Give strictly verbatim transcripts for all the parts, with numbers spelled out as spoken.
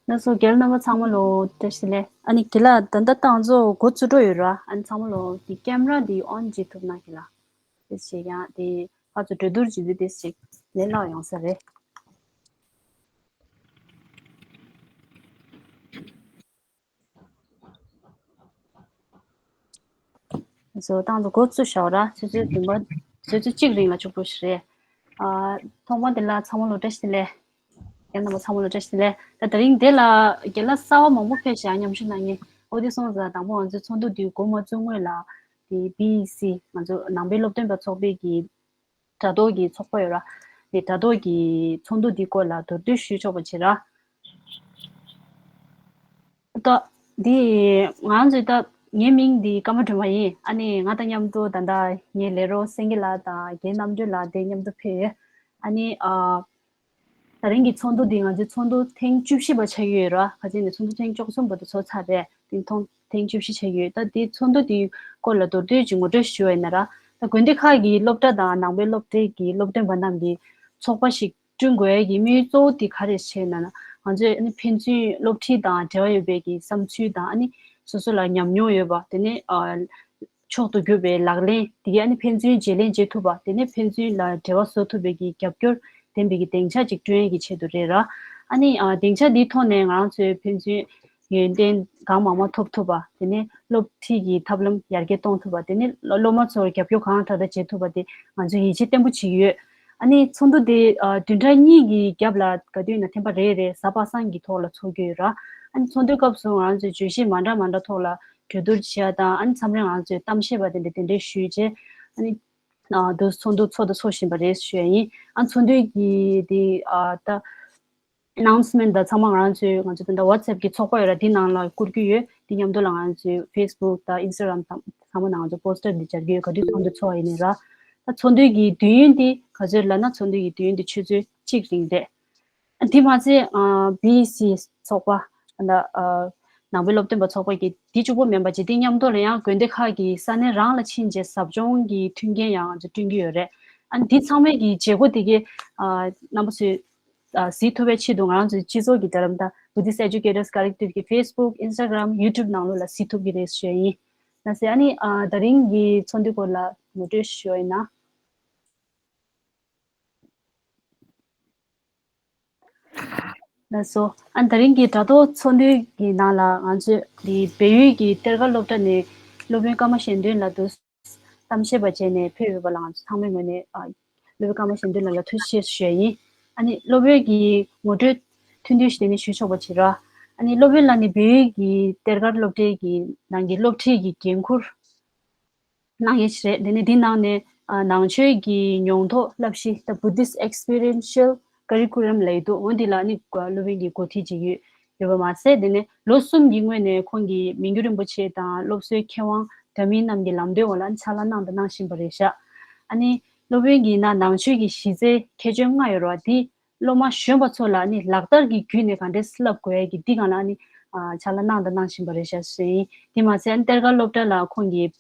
ལགས་སོ། རྒན་རྣམ་པ་ཚང་མ་ལོ་བཀྲ་ཤིས་བདེ་ལེགས། ཨ་ནི་རྒན་ལགས་ད་ལྟ་ཏང་ཚོ་འགོ་བཙུགས་འགྲོ་ཡོད་ར། ཨ་ནི་ཚང་མ་ལོ་དེ་ཀེམ་ར་དེ་ཨོན་བྱེད་ཐུབ་ན་རྒན་ལགས། དེ་བྱེད་ཡང་དེ་ཕར་ཚུར་གྲོས་བསྡུར་བྱེད་དུས་དེ་ཞིག་ལས་སླ་ཡོང་ས་རེད། བཟོ་སྟངས་དུ་འགོ་བཙུགས་བཞག་ར། ཆུ་ཚོད་བདུན་པ། ཆུ་ཚོད་གཅིག་རིང་ལ་ཆོག་པོ་ཞིག་རེད། ཨ། ཐོག་མ་དེ་ལ་ཚང་མ་ལོ་བཀྲ་ཤིས་བདེ་ལེགས། རྒན་རྣམ་པ་ཚང་མ་ལོ་བཀྲ་ཤིས་བདེ་ལེགས། ད་དེ་རིང་དེ་ལ་རྒན་ལགས་གསར་པ་མང་པོ་ཕེབས་ཤག་མཉམ་ཞུགས་གནང་མཁན། འོ་དེ་སོང་ཙང་དང་པོ་ང་ཚོའི་ཚོགས་འདུ་དེ་འགོ་མ་བཙུགས་སྔོན་ལ་དེ་བི་ཨི་སི་ང་ཚོ་ནང་པའི་སློབ་སྟོན་པ་ཚོགས་པའི་གི་དྲ་ཐོག་གི་ཚོགས་པ་ཡོད་ར། དེ་དྲ་ཐོག་གི་ཚོགས་འདུ་འདི་སྐོར་ལ་མདོར་བསྡུས་ཞུས་ཆོག་པ་བྱེད་ར། ད་འདི་ང་ཚོའི་ད་ངའི་མིང་འདི་ཀརྨ་སྒྲོལ་མ་ཡིན། ཨ་ནི་ང་དང་མཉམ་དུ་ད་ལྟ་ངའི་ལས་རོགས་སེང་གེ་ལགས་དང་རྒན་རྣམ་གྲོལ་ལགས་དེ་མཉམ་དུ་ཕེབས་ཡོད། ཨ་ནི་ཨ། ད་རིང་གི་ཚོགས་འདུ་འདི་ང་ཚོའི་ཚོགས་འདུ་ཐེངས་བཅུ་བཞི་པ་ཆགས་ཀྱི་ཡོད་ར། ཁ་ཅིག་ནས་ཚོགས་འདུ་ཐེངས་བཅུ་གསུམ་བར་དུ་ཚོགས་ཚར་རེད། དེ་ཐོང་ཐེངས་བཅུ་བཞི་ཆགས་ཀྱི་ཡོད། ད་དེ་ཚོགས་འདུ་དེའི་སྐོར་ལ་མདོར་བསྡུས་ཀྱི་ངོ་སྤྲོད་ཞུ་བ་ཡིན་ན་ར། ད་དགོན་སྡེ་ཁག་གི་སློབ་གྲྭ་དང་ནང་པའི་སློབ་གྲྭའི་གི་སློབ་སྟོན་པ་རྣམས་ཀྱི་ཚོགས་པ་ཞིག་བསྐྲུན་དགོས་ཡ་གི་དམིགས་ཡུལ་གཙོ་བོ་དེ་ག་རེ་བྱས་ན་ན། ང་ཚོས་ཨ་ནི་ཕན་ཚུན་སློབ་ཁྲིད་དང་འབྲེལ་བ་ཡོད་པའི་གི་བསམ་ཚུལ་དང་། ཨ་ནི་སོ་སོ་ལ་ཉམས་མྱོང་ཡོད་པ། དེ་ནས་ཨ། མཆོག་ཏུ་གྱུར་པའི་ལག་ལེན་དེ་གའི་ཨ་ནི་ཕན་ཚུན་བརྗེ་ལེན་བྱེད་ཐུབ་པ། དེ་ནས་ཕན་ཚུན་ལ་འབྲེལ་བ་བཟོ་ཐུབ་པའི་གི་རྒྱབ་སྐྱོར་ལྡན་པའི་གི་སྡིངས་ཆ་ཅིག་བསྐྲུན་ཡས་ཀྱི་ཆེད་དུ་རེད་ར། ཨ་ནི་ཨ། སྡིངས་ཆ་འདིའི་ཐོག་ནས་ང་རང་ཚོས་ཕན་ཚུན་ཡོན་ཏན་གང་མང་མང་ཐོབ་ཐུབ་པ། དེ་ནས་སློབ་ཁྲིད་ཀྱི་ཐབས་ལམ་ཡར་རྒྱས་གཏོང་ཐུབ་པ། དེ་ནས་སློབ་མ་ཚོར་རྒྱབ་སྐྱོར་གང་དྲག་དྲག་བྱེད་ཐུབ་པ་དེ་ང་ཚོས་ཡིད་ཆེས་བརྟན་པོ་བྱེད་ཀྱི་ཡོད། ཨ་ནི་ཚོགས་འདུ་དེ་ཨ། བདུན་ཕྲག་གཉིས་ཀྱི་རྒྱབ་ལ་ག་དུས་ཡིན་ན་ཐེངས་པ་རེ་རེ་གཟའ་པ་སངས་ཀྱི་ཐོག་ལ་ཚོགས་ཀྱི་ཡོད་ར། ཨ་ནི་ཚོགས་འདུའི་སྐབས་སུ་ང་རང་ཚོས་བརྗོད་གཞི་མ་འདྲ་མ་འདྲ་ཐོག་ལ་གྲོས་བསྡུར་བྱེད་ཡ་དང་། ཨ་ནི་མཚམས་རེ་ང་རང་ཚོས་གཏམ་བཤད་པ་དེ་འདྲ་དེ་འདྲས་ཞུས་རྗེས། ཨ་ནི་ཨ། དུ་ཚོགས་འདུ་ཚོགས་དང་ཚོགས་བཞིན་པ་རེད་ཞུ་ཡ་ཡིན། ཨ། ཚོགས་འདུའི་གི་དེ་ཨ། ད་ཨ་ནའུན་སི་མེན་ཊི་དང་ཚང་མ་ང་རང་ཚོའི་ང་ཚོ་ད་ལྟ་ཝ་ཊི་སེབ་གི་ཚོགས་པ་ཡོད་ར། དེ་ནང་ལ་བསྐུར་གྱི་ཡོད། དེ་མཉམ་དུ་ལ་ང་རང་ཚོའི་ཕེ་སི་བུག་དང་ཨིན་སི་ཊ་གྷ་རམ་དང་ཚང་མ་ནང་ང་ཚོ་པོ་སི་ཊར་འདི་སྦྱར་གྱི་ཡོད། ག་དུས་ཚོགས་འདུ་ཚོགས་ཡིན་ནའི་ར། ད་ཚོགས་འདུའི་གི་དུས་ཡུན་དེ་ག་ཚོད་ལབ་ན། ཚོགས་འདུའི་གི་དུས་ཡུན་དེ་ཆུ་ཚོད་གཅིག་རིང་རེད། དེ་མ་ཚད་ཨ། བི་ཨི་སི་ཚོགས་པ། ཨ། ནང་པའི་སློབ་སྟོན་པ་ཚོགས་པ་གི་དེ་གཅིག་པོ་མིན་པ་བྱས། དེ་མཉམ་དུ་ལ་ཡང་དགོན་སྡེ་ཁག་གི་ས་གནས་རང་ལ་ཕྱིན་རྗེས་ཟབ་སྦྱོང་གི་མཐུན་རྐྱེན་ཡང་ང་ཚོས་བསྐྲུན་གྱི་ཡོད་རེད། ཨ་ནི་དེ་ཚང་མའི་གི་བྱེད་སྒོ་དེ་གའི་ཨ། རྣམ་པ་ཚོས་ཨ། གཟིགས་ཐུབ་པའི་ཆེད་དུ་ང་རང་ཚོའི་སྤྱི་ཚོགས་ཀྱི་དྲ་ལམ་དང་Buddhist Educators Collective་གི་ཕེ་སི་བུག་ཨིན་སི་ཊ་གྷ་རམ་ཡུ་ཊུབ་ནང་ལོགས་ལ་གཟིགས་ཐུབ་ཀྱི་རེད་ཞུ་ཡ་ཡིན། ལགས་སེ། ཨ་ནི་ཨ། ད་རིང་གི་ཚོགས་འདུའི་སྐོར་ལ་ངོ་སྤྲོད་ཞུ་བ་ཡིན་ན། ལགས་སོ། ཨ། ད་རིང་གི་དྲ་ཐོག་ཚོགས་འདུའི་གི་ནང་ལ་ང་ཚོས་འདི་བལ་ཡུལ་གྱི་གཏེར་སྒར་སློབ་གྲྭ་ནས་སློབ་དཔོན་ཀརྨ་གཞན་དོན་ལགས་དུ་གཏམ་བཤད་པ་བྱས་ནས་ཕེབས་ཡོད་པ་ལ་ང་ཚོ་ཚང་མའི་ངོས་ནས་ཨ། སློབ་དཔོན་ཀརྨ་གཞན་དོན་ལགས་ལ་ཐུགས་རྗེ་ཆེ་ཞུ་ཡ་ཡིན། ཨ་ནི་སློབ་དཔོན་གྱི་ངོ་སྤྲོད་ཐུང་ཐུང་ཞིག་དེ་ནས་ཞུས་ཆོག་པ་བྱེད་ར། ཨ་ནི་སློབ་དཔོན་ལགས་ནི་བལ་ཡུལ་གྱི་གཏེར་སྒར་སློབ་གྲྭའི་གི་ནང་གི་སློབ་ཁྲིད་ཀྱི་འགན་འཁུར་གནང་ཡས་ཞིག་རེད། དེ་ནས་འདི་ནང་ནས་ཨ། ནང་ཆོས་ཀྱི་མྱོང་རྟོགས་བསླབ་གཞི་ད་Buddhist Experiential Curriculum་ལབ་ཡོད་འདུག་འོ་འདི་ལ་ནི་སློབ་དཔོན་གྱི་འགོ་ཁྲིད་བྱེད་ཀྱི་ཡོད་པ་མ་ཟད། དེ་ནས་ལོ་གསུམ་གྱི་སྔོན་ནས་ཁོང་གིས་མི་འགྱུར་རིན་པོ་ཆེ་དང་སློབ་གསོའི་མཁས་དབང་འདྲ་མིན་རྣམས་ཀྱི་ལམ་སྟོན་འོག་ལ་ཕྱག་ལས་གནང་དང་གནང་བཞིན་པ་རེད་ཤག་ཨ་ནི་སློབ་དཔོན་གྱིས་ན་ནང་ཆོས་ཀྱི་གཞི་རྩའི་ཁྱད་ཆོས་ལྔ་ཡོད་རེད་བ། འདི་སློབ་མ་གཞོན་པ་ཚོ་ལ་ནི་ལག་བསྟར་གྱི་བརྒྱུད་ནས་ག་འདྲས་བསླབ་དགོས་ཡ་གི་འདི་སྒང་ལ་ནི་ཨ། ཕྱག་ལས་གནང་དང་གནང་བཞིན་པ་རེད་ཤག་ཟེར་ཡིན། དེ་མ་ཟད་ཨ་ནི་གཏེར་སྒར་སློབ་གྲྭ་ལ་ཁོང་གིས་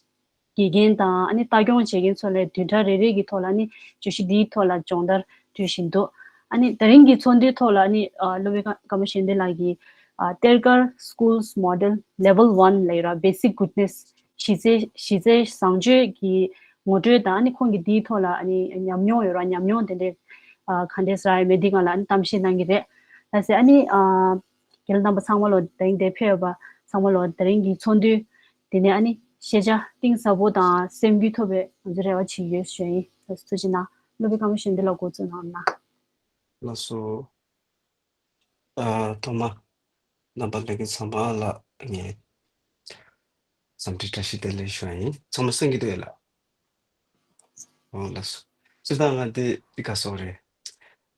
དགེ་རྒན་དང་ཨ་ནི་ལྟ་སྐྱོང་བྱེད་མཁན་ཚོ་ལ་བདུན་ཕྲག་རེ་རེ་གི་ཐོག་ལ་ནི་བརྗོད་གཞི་འདིའི་ཐོག་ལ་སྦྱོང་བརྡར་སྤྲོད་བཞིན་འདུག་ཨ་ནི་ད་རིང་གི་ཚོགས་འདུའི་ཐོག་ལ་ཨ་ནི་ཨ། སློབ་དཔོན་ཀརྨ་གཞན་དོན་ལགས་ཀྱིས་ཨ། གཏེར་སྒར་Schools Model Level One་ལབ་ཡོད་ར། Basic Goodness་གཞི་རྩའི་གཞི་རྩའི་བཟང་སྤྱོད་ཀྱི་ངོ་སྤྲོད་དང་། ཨ་ནི་ཁོང་གིས་འདིའི་ཐོག་ལ་ཨ་ནི་ཉམས་མྱོང་ཡོད་ར། ཉམས་མྱོང་དེ་འདྲའི་ཨ། ག་འདྲས་རག་ཡོད་མེད་འདི་སྒང་ལ་ཨ་ནི་གཏམ་བཤད་གནང་གི་རེད། ལགས་སེ། ཨ་ནི་ཨ། རྒན་རྣམ་པ་ཚང་མ་ལོ། དེ་རིང་འདིར་ཕེབས་པ་ཚང་མ་ལོ་དེ་རིང་གི་ཚོགས་འདུ་དེ་ནས་ཨ་ནི་ཤེས་བྱ་གཏིང་ཟབ་པོ་དང་སེམས་འགུལ་ཐོབ་པའི་ང་ཚོ་རེ་བ་བྱེད་ཀྱི་ཡོད་ཞུ་ཡ་ཡིན། ལགས་སོ། ཐུགས་རྗེ་གནང་། སློབ་དཔོན་ཀརྨ་གཞན་དོན་ལགས་འགོ་བཙུགས་གནང་ན། ལགས་སོ། ཨ། ཐོག་མ་རྣམ་པ་ལྷན་རྒྱས་ཚང་མ་ལ་ངས་འཚམས་འདྲི་བཀྲ་ཤིས་བདེ་ལེགས་ཞུ་བ་ཡིན། ཚང་མ་གསན་གྱི་འདུག་ལགས། ཨོ་ལགས་སོ། སྤྱིར་བཏང་ང་འདི་འདི་ག་སོགས་རེད།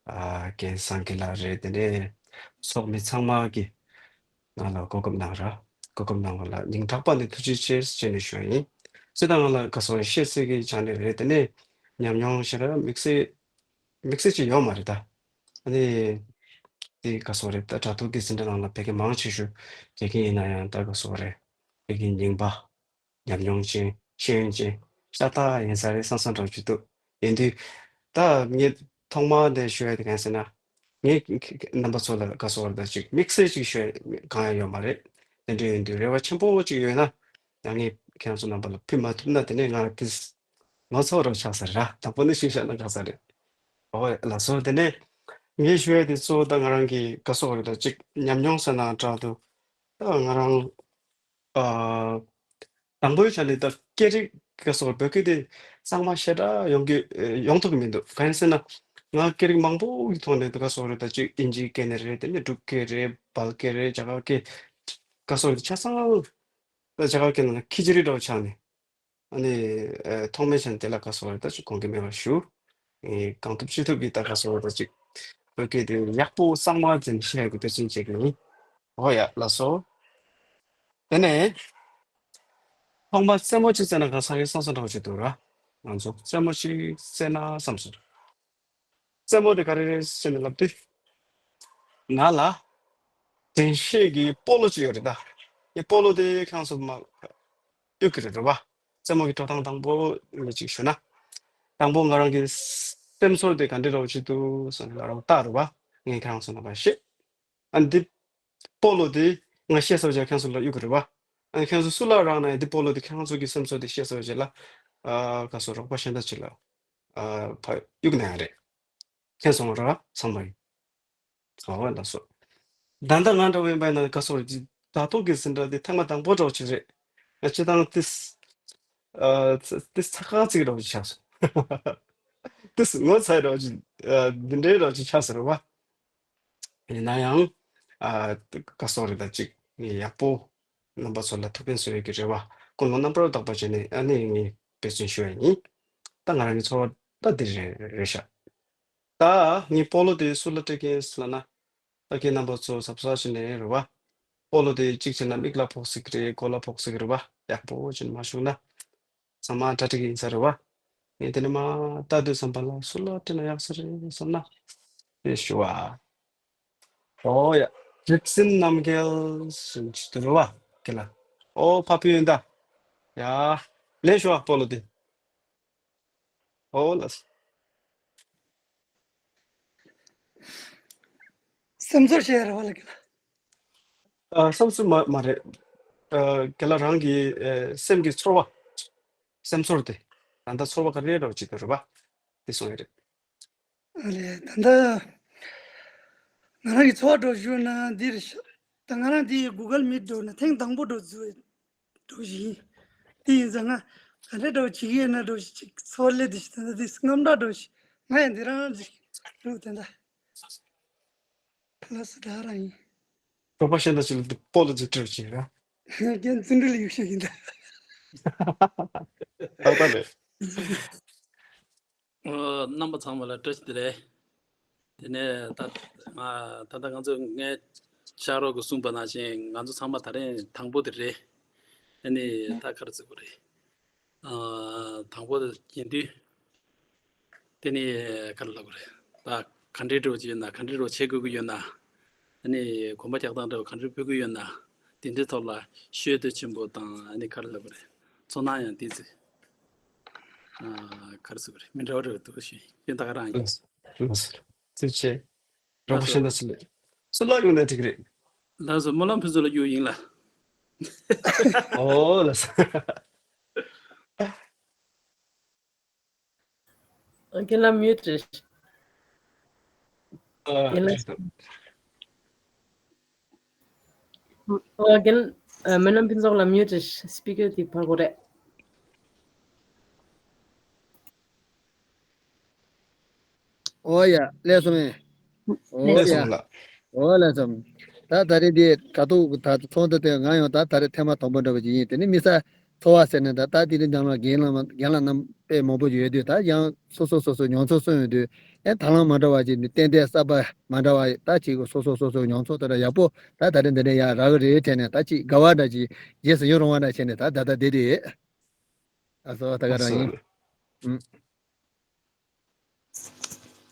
ཨ། རྒན་སངས་རྒྱས་ལགས་རེད། དེ་ནས་ཚོགས་མི་ཚང་མ་གིས་ང་ལ་གོ་སྐབས་གནང་ར། གོ་སྐབས་གནང་བ་ལ་སྙིང་ཐག་པ་ནས་ཐུགས་རྗེ་ཆེ་ཞེས་ནས་ཞུ་བ་ཡིན། སྤྱིར་བཏང་ང་ལ་ག་སོགས་རེད། བཤད་སྲོལ་གྱི་ཆ་ནས་རེད། དེ་ནས་ཉམས་མྱོང་ཞེ་དྲག་དམིགས་བསལ་དམིགས་བསལ་ཅིག་ཡོད་མ་རེད་ད། ཨ་ནི་དེ་ག་སོགས་རེད། ད་དྲ་ཐོག་གི་འཛིན་གྲྭ་ནང་ལ་བོད་སྐད་མང་ཆེ་ཤོས་དགེ་རྒན་ཡིན་ན་ཡང་ད་ག་སོགས་རེད། བོད་སྐད་རྙིང་པ་ཉམས་མྱོང་ཅན་ཤེས་ཡོན་ཅན་ཤ་སྟག་ཡིན་ས་རེད་བསམ་བསམ་འདྲ་ཅིག་འདུག་ཡིན་དུས་ད་ངས་ཐོག་མར་འདི་ཞུ་ཡ་དེ་གང་ཟེར་ན། ངས་ཁ་ཁ་རྣམ་པ་ཚོ་ལ་ག་སོགས་རེད་ད་ཅིག་དམིགས་བསལ་ཅིག་ཤོད་གང་ཡང་ཡོད་མ་རེད། དེ་འདྲ་ཡིན་དུས་རེ་བ་ཆེན་པོ་ཅིག་ཡོད་ན་ཡང་ངས་ཁྱེད་རང་ཚོ་རྣམ་པ་ལ་ཕུལ་མ་ཐུབ་ན་དེ་ནས་ང་ལ་ཏིས་ངོ་ཚ་བ་རང་ཆགས་ས་རེད་ར། དང་པོ་ནས་ཤེས་བྱ་ན་ཆགས་ས་རེད། ཨོ་ལགས་སོ། དེ་ནས་ངས་ཞུ་ཡ་དེ་གཙོ་བོ་ད་ང་རང་གི་ག་སོགས་རེད་ད་ཅིག་ཉམས་མྱོང་ཟེར་ན་འདྲ་འདུག་ད་ང་རང་ཨ། དང་པོའི་ཆ་ནས་ད་སྐད་རིགས་ག་སོགས་བོད་སྐད་དེ་གཙང་མ་ཞེ་དྲག་ཡོང་གི་ཡོང་ཐུབ་ཀྱི་མི་འདུག་གང་ཡིན་ཟེར་ན་ང་སྐད་རིགས་མང་པོ་གི་ཐོག་ནས་ད་ག་སོགས་རེད་ད་ཅིག་དབྱིན་ཇིའི་སྐད་ནས་རེད། དེ་ནས་འབྲུག་སྐད་རེད། བལ་སྐད་རེད། རྒྱ་གར་སྐད་ག་སོགས་རེད། ཆ་ཚང་ད་རྒྱ་གར་སྐད་ནང་ལ་ཁི་ཅི་རི་འདྲ་བོ་ཆགས་ནས། ཨ་ནི་ཨ་ཐོག་མའི་ཆ་ནས་དེ་ལ་དགའ་བསུ་བ་ད་ཅིག་དགོངས་འགལ་མེད་པར་ཞུ། ཨེ་གང་ཐུབ་ཅི་ཐུབ་ཀྱིས་ད་དགའ་བསུ་བ་ད་ཅིག་བོད་སྐད་དེ་ཡག་པོ་གཙང་མ་ཙམ་བཤད་ཡག་གི་འབད་བརྩོན་བྱེད་ཀྱི་ཡིན། ཨོ་ཡ་ལགས་སོ། དེ་ནས་ཐོག་མ་རྩེད་མོ་གཅིག་རྩེ་ན་གང་ས་ཡོད་བསམ་བསམ་འདྲ་བོ་ཅིག་འདུག་ར། ང་ཚོ་རྩེད་མོ་གཅིག་རྩེ་ན་བསམ་སོང་། རྩེད་མོ་དེ་ག་རེ་རེད་ཟེར་ནས་ལབ་དུས། ང་ལ་དྲན་ཤེས་ཀྱི་སྤོ་ལོ་ཅིག་ཡོད་རེད་ད། ངས་སྤོ་ལོ་དེ་ཁྱེད་རང་ཚོ་མ་གཡུག་གི་རེད་རེད་བ། རྩེད་མོ་གི་འགྲོ་སྟངས་དང་པོ་ནས་ཅིག་ཞུ་ན། དང་པོ་ང་རང་གི་སེམས་ཚོར་དེ་ག་འདྲ་འདྲ་བོ་ཅིག་འདུག་ཟེར་ནས་ང་རང་ལྟ་རེད་བ། ངས་ཁྱེད་རང་ཚོ་ལ་མ་བཤད། ཨ་འདི་སྤོ་ལོ་དེ་ང་བཤད་ས་བྱས་ཁྱེད་རང་ཚོ་ལ་གཡུག་གི་རེད་བ། ཨ་ཁྱེད་རང་ཚོ་སུ་ལ་རག་ན་ཡང་འདི་སྤོ་ལོ་དེ་ཁྱེད་རང་ཚོ་གི་སེམས་ཚོར་དེ་བཤད་ས་བྱས་ལ། ཨ་ག་སོ་རོགས་པ་གཞན་དག་ཅིག་ལ། ཨ་ཕ་གཡུག་ན་ཡང་རེད། མཁྱེན་སོང་ར་ཚང་མ་ཡིན། ཨོ་ལགས་སོ། ད་ལྟ་ང་འདྲ་བོ་ཡིན་པ་ཡིན་ན་ག་སོ་རེད། ད་ཐོག་གི་ཟིན་འདྲ་དེ་ཐེངས་མ་དང་པོ་འདྲ་བོ་ཅིག་རེད། ང་སྤྱི་བཏང་ཏིས། ཨ་ཏིས་ཚ་ཁ་ཚིག་འདྲ་བོ་ཅིག་ཆགས་སོང་། ཏིས་ངོ་ཚ་འདྲ་བོ་ཅིག་ཨ་འདི་འདྲའི་འདྲ་བོ་ཅིག་ཆགས་སོང་རེད་བ། ཡིན་ན་ཡང་། ཨ་ག་སོ་རེད་ད་ཅིག་ངས་ཡག་པོ་རྣམ་པ་ཚོ་ལ་ཐུགས་ཕན་གསོས་ཡོད་ཀྱི་རེ་བ་ཀུན་སློང་རྣམ་པར་དག་པ་བྱས་ནས་ཨ་ནི་ངས་འབད་བརྩོན་ཞུ་བ་ཡིན། ད་ང་རང་གི་ཚོར་བ་ད་འདི་རེད་རེད་ཤག་ད་ངས་སྤོ་ལོ་དེ་སུ་ལ་སྤྲད་ཀྱི་ཡིན་ཟེར་ལབ་ན། ད་ཁྱེད་རྣམ་པ་ཚོ་གཟབ་གཟབ་བྱས་ནས་རེད་བ། སྤོ་ལོ་དེ་གཅིག་བྱས་ན་མིག་ལ་ཕོག་སྲིད་ཀྱི་རེད། མགོ་ལ་ཕོག་སྲིད་ཀྱི་རེད་བ། ཡག་པོ་བྱས་ནས་མ་བཞུགས་ན། ཚང་མ་གྲ་སྒྲིག་ཡིན་ས་རེད་བ། ངས་དེ་ནས་མ་ལྟ་དུས་ཙམ་པ་ལ་སུ་ལ་སྤྲད་ན་ཡག་ས་རེད་བསམ་ན། དེ་ཞུ་བ། ཨོ་ཡ། རིག་འཛིན་རྣམ་རྒྱལ་ཟེར་གྱི་འདུག་རེད་བ། ཁྱེད་ལ། ཨོ་ཕ་ཕུ་ཡོན་ད། ཡ། ལེན་ཞུ་བ་སྤོ་ལོ་དེ། ཨོ་ལགས། སེམས་ཚོར་བཤད་ཡ་རེད་བ་ལ་གི་ལ། ཨ་སེམས་ཚོར་མ་མ་རེད། ཨ་གི་ལ་རང་གི་ཨ་སེམས་ཀྱི་ཚོར་བ། སེམས་ཚོར་དེ། ད་ལྟ་ཚོར་བ་ག་རེ་འདྲ་བོ་ཅིག་འདུག་རེད་བ། དེ་གསུང་ཡ་རེད། ཨ་ལས་ད་ལྟ་ང་རང་གི་ཚོར་བ་འདྲ་བོ་ཞུ་ན་འདི་རེད་ཤག་ད་ང་རང་འདི་གུ་གལ་མིད་འགྲོ་ན་ཐེངས་དང་པོ་འགྲོ་འཛུལ་འགྲོ་བཞིན་ཡིན། དེ་ཡིན་ཙང་ང་ག་འདྲ་འདྲ་བོ་བྱེད་ཀྱི་ཡོད་ན་འགྲོ་ཞིག་ཅིག་ཚོར་ལས་དེ་ཞིག་ད་ལྟ་དེ་དངངས་སྐྲག་འགྲོ་ཞིག་ང་ཡང་འདི་རང་ཅིག་འགྲོ་དེ་འདྲ། ལགས་སོ་ད་རང་ཡིན། གྲོགས་པོ་གཞན་དག་ཅིག་ལ་སྤོ་ལོ་རྩེད་སྤྲོད་བྱེད་ར། རྒན་བརྩོན་འགྲུས་ལ་ཡུག་ཤོས་ཡིན་ད། ཏག་ཏག་རེད། ཨོ། རྣམ་པ་ཚང་མ་ལ་བཀྲ་ཤིས་བདེ་ལེགས། དེ་ནས་ད་ང་ད་ལྟ་ང་ཚོ་ངའི་ཕྱག་རོགས་ཀྱིས་གསུངས་པ་ནང་བཞིན་ང་ཚོ་ཚང་མ་ད་རེས་དང་པོ་དེ་རེད། ཨ་ནི་ད་ག་རེ་ཟེར་དགོས་རེད། ཨ་དང་པོ་དེ་ཡིན་དུས། དེ་ནི་ག་རེ་ལབ་དགོས་རེད། ད་ག་འདྲའི་འདྲ་བོ་ཅིག་ཡོད་ན་ག་འདྲའི་འདྲ་བོ་བྱེད་དགོས་ཀྱི་ཡོད་ན། ཨ་ནི་གོམ་པ་རྒྱག་སྟངས་འདྲ་བོ་ག་འདྲའི་ཕུལ་གྱི་ཡོད་ན། དེ་འདྲའི་ཐོག་ལ་ཤེས་འདོད་ཆེན་པོ་དང་ཨ་ནི་ག་རེ་ལབ་དགོས་རེད། ཚོར་སྣང་ཡང་ཏོག་ཙམ། ཨ་ག་རེ་ཟེར་དགོས་རེད། མི་འདྲ་བ་འདྲ་བོ་འདུག་ཞུ་ཡིན། ད་ག་རང་ཡིན། ལགས་སོ། ཐུགས་རྗེ་ཆེ། རོགས་པ་ལགས་སོ། གཞན་དག་ཅིག་ལས། སུ་ལ་ཡོང་ན་འགྲིག་གི་རེད། ལགས་སོ། སྨོན་ལམ་ཕུན་ཚོགས་ལ་གཡུག་ཡིན་ལ། ཨོ་ལགས་སོ། རྒན་ལགས་མིའུ་ཊི་རེད། ཨ་རྒན་ལགས། རེད་དོ། ཨ་རྒན། ཨ་སྨོན་ལམ་ཕུན་ཚོགས་ལགས་མིའུ་ཊི་རེད། སི་པི་ཀར་དེ་ཕར་དགོས་རེད། ཨོ་ཡ་ལགས་སོ་མེ། ཨོ་ལགས་ཡ། སོ་ལགས། ཨོ་ལགས་སོ། ད་ད་རེས་འདི་ག་ཐུག་ད་ཚོང་དུ་དེ་ང་ཡང་ད་ད་རེས་ཐེངས་མ་དང་པོ་འདྲ་བ་ཅིག་ཡིན། དེ་ནི་མི་ས་ཚོར་བ་ཟེར་ནས་ད་ད་དེ་རིང་འདང་ལ་རྒན་ལགས་རྒན་ལགས་རྣམ་པས་མང་པོ་ཡོད་དུས་ད་ཡང་སོ་སོ་སོ་སོ་མྱོང་ཚོར་གསུངས་ཡོང་དུས་ཨེ་ད་ལང་མ་འདྲ་བ་ཅིག་ནི་ཏན་ཏན་གསར་པ་མ་འདྲ་བ་ད་ཅིག་སོ་སོ་སོ་སོ་མྱོང་ཚོར་ད་ཡག་པོ་ད་ད་རེས་འདི་འདྲ་ཡ་རག་གི་རེད་དྲན་ནས་ད་ཅིག་དགའ་བ་འདྲ་ཅིག་རྗེས་སུ་ཡི་རང་བ་འདྲ་བྱས་ནས་ད་ད་ད་བསྡད་དེ། ཨ་སོ་ད་ག་རང་ཡིན། ཨ་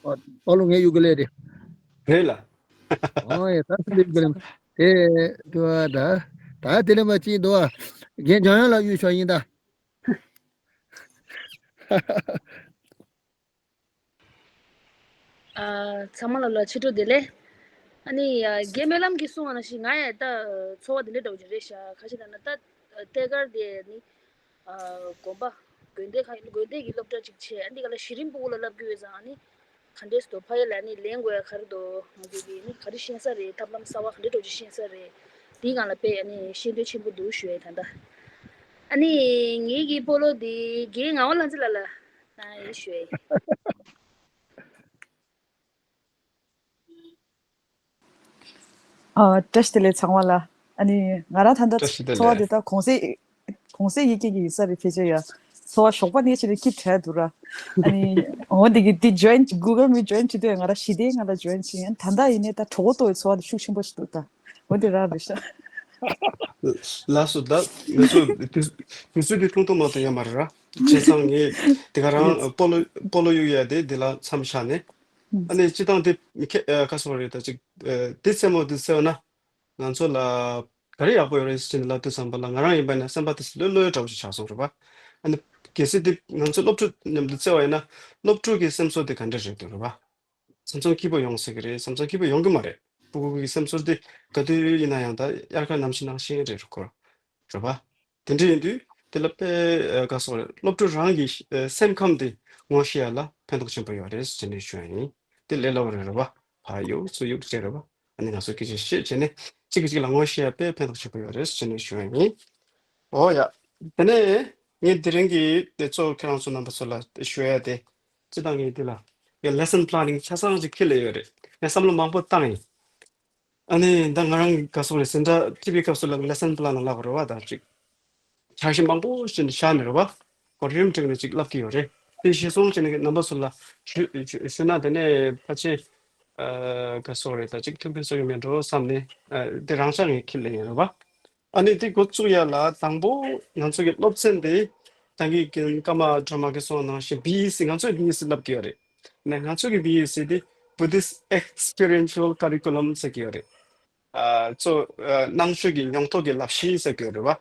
སོ། ཨོ་ལོ་ངས་གཡུག་གི་ལས་རེད། རེད་ལ། ཨོ་ཡ་ད་སུ་ལས་གི་ལས་དེ་དུ་ཨ་ད་ད་དེ་ལས་མ་ཅི་འདུག་ཨ་རྒན་འཇམ་དབྱངས་ལ་གཡུག་ཤོག་ཡིན་ད། ཚང་མ་ལ་ལ་ཕྱི་དྲོ་བདེ་ལེགས། ཨ་ནི་རྒན་སྨོན་ལམ་གྱིས་གསུངས་པ་ནང་བཞིན་ང་ཡང་ད་ཚོར་བ་དེ་འདྲ་འདྲ་བོ་ཅིག་རེད་ཤག་ཁ་ཤས་ལབ་ན་ད་ཐད་ཀར་དེ་ནི་དགོན་པ་དགོན་སྡེ་ཁག་ཡིན་ན་དགོན་སྡེ་གི་སློབ་གྲྭ་ཅིག་བྱས། ཨ་འདི་ག་ལ་གཞི་རིམ་སྤུ་གུ་ལ་བསླབ་རྒྱུ་ཡོད་ཙང་ཨ་ནི་ག་འདྲས་སུ་ཕ་ཡུལ་ལ་ནི་ལེན་དགོས་ཡ་ག་རེ་འདུག་ང་ཚོ་གི་ནི་ག་རེ་ཤེས་ས་རེད། ཐབས་ལམ་གསར་བ་ག་འདྲས་འདྲ་བོ་ཅིག་ཤེས་ས་རེད། དེའི་སྒང་ལ་དཔེ་ཨ་ནི་ཤེས་འདོད་ཆེན་པོ་འདུག་ཞུ་ཡ་ད་ལྟ། ཨ་ནི་ངེད་ཀྱི་སྤོ་ལོ་འདི་རྒན་ངག་དབང་ལྷ་མཛེས་ལགས་ལ་གནང་ཡ་ཞུ་ཡ་ཡིན། ཨ། བཀྲ་ཤིས་བདེ་ལེགས་ཚང་མ་ལ། ཨ་ནི་ང་རང་ད་ལྟ་བཀྲ་ཤིས་བདེ་ཚོར་བ་ལེགས། དེ་ལྟར་གོང་གསལ་གོང་གསལ་ཡི་གེ་གི་ཡིན་ས་རེད། ཕལ་ཆེར་ཡ་ཚོར་བ་ཞོགས་པ་ནས་བྱས་ནས་སྐྱིད་དྲགས་འདུག་ར། ཨ་ནི་འོ་འདི་གི་འདི་join Google Meet join བྱེད་དུས་ང་རང་ཞི་བདེའི་ངང་ལ་join བྱེད་ཡིན། ད་ལྟ་ཡིན་ནའི་ད་གྲོད་ཁོག་ལྟོགས་པའི་ཚོར་བ་དེ་ཤུགས་ཆེན་པོ་ཞིག་འདུག་ད་འོ་འདི་ར་རེད་ཤག་ལགས་སོ། ད་ང་ཚོ་དུས་དུས་ཚོད་འདི་ཐུང་ཐུང་མ་གཏོགས་ཡོད་མ་རེད་ར། བྱས་ཙང་ངས་དེ་ག་རང་ཡིན། སྤོ་ལོ་སྤོ་ལོ་གཡུག་ཡ་དེ་འདི་ལ་མཚམས་བཞག་ནས། ཨ་ནི་སྤྱི་བཏང་དེ་ཁྱེད་ཁ་སོང་རེད། ད་ཅིག་དེ་རྩེད་མོ་དེ་རྩེ་བ་ན་ང་ཚོ་ལ་ག་རེ་ཡག་པོ་ཡོད་རེད་ཟེར་ནས་ལབ་དུས་ཙམ་པ་ལ་ང་རང་ཡིན་པ་ན་སེམས་པ་དེ་ལྷོད་ལྷོད་འདྲ་བོ་ཞིག་ཆགས་སོང་རེད་པ། ཨ་ནི་གལ་སྲིད་དེ་ང་ཚོ་སློབ་ཕྲུག་མཉམ་དུ་རྩེ་བ་ཡིན་ན་སློབ་ཕྲུག་གི་སེམས་ཚོར་དེ་ག་འདྲ་རེད་འདུག་རེད་པ། བསམ་བསམ་སྐྱིད་པོ་ཡོང་སྲིད་ཀྱི་རེད། བསམ་བསམ་སྐྱིད་པོ་ཡོང་གི་མ་རེད། སྤུ་གུ་གི་སེམས་ཚོར་དེ་ག་དུས་ཡིན་ན་ཡང་ད་དབྱར་ཁ་ནམ་ཕྱེད་ནང་བཞིན་རེད་རེད་ཁོ། རེད་པ། དེ་འདྲ་ཡིན་དུས་དེ་ལ་དཔེ་ཨ་ག་སོགས་རེད། སློབ་ཕྲུག་རང་གི་ཨ་སེམས་ཁམས་དེ་ངོ་ཤེས་ཡ་ལ་ཕན་ཐོགས་ཆེན་པོ་ཡོད་རེད་ཟེར་ནས་ཞུ་ཡ་ཡིན། དེ་ལས་སླ་པོ་རེད་རེད་པ། ཕ་ཡུག་ཚུ་ཡུག་བྱས་རེད་པ། ཨ་ནི་ང་ཚོ་སྐད་ཆ་བཤད་བྱས་ནས་གཅིག་གིས་གཅིག་ལ་ངོ་ཤེས་ཡ་དཔེ་ཕན་ཐོགས་ཆེན་པོ་ཡོད་རེད་ཟེར་ནས་ཞུ་ཡ་ཡིན། ཨོ་ཡ། དེ་ནས་ངས་དེ་རིང་གི་དེ་གཙོ་བོ་ཁྱེད་རང་ཚོ་རྣམ་པ་ཚོ་ལ་ཞུ་ཡ་དེ། སྤྱི་བཏང་གི་དེ་ལ་ཡ་lesson planning ཆ་ཚང་ཅིག་ཁྱེར་ལས་ཡོད་རེད། ངས་བསམ་བློ་མང་པོ་བཏང་ཡིན། ཨ་ནི་ད་ང་རང་ག་སོང་རེད། སེ་འདྲ་ཁྲིད་པའི་སྐབས་སུ་ལ་lesson plan ལ་ལབ་རེད་བ། ད་ཅིག་འཆར་གཞི་མང་པོ་ཞིག་བཞག་ནས་རེད་བ། གོ་རིམ་བསྒྲིགས་ནས་ཅིག་ལབ་ཀྱི་ཡོད་རེད། དེ་གཞིར་བཟུང་བྱས་ནས་རྣམ་པ་ཚོ་ལ་ཞུ་ཞུ་ཞུས་ན་དེ་ནས་ཕལ་ཆེར་ཨ་ག་སོང་རེད། ད་ཅིག་ཐུགས་ཕན་གསོས་ཀྱི་མེད་འགྲོ་བསམ་ནས་ཨ་དེ་རང་འཇགས་ངས་ཁྱེར་ལེ་ཡིན་རེད་བ། ཨ་ནི་དེ་འགོ་བཙུགས་ཡ་ལ་དང་པོ་ང་ཚོ་གི་སློབ་ཚན་དེ་ད་གིན་ཀརྨ་སྒྲོལ་མ་གིས་གསུངས་པ་ནང་བཞིན་བི་ཨི་སི། ང་ཚོས་བི་ཨི་སི་ལབ་ཀྱི་ཡོད་རེད། ནས་ང་ཚོ་གི་བི་ཨི་སི་དེ་Buddhist Experiential Curriculum ཟེར་གྱི་ཡོད་རེད། ཨ་གཙོ་ཨ་སྣང་ཆོས་ཀྱི་མྱོང་རྟོག་གི་ལབ་གཞི་ཟེར་གྱི་ཡོད་རེད་བ།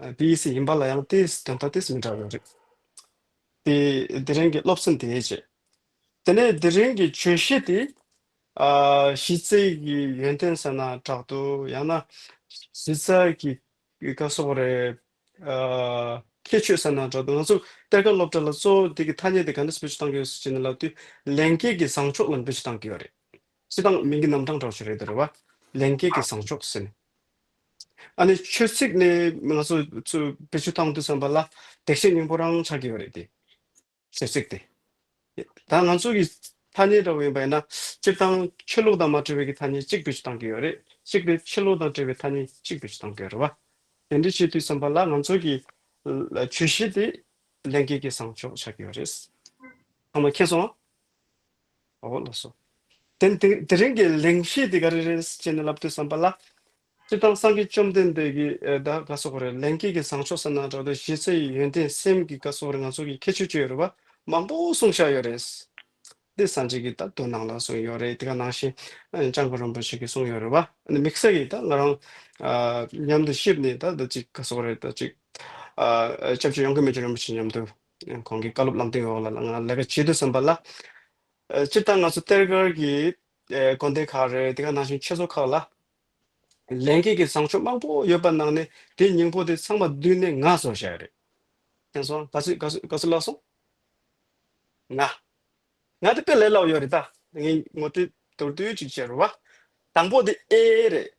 ཨ་བི་ཨི་སི་ཡིན་པ་ལ་ཡང་ཏིས་དོན་དག་ཏིས་མི་འདྲ་བ་ཡོད་རེད། དེ་དེ་རིང་གི་སློབ་ཚན་དེའི་རྗེས། དེ་ནས་དེ་རིང་གི་བརྗོད་གཞི་དེ་ཨ་གཞི་རྩའི་གི་ཡོན་ཏན་ཟེར་ན་དྲག་འདུག་ཡང་ན་གཞི་རྩ་གི་ག་སོགས་རེད། ཨ་ཁྱད་ཆོས་ཟེར་ན་དྲག་འདུག་ང་ཚོ་གཏེར་ཁ་སློབ་གྲྭ་ལ་གཙོ་བོ་དེ་གི་ཐ་སྙད་དེ་ག་འདྲས་བེད་སྤྱོད་བཏང་གི་ཡོད་ཟེར་ན་ལབ་དུས་ལྷན་སྐྱེས་ཀྱི་བཟང་ཕྱོགས་ལ་བེད་སྤྱོད་བཏང་གི་ཡོད་རེད། སྤྱི་བཏང་མིང་གི་རྣམ་གྲངས་འདྲ་བོ་ཞིག་རེད་འདུག་རེད་བ། ལྷན་སྐྱེས་ཀྱི་བཟང་ཕྱོགས་ཟེར་ནས། ཨ་ནི་ཆོས་ཚིག་ནས་ང་ཚོ་ཚུར་བེད་སྤྱོད་བཏང་དུས་ཙམ་པ་ལ་བདེ་གཤེགས་སྙིང་པོ་རང་ཆགས་ཀྱི་ཡོད་རེད་དེ། ཆོས་ཚིག་དེ། ད་ང་ཚོ་གི་ཐ་སྙད་འདྲ་བོ་ཡིན་པ་ཡིན་ན་སྤྱིར་བཏང་ཆོས་ལུགས་དང་མ་འབྲེལ་བའི་གི་ཐ་སྙད་གཅིག་བེད་སྤྱོད་བཏང་གི་ཡོད་རེད། གཅིག་དེ་ཆོས་ལུགས་དང་འབྲེལ་བའི་ཐ་སྙད་གཅིག་བེད་སྤྱོད་བཏང་གི་ཡོད་རེད་བ། དེ་འདྲ་བྱེད་དུས་ཙམ་པ་ལ་ང་ཚོ་གི་བརྗོད་གཞི་དེ་ལྷན་སྐྱེས་ཀྱི་བཟང་ཕྱོགས་ཆགས་ཀྱི་ཡོད་རེད། ཚང་མ་མཁྱེན་སོང་ཨ། འོ་ལགས་སོ། དེ་དེ་དེ་རིང་གི་གླེང་གཞི་དེ་ག་རེ་རེད་ཅེས་ནས་ལབ་དུས་ཙམ་པ་ལ། སྤྱིར་བཏང་སངས་རྒྱས་བཅོམ་ལྡན་འདས་ཀྱིས་ཨེ་ད་ག་སོགས་རེད། ལྷན་སྐྱེས་ཀྱི་བཟང་ཕྱོགས་ཟེར་ན་འདྲ་འདུག་གཞི་རྩའི་ཡོན་ཏན་སེམས་ཀྱི་ག་སོགས་རེད། ང་ཚོ་གི་ཁྱད་ཆོས་ཅིག་ཡོད་རེད་བ། མང་པོ་གསུངས་བཞག་ཡོད་རེད། འདི་སངས་རྒྱས་ཀྱིས་ད་མདོ་ནང་ལ་གསུངས་ཡོད་རེད། དེ་ག་ནང་བཞིན་ཨ་སྐྱབས་མགོན་རིན་པོ་ཆེ་གིས་གསུངས་ཡོད་རེད་བ། ཨ་ནི་དམིགས་བསལ་གྱིས་ད་ང་རང་ཨ་མཉམ་དུ་གཤིབ་ནས་ད་ད་ཅིག་ག་སོགས་རེད། ད་ཅིག་ཨ་སྐྱབས་རྗེ་ཡོངས་དགེ་མེད་ཀྱི་རིན་པོ་ཆེ་མཉམ་དུ་ཁོང་གི་བཀའ་སློབ་ལམ་སྟོན་འོག་ལ་ང་ལས་ཀ་བྱེད་དུས་ཙམ་པ་ལ། ཨ་སྤྱིར་བཏང་ང་ཚོ་གཏེར་སྒར་གྱི་ཨ་དགོན་སྡེ་ཁག་རེད། དེ་ག་ནང་བཞིན་ཆོས་ཚོགས་ཁག་ལ་ལྷན་སྐྱེས་ཀྱི་བཟང་སྤྱོད་མང་པོ་ཡོད་པ་ནང་ནས་དེའི་སྙིང་པོ་དེ་ཚང་མ་བསྡུས་ནས་ང་བཟོ་བཞག་ཡོད་རེད། མཁྱེན་སོང་། ག་ཚོད་ག་ཚོད་ག་ཚོད་ལབ་སོང་། ང་། ང་དེ་དཔེ་ལས་སླ་པོ་ཡོད་རེད། ད་ངས་ངོ་སྤྲོད་མདོར་བསྡུས་ཅིག་བྱས་རེད་བ། དང་པོ་དེ་ཨེ་རེད།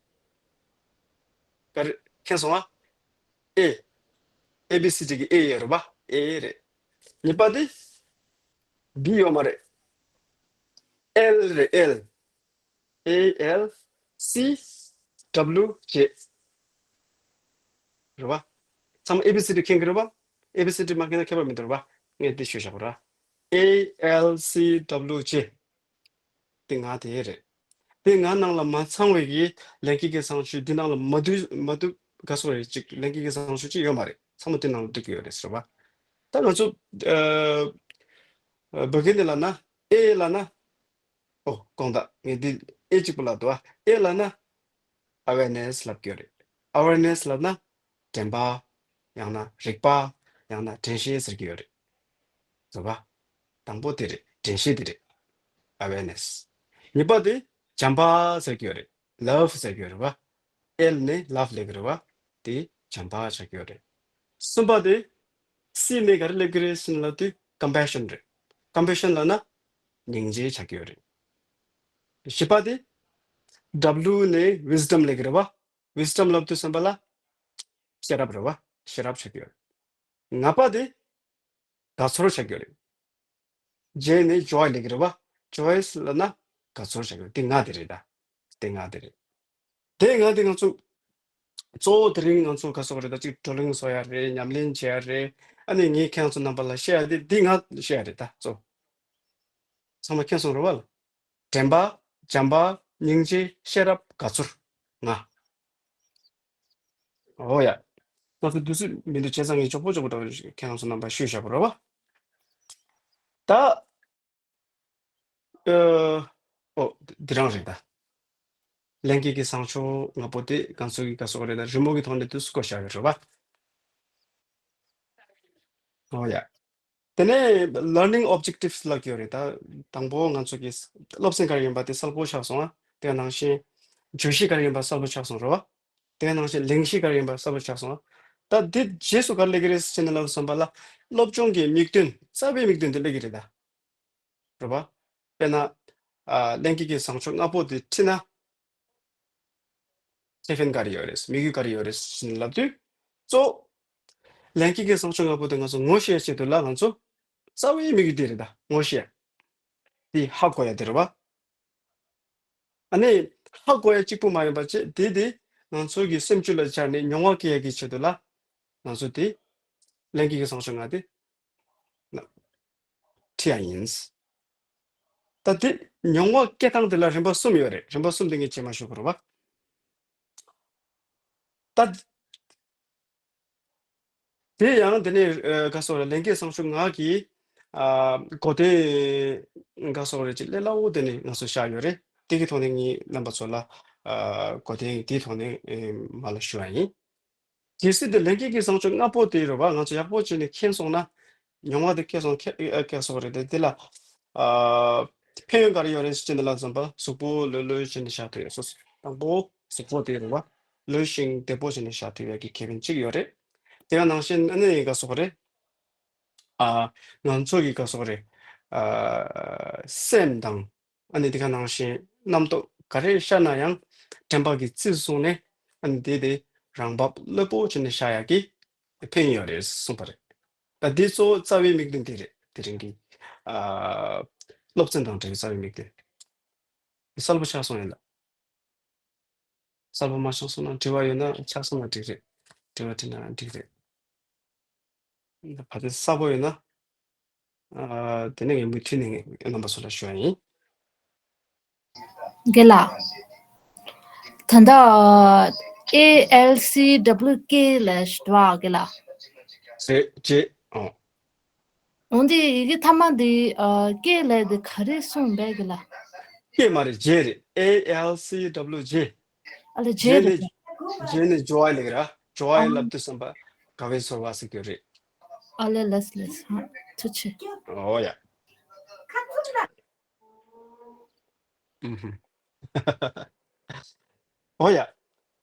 ག་རེ། མཁྱེན་སོང་ཨ། ཨེ། ཨེ་བི་སི་ཌི་གི་ཨེ་ཡོད་རེད་བ། ཨེ་རེད། གཉིས་པ་དེ་བི་ཡོད་མ་རེད། ཨེལ་རེད། ཨེལ། ཨེ་ཨེལ་སི་ཌབ་ལིའུ་ཇེ། རེད་བ། ཚང་མ་ཨེ་བི་སི་ཌི་མཁྱེན་གྱི་རེད་བ། ཨེ་བི་སི་ཌི་མ་མཁྱེན་ན་ཁྱད་པར་མི་འདུག་རེད་བ། ངས་འདི་ཞུས་བཞག་པ་རེད། ཨེ་ཨེལ་སི་ཌབ་ལིའུ་ཇེ། དེ་ང་དེ་རེད། དེ་ང་ནང་ལ་མ་ཚང་བའི་གི་ལྷན་སྐྱེས་ཀྱི་བཟང་སྤྱོད་འདི་ནང་ལ་མ་འདུས་མ་འདུས་ག་སོགས་རེད། ཅིག་ལྷན་སྐྱེས་ཀྱི་བཟང་སྤྱོད་ཅིག་ཡོད་མ་རེད། ཚང་མ་དེ་ནང་ལ་འདུས་ཀྱི་ཡོད་རེད་ཟེར་བ། ད་ང་ཚོ་ཨ་ཨ་བོད་སྐད་འདི་ལབ་ན་ཨེ་ལབ་ན། ཨོ་དགོངས་དག་ངས་འདི་ཨེ་གཅིག་པོ་ལབ་འདུག་ཨ། ཨེ་ལབ་ན་ཨ་ཝེར་ནེ་སི་ལབ་ཀྱི་ཡོད་རེད། ཨ་ཝེར་ནེ་སི་ལབ་ན་དྲན་པ། ཡང་ན་རིག་པ། ཡང་ན་དྲན་ཤེས་ཟེར་གྱི་ཡོད་རེད། རེད་བ། དང་པོ་དེ་རེད། དྲན་ཤེས་དེ་རེད། awareness། གཉིས་པ་དེ་བྱམས་པ་ཟེར་གྱི་ཡོད་རེད། love ཟེར་གྱི་ཡོད་རེད་བ། L ནས་love ལབ་ཀྱི་རེད་བ། དེ་བྱམས་པ་ཆགས་ཀྱི་ཡོད་རེད། གསུམ་པ་དེ་C ནས་ག་རེ་ལབ་ཀྱི་རེད་ཟེར་ན་ལབ་དུས་compassion རེད། compassion ལབ་ན་སྙིང་རྗེ་ཆགས་ཀྱི་ཡོད་རེད། བཞི་པ་དེ་W ནས་wisdom ལབ་ཀྱི་རེད་བ། wisdom ལབ་དུས་ཙམ་པ་ལ་ཤེས་རབ་རེད་བ། ཤེས་རབ་ཆགས་ཀྱི་ཡོད་རེད། ལྔ་པ་དེ་དགའ་ཚོར་ཆགས་ཀྱི་ཡོད་རེད། J ནས་joy ལབ་ཀྱི་རེད་བ། joy ལབ་ན་དགའ་ཚོར་ཆགས་ཀྱི་ཡོད་རེད། དེ་ལྔ་དེ་རེད་ད། དེ་ལྔ་དེ་རེད། དེ་ལྔ་དེ་ང་ཚོ་གཙོ་བོ་དེ་རིང་ང་ཚོ་ག་སོགས་རེད་ད། གཅིག་བགྲོ་གླེང་བཟོ་ཡ་རེད། ཉམས་ལེན་བྱེད་ཡ་རེད། ཨ་ནི་ངས་ཁྱེད་རང་ཚོ་རྣམ་པ་ལ་བཤད་ཡ་དེ་འདི་ལྔ་བཤད་ཡ་རེད་ད་གཙོ། ཚང་མ་མཁྱེན་སོང་རེད་བ། དྲན་པ། བྱམས་པ། སྙིང་རྗེ། ཤེས་རབ། དགའ་ཚོར། ལྔ། ཨོ་ཡ། ང་ཚོ་དུས་ཚོད་མི་འདུག་བྱས་ཙང་ངས་མགྱོགས་པོ་མགྱོགས་པོ་འགྲོ་ཁྱེད་རང་ཚོ་རྣམ་པ་ཞུས་བཞག་པ་རེད་བ། ད། ཨོ། འདི་རང་རེད་ད། ལྷན་སྐྱེས་ཀྱི་བཟང་ཕྱོགས་ལྔ་པོ་དེ་ང་ཚོ་གི་ག་སོགས་རེད་ད། རི་མོ་གི་ཐོག་ནས་དུས་སུ་བཀོད་བཞག་ཡོད་རེད་བ། ཨོ་ཡ། དེ་ནས་learning objectives ལབ་ཀྱི་ཡོད་རེད་ད། དང་པོ་ང་ཚོ་གི་སློབ་ཚན་ག་རེ་ཡིན་པ་དེ་གསལ་པོ་ཆགས་སོང་ཨ། དེ་ནང་བཞིན་བརྗོད་གཞི་ག་རེ་ཡིན་པ་གསལ་པོ་ཆགས་སོང་རེད་བ། དེ་ནང་བཞིན་གླེང་གཞི་ག་རེ་ཡིན་པ་གསལ་པོ་ཆགས་སོང་ཨ། ད་འདི་རྗེས་སུ་ག་རེ་སླེབས་ཀྱི་རེད་ཟེར་ན་ལབ་བསམ་པ་ལ་སློབ་སྦྱོང་གི་དམིགས་དོན་རྩ་བའི་དམིགས་དོན་དེ་སླེབས་ཀྱི་རེད་ད། རེད་བ། དཔེར་ན། ཨ། ལྷན་སྐྱེས་ཀྱི་བཟང་སྤྱོད་ལྔ་པོ་དེ་ཁྲིད་ན། ཁེ་ཕན་ག་རེ་ཡོད་རེད། དམིགས་ཡུལ་ག་རེ་ཡོད་རེད་ཟེར་ནས་ལབ་དུས། གཙོ། ལྷན་སྐྱེས་ཀྱི་བཟང་སྤྱོད་ལྔ་པོ་དེ་ང་ཚོ་ངོ་ཤེས་ཆེད་དུ་ལ་ང་ཚོ་རྩ་བའི་དམིགས་ཡུལ་དེ་རེད་ད། ངོ་ཤེས། དེ་ཧ་གོ་ཡ་དེ་རེད་བ། ཨ་ནི་ཧ་གོ་ཡ་གཅིག་པུ་མ་ཡིན་པ་བྱས་དེ་དེ་ང་ཚོ་གི་སེམས་རྒྱུད་ལ་སྦྱར་ནས་མྱོང་བ་སྐྱེ་ཡ་གི་ཆེད་དུ་ལ་ང་ཚོ་དེ་ལྷན་སྐྱེས་ཀྱི་བཟང་སྤྱོད་ལྔ་དེ་ཁྲིད་ཡ་ཡིན། ད་དེ་མྱོང་བ་སྐྱེ་སྟངས་དེ་ལ་རིམ་པ་གསུམ་ཡོད་རེད། རིམ་པ་གསུམ་དེ་ངས་རྗེས་མ་ཞུ་དགོས་རེད་བ། ད། དེ་ཡང་དེ་ནས་ཨ་ག་སོགས་རེད། ལྷན་སྐྱེས་བཟང་སྤྱོད་ལྔ་གི་ཨ་གོ་དོན་ག་སོགས་རེད་ཅིག་ལས་སླ་བོ་དེ་ནས་ང་ཚོ་བཞག་ཡོད་རེད། དེ་གི་ཐོག་ནས་ངས་རྣམ་པ་ཚོ་ལ་ཨ་གོ་དོན་དེའི་ཐོག་ནས་ཨེ་མ་ལ་ཞུ་བ་ཡིན། གལ་སྲིད་དེ་ལྷན་སྐྱེས་ཀྱི་བཟང་སྤྱོད་ལྔ་པོ་དེ་རེད་བ། ང་ཚོ་ཡག་པོ་བྱས་ནས་མཁྱེན་སོང་ན། མྱོང་བ་དེ་སྐྱེས་སོང་ཁེ་ཨ་སྐྱེས་སོང་རེད་དེ། དེ་ལ་ཨ་ཕན་ཡོན་ག་རེ་ཡོད་རེད་ཟེར་ན་ལབ་བསམ་པ་གཟུགས་པོ་ལྷོད་ལྷོད་བྱས་ནས་བཞག་ཐུབ་ཡོད། སོ་སོ་དང་པོ་གཟུགས་པོ་དེ་རེད་བ། ལྷོད་ཤིང་བདེ་པོ་བྱས་ནས་བཞག་ཐུབ་ཡ་གི་ཁེ་ཕན་གཅིག་ཡོད་རེད། དེ་ག་ནང་བཞིན་ཨ་ནི་ག་སོགས་རེད། ཨ་ང་ཚོ་གི་ག་སོགས་རེད། ཨ་སེམས་དང་། ཨ་ནི་དེ་ག་ནང་བཞིན་རྣམ་རྟོག་ག་རེ་ཤར་ན་ཡང་དྲན་པ་གི་རྩིས་སུ་བཟུང་ནས། ཨ་ནི་དེ་དེ་རང་བབས་ལྷོད་པོ་བྱས་ནས་བཞག་ཡག་གི་ཕན་ཡོན་རེད་གསུངས་པ་རེད། ད་འདི་གཙོ་བོ་རྩ་བའི་དམིགས་དོན་དེ་རེད། དེ་རིང་གི་ཨ་སློབ་ཚན་དང་འབྲེལ་བའི་རྩ་བའི་དམིགས་དོན། གསལ་པོ་ཆགས་སོང་ཡིན་ལ། གསལ་པོ་མ་ཆགས་སོང་ན་དྲི་བ་ཡོད་ན་ཆགས་སོང་ན་འགྲིག་རེད། དྲི་བ་དྲིས་ན་འགྲིག་རེད། ད་ཕ་དེ་གསལ་པོ་ཡོད་ན། ཨ་དེ་ནས་ངས་མུ་མཐུད་ནས་ངས་རྣམ་པ་ཚོ་ལ་ཞུ་བ་ཡིན། རྒན་ལགས། ད་ལྟ་A L C W K ལབ་ཞུ་བ་རྒན་ལགས། རེད་རེད། ཨོ། འོན་ཏེ་ཡི་གེ་མཐའ་མ་འདི་ཨ་K ལབ་འདི་ག་རེ་གསུངས་པས་རྒན་ལགས། K མ་རེད། J རེད། A L C W J། ཨ་ལེ་J J རེད། ནས་J ནས་joy ལབ་ར། joy ཨ་ལབ་དུས་ཙམ་པ་དགའ་བའི་ཚོར་བ་ཟེར་གྱི་རེད། ཨ་ལེ་ལགས་ལགས། ཧ་ཐུགས་རྗེ་ཆེ། ཨོ་ཡ། ཨུ་ཧུམ། ཨོ་ཡ།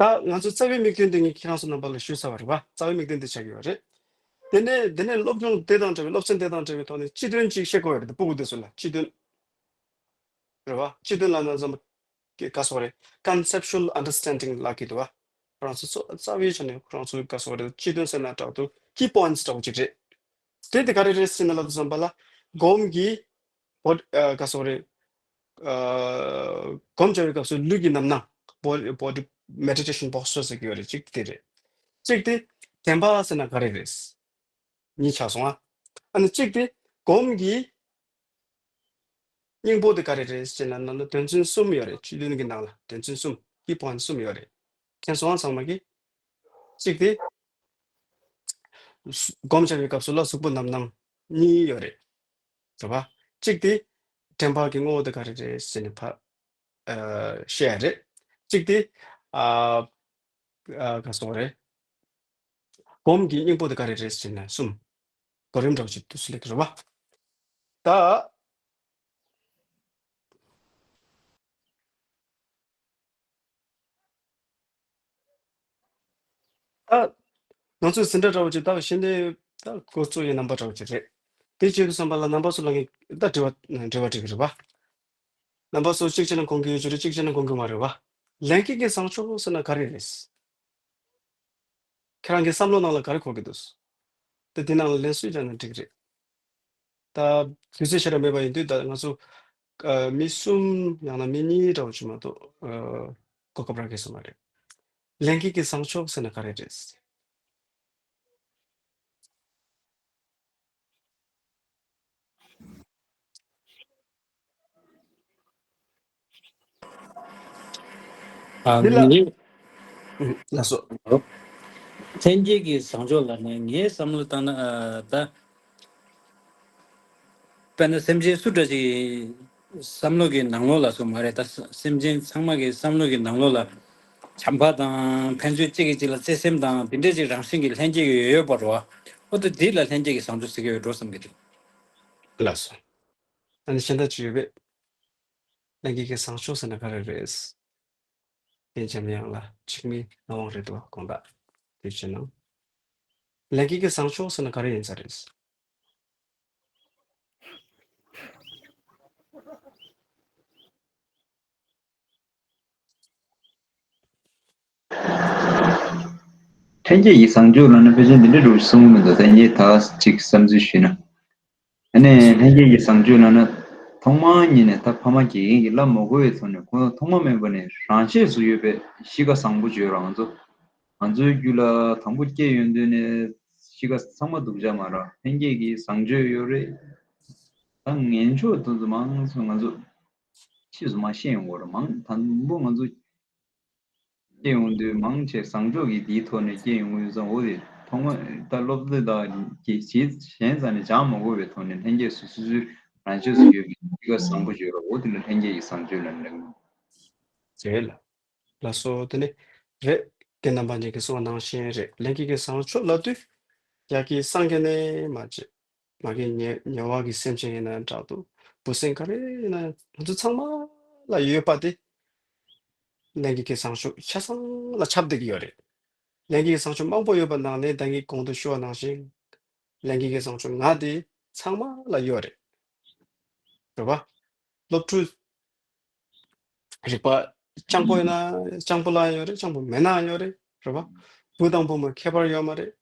ད་ང་ཚོ་རྩ་བའི་དམིགས་དོན་དེ་ངས་ཁྱེད་རང་ཚོ་རྣམ་པ་ལ་ཞུས་ཚར་བ་རེད་བ། རྩ་བའི་དམིགས་དོན་དེ་ཆགས་ཀྱི་ཡོད་རེད། དེ་ནས་དེ་ནས་སློབ་སྦྱོང་དེ་དང་འབྲེལ་བའི་སློབ་ཚན་དེ་དང་འབྲེལ་བའི་ཐོག་ནས་སྤྱི་དོན་ཅིག་ཤེས་དགོས་ཡོད་རེད། སྤུ་གུ་དེ་ཚོ་ལ་སྤྱི་དོན། རེད་བ། སྤྱི་དོན་ལ་ན་ཙམ་ག་སོགས་རེད། conceptual understanding ལབ་ཀྱི་འདུག་བ། ཁོ་རང་ཚོ་གཙོ་རྩ་བའི་ཆ་ནས་ཁོ་རང་ཚོ་ག་སོགས་རེད། སྤྱི་དོན་ཟེར་ན་དྲག་ཏུ་key points འདྲ་བོ་ཅིག་རེད། དེ་དེ་ག་རེ་རེད་ཟེར་ན་ལབ་དུས་ཙམ་པ་ལ་སྒོམ་གྱི་བོ་ཨ་ག་སོགས་རེད། ཨ་སྒོམ་བྱ་བའི་སྐབས་སུ་ལུས་ཀྱི་རྣམ་སྣང་body body meditation posture ཟེར་གྱི་ཡོད་རེད། གཅིག་དེ་རེད། གཅིག་དེ་བདེན་པ་ཟེར་ན་ག་རེ་རེད། གཉིས་ཆགས་སོང་ཨ། ཨ་ནི་གཅིག་དེ་སྒོམ་གྱི་སྙིང་པོ་དེ་ག་རེ་རེད་ཟེར་ན་ནང་ལ་དོན་ཚན་གསུམ་ཡོད་རེད། སྤྱི་དོན་གྱི་ནང་ལ་དོན་ཚན་གསུམ་key points གསུམ་ཡོད་རེད། མཁྱེན་སོང་ཨ་ཚང་མ་གིས། གཅིག་དེ་སྒོམ་བྱ་བའི་སྐབས་སུ་ལ་གཟུགས་པོ་རྣམ་སྣང་གཉིས་ཡོད་རེད། རེད་བ། གཅིག་དེ་དྲན་པ་གི་ངོ་བོ་དེ་ག་རེ་རེད་ཟེར་ནས་ཕ་ཨ་བཤད་ཡ་རེད། གཅིག་དེ་ཨ་ཨ་ག་སོགས་རེད། སྒོམ་གྱི་སྙིང་པོ་དེ་ག་རེ་རེད་ཟེར་ན་གསུམ། གོ་རིམ་འདྲ་བོ་ཅིག་ཏུ་སླེབས་ཀྱི་རེད་བ། ད་ ད་ང་ཚོས་འཛིན་གྲྭ་འདྲ་བོ་ཅིག་ད་གཞི་ནས་ད་འགོ་གཙོ་ཡི་རྣམ་པ་འདྲ་བོ་ཅིག་རེད། དེ་བྱེད་དུས་ཙམ་པ་ལ་རྣམ་པ་ཚོ་ལ་ངས་ད་དྲི་བ་འདྲི་བ་འདྲི་གི་རེད་པ། རྣམ་པ་ཚོ་གཅིག་བྱས་ན་དགོངས་ཀྱི་ཡོད་ཅོ་རེད། གཅིག་བྱས་ན་དགོངས་ཀྱི་མ་རེད་པ། ལྷན་སྐྱེས་ཀྱི་བཟང་སྤྱོད་ཟེར་ན་ག་རེ་རེད། ཁྱེད་རང་གི་བསམ་བློ་ནང་ལ་ག་རེ་འཁོར་གྱི་འདུག། དེ་དེ་ནང་ལ་ལན་གསུས་བྱས་ན་འགྲིག་གི་རེད། ད་དུས་ཚོད་ཞེ་དྲག་མེད་པ་ཡིན་དུས་ད་ང་ཚོ་ཨ་མི་གསུམ་ཡང་ན་མི་གཉིས་འདྲ་བོ་ཅིག་མ་གཏོགས་ཨ་གོ་སྐབས་རག་གི་སོང་མ་རེད། ལྷན་སྐྱེས་ཀྱི་བཟང་སྤྱོད་ཟེར་ན་ག་རེ་རེད། ཨ་འདི་ལ་ངའི་ལགས་སོ། ལྷན་སྐྱེས་ཀྱི་བཟང་སྤྱོད་ལ་ནི་ངའི་བསམ་བློ་བཏང་ན་ཨ་ད། དཔེར་ན་སེམས་ཅན་སུ་འདྲ་ཞིག་བསམ་བློ་གི་ནང་ལོགས་ལ་སོང་མ་རེད་ད། སེམས་ཅན་ཚང་མ་གི་བསམ་བློ་གི་ནང་ལོགས་ལ་བྱམས་པ་དང་ཕན་ཚུན་གཅིག་གིས་གཅིག་ལ་བརྩེ་སེམས་དང་དེ་འདྲ་ཞིག་རང་བཞིན་གྱི་ལྷན་སྐྱེས་ཀྱི་ཡོད་ཡོད་པ་རེད་བ། ཨོ་ད་འདི་ལ་ལྷན་སྐྱེས་ཀྱི་བཟང་སྤྱོད་ཟེར་གྱི་ཡོད་འགྲོ་བསམ་གྱི་འདུག། ལགས་སོ། ཨ་ནི་གཞན་དག་ཅི་ཡོད་པས། ལྷན་སྐྱེས་ཀྱི་བཟང་སྤྱོད་ཟེར་ན་ག་རེ་རེད། དེ་འཇམ་དབྱངས་ལ་འཆི་མེད་ངག་དབང་རེད་འདུག་དགོངས་དག། དེ་བྱས་ན། ལྷན་སྐྱེས་ཀྱི་བཟང་སྤྱོད་ཟེར་ན་ག་རེ་ཡིན་ས་རེད། ལྷན་སྐྱེས་ཀྱི་བཟང་སྤྱོད་ལབ་ན་ཕལ་ཆེར་འདི་འདྲ་འདྲ་བོ་ཞིག་གསུང་གི་མི་འདུག། ད་ངས་ད་ཅིག་བསམ་ཚུལ་ཞུས་ན། ཨ་ནི་ལྷན་སྐྱེས་ཀྱི་བཟང་སྤྱོད་ལབ་ན། ཐོག་མར་ཉིད་ནས་ད་ཕ་མ་དགེ་རྒན་གྱིས་བསླབ་མ་དགོས་པའི་ཐོག་ནས་ཁོང་ཐོག་མ་མེད་པ་ནས་རང་ཆས་སུ་ཡོད་པའི་གཤིས་ཀ་བཟང་པོ་བརྗོད་རང་ཚོ། ང་ཚོའི་རྒྱུད་ལ་དང་པོ་སྐྱེས་ཡོང་དུས་ནས་གཤིས་ཀ་ཚང་མ་སྡུག་ཅག་མ་རེད། ལྷན་སྐྱེས་ཀྱི་བཟང་སྤྱོད་ཡོད་རེད། ད་ངན་ཕྱོགས་དེ་ཚོ་མང་ཚོ་ང་ཚོ་ཕྱིས་སུ་མ་ཤེས་ཡོང་གི་རེད། མང་དང་པོ་ང་ཚོ་སྐྱེ་ཡོང་དུས་མང་ཆེ་བཟང་ཕྱོགས་ཀྱི་དེའི་ཐོག་ནས་སྐྱེ་ཡོང་གི་ཡོད་ཙང་། འོ་དེ་ཐོག་མ་ད་སློབ་དེབ་དང་གི་གཞི་གཞན་རྩ་ནས་སྦྱང་མ་དགོས་པའི་ཐོག་ནས་ལྷན་སྐྱེས་སུ་སོ་སོའི་རང་ཆས་སུ་ཡོད་པའི་གཤིས་ཀ་བཟང་པོ་བརྗོད་རོགས། འོ་དེ་ལ་ལྷན་སྐྱེས་ཀྱི་བཟང་སྤྱོད་ལབ་ནས་ལབ་ཀྱི་འདུག། རེད་ལ། ལགས་སོ། དེ་ནི་རེད། རྒན་རྣམ་པ་གཉིས་ཀྱིས་གསུངས་པ་ནང་བཞིན་རེད། ལྷན་སྐྱེས་ཀྱི་བཟང་སྤྱོད་ལབ་དུས་ཡ་གི་སངས་རྒྱས་ནས་མ་བྱེད། མ་གི་ཉེ་ཉེ་བ་གི་སེམས་ཅན་ཡིན་ན་འདྲ་འདུག། འབུ་སྲིན་ག་རེ་ཡིན་ན་ང་ཚོ་ཚང་མ་ལ་ཡོད་པ་དེ། ལྷན་སྐྱེས་ཀྱི་བཟང་སྤྱོད་ཆ་ཚང་ལ་ཁྱབ་བསྡད་ཀྱི་ཡོད་རེད། ལྷན་སྐྱེས་ཀྱི་བཟང་སྤྱོད་མང་པོ་ཡོད་པ་ནང་ནས་ད་གིན་གོང་དུ་ཞུ་བ་ནང་བཞིན། ལྷན་སྐྱེས་ཀྱི་བཟང་སྤྱོད་ལྔ་དེ་ཚང་མ་ལ་ཡོད་རེད། རེད་པ། སློབ་ཕྲུག་རིག་པ་སྤྱང་པོ་ཡིན་ན་སྤྱང་པོ་ལའང་ཡོད་རེད། སྤྱང་པོ་མེད་ནའང་ཡོད་རེད། རེད་པ། བུ་དང་བུ་མོ་ཁྱད་པར་ཡོད་མ་རེད།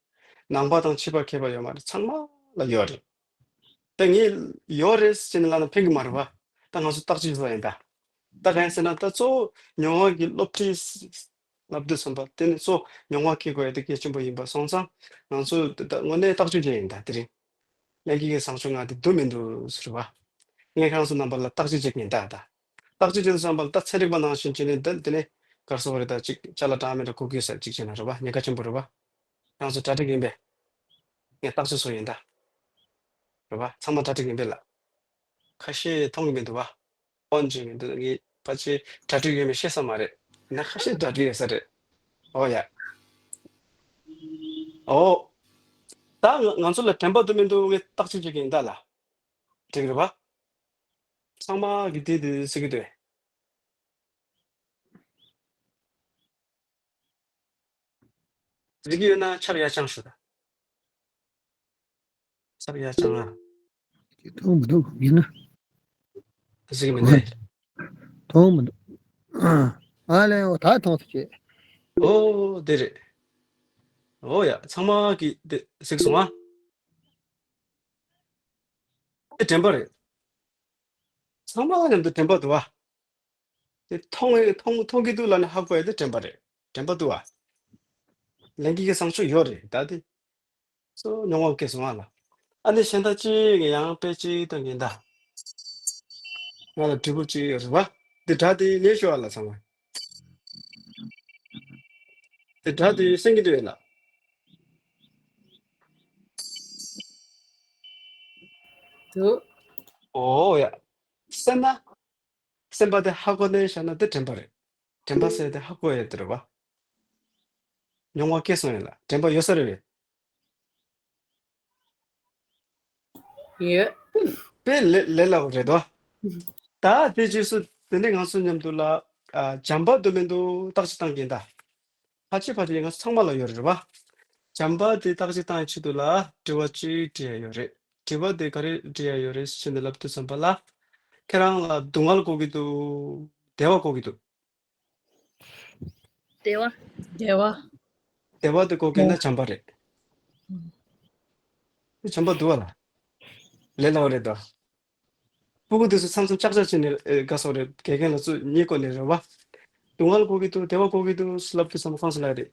ནང་པ་དང་ཕྱི་པ་ཁྱད་པར་ཡོད་མ་རེད། ཚང་མ་ལ་ཡོད་རེད། ད་ངས་ཡོད་རེད་ཟེར་ནས་ལབ་ན་ཕན་གྱི་མ་རེད་པ། ད་ང་ཚོ་བརྟག་དཔྱད་བཟོ་ཡིན་ད། ད་གང་ཡིན་ཟེར་ན་ད་གཙོ་བོ་མྱོང་བ་གི་སློབ་ཁྲིད་ལབ་དུས་ཙམ་པ་དེ་ནི་གཙོ་བོ་མྱོང་བ་སྐྱེ་དགོས་ཡ་དེ་གལ་ཆེན་པོ་ཡིན་པ་སོང་ཙང་ང་ཚོ་ད་དངོས་གནས་བརྟག་དཔྱད་བྱས་ཡིན་ད་དེ་རིང་། ལྷན་སྐྱེས་ཀྱི་བཟང་སྤྱོད་ལྔ་དེ་འདུག་མི་འདུག་ཟེར་བ། ངས་ཁྱེད་རང་ཚོ་རྣམ་པ་ལ་བརྟག་དཔྱད་བྱེད་ཀྱིན་གདའ་ད། བརྟག་དཔྱད་བྱེད་དུས་ཙམ་པ་ལ་ད་ཚན་རིག་པ་ནང་བཞིན་བྱས་ནས་ད་དེ་ནས་གར་སོང་བ་རེད། ད་ཅིག་ཅ་ལག་གྲངས་མེད་འདྲ་གོ་གི་ཡོད་ས་ཅིག་བྱས་ན་རེད་བ། ཉེན་ཁ་ཆེན་པོ་རེད་བ། ཁྱེད་རང་ཚོ་གྲ་སྒྲིག་ཡིན་པས། ངས་བརྟག་དཔྱད་བཟོ་ཡིན་ད། རེད་བ། ཚང་མ་གྲ་སྒྲིག་ཡིན་པས་ལ། ཁ་ཤས་མཐོང་གི་མི་འདུག་བ། ཨོན་བྱས་མི་འདུག། ངས་ཕལ་ཆེར་གྲ་སྒྲིག་ཡོད་མེད་ཤེས་ས་མ་རེད། ཡིན་ན་ཁ་ཤས་གྲ་སྒྲིག་ཡོད་ས་རེད། ཨོ་ཡ། ཨོ། ད་ང་ང་ཚོ་ལ་དྲན་པ་འདུག་མི་འདུག་ངས་བརྟག་དཔྱད་བྱེད་ཀྱི་ཡིན་ད་ལ། འགྲིག་རེད་པ། ཚང་མ་གི་དེ་དེ་ཟེར་གི་འདུག། ཟེར་གི་ཡོད་ན་ཆབ་ཡ་ཆང་ཞུ་ད། ཆབ་ཡ་ཆང་ཨ། མཐོང་མི་འདུག་ཡིན་ན། ཟེར་གི་མི་འདུག། མཐོང་མི་འདུག། ཨ་ལས་འོ་ད་མཐོང་ཐུབ་ཀྱི། ཨོ་དེ་རེད། ཨོ་ཡ་ཚང་མ་གི་དེ་གཟིགས་སོང་ཨ། དེ་དྲན་པ་རེད། ཚང་མ་མཉམ་དུ་དྲན་པ་འདུག་ཨ། དེ་མཐོང་མཐོང་མཐོང་གི་འདུག་ལབ་ནས་ཧ་གོ་ཡ་དེ་དྲན་པ་རེད། དྲན་པ་འདུག་ཨ། ལྷན་སྐྱེས་ཀྱི་བཟང་སྤྱོད་ཡོད་རེད་ད་དེ། སོ་མྱོང་བ་སྐྱེས་སོང་ང་ལ། ཨ་ནི་གཞན་དག་ཅིག་ཡང་དཔེ་ཅིག་གཏོང་གིན་ད། ང་ལ་དྲི་བ་ཅིག་ཡོད་རེད་བ། འདི་སྒྲ་དེ་ཉན་ཤོག་ཨ་ལ་ཚང་མ། འདི་སྒྲ་དེ་གསན་གྱི་འདུག་ཡ་ལ། འདུག། ཨོ་ཡ། གསན་ན། སེམས་པ་དེ་ཧ་གོ་ནས་བཞག་ན་དེ་དྲན་པ་རེད། དྲན་པ་ཟེར་དེ་ཧ་གོ་ཡ་དེ་རེད་བ། མྱོང་བ་སྐྱེས་སོང་ཡ་ལ་དྲན་པ་ཡོད་ས་རེད་བས། ཡོད། དཔེ་ལས་ལས་སླ་བོ་རེད་དོ། ད་དེ་རྗེས་སུ་དེ་ནས་ང་ཚོ་མཉམ་དུ་ལ་ཨ་བྱམས་པ་འདུག་མི་འདུག་བརྟག་དཔྱད་བཏང་གིན་ད། ཕལ་ཆེར་ཕལ་ཆེར་ང་ཚོ་ཚང་མ་ལ་ཡོད་རེད་རེད་བ། བྱམས་པ་དེ་བརྟག་དཔྱད་བཏང་ཡའི་ཆེད་དུ་ལ་དྲི་བ་གཅིག་དྲི་ཡ་ཡོད་རེད། དྲི་བ་དེ་ག་རེ་དྲི་ཡ་ཡོད་རེད་ཟེར་ནས་ལབ་དུས་ཙམ་པ་ལ། ཁྱེད་རང་ལ་སྡུག་བསྔལ་དགོས་ཀྱི་འདུག་བདེ་བ་དགོས་ཀྱི་འདུག་བདེ་བ། བདེ་བ། བདེ་བ་དེ་དགོས་ཀྱི་ན་བྱམས་པ་རེད། བྱམས་པ་འདུག་བ་ལ། ལས་སླ་བ་རེད་དོ། སྤུ་གུ་དེ་ཚོ་མཚམས་མཚམས་ཅག་ཅག་བྱས་ནས་ཨེ་དགའ་སོགས་རེད། དགེ་རྒན་ལ་ཚོ་ཉེས་སྐོར་ནས་རེད་བ། སྡུག་བསྔལ་དགོས་ཀྱི་འདུག་བདེ་བ་དགོས་ཀྱི་འདུག་ལབ་དུས་ཙམ་པ་གང་ཟེར་ལབ་རེད།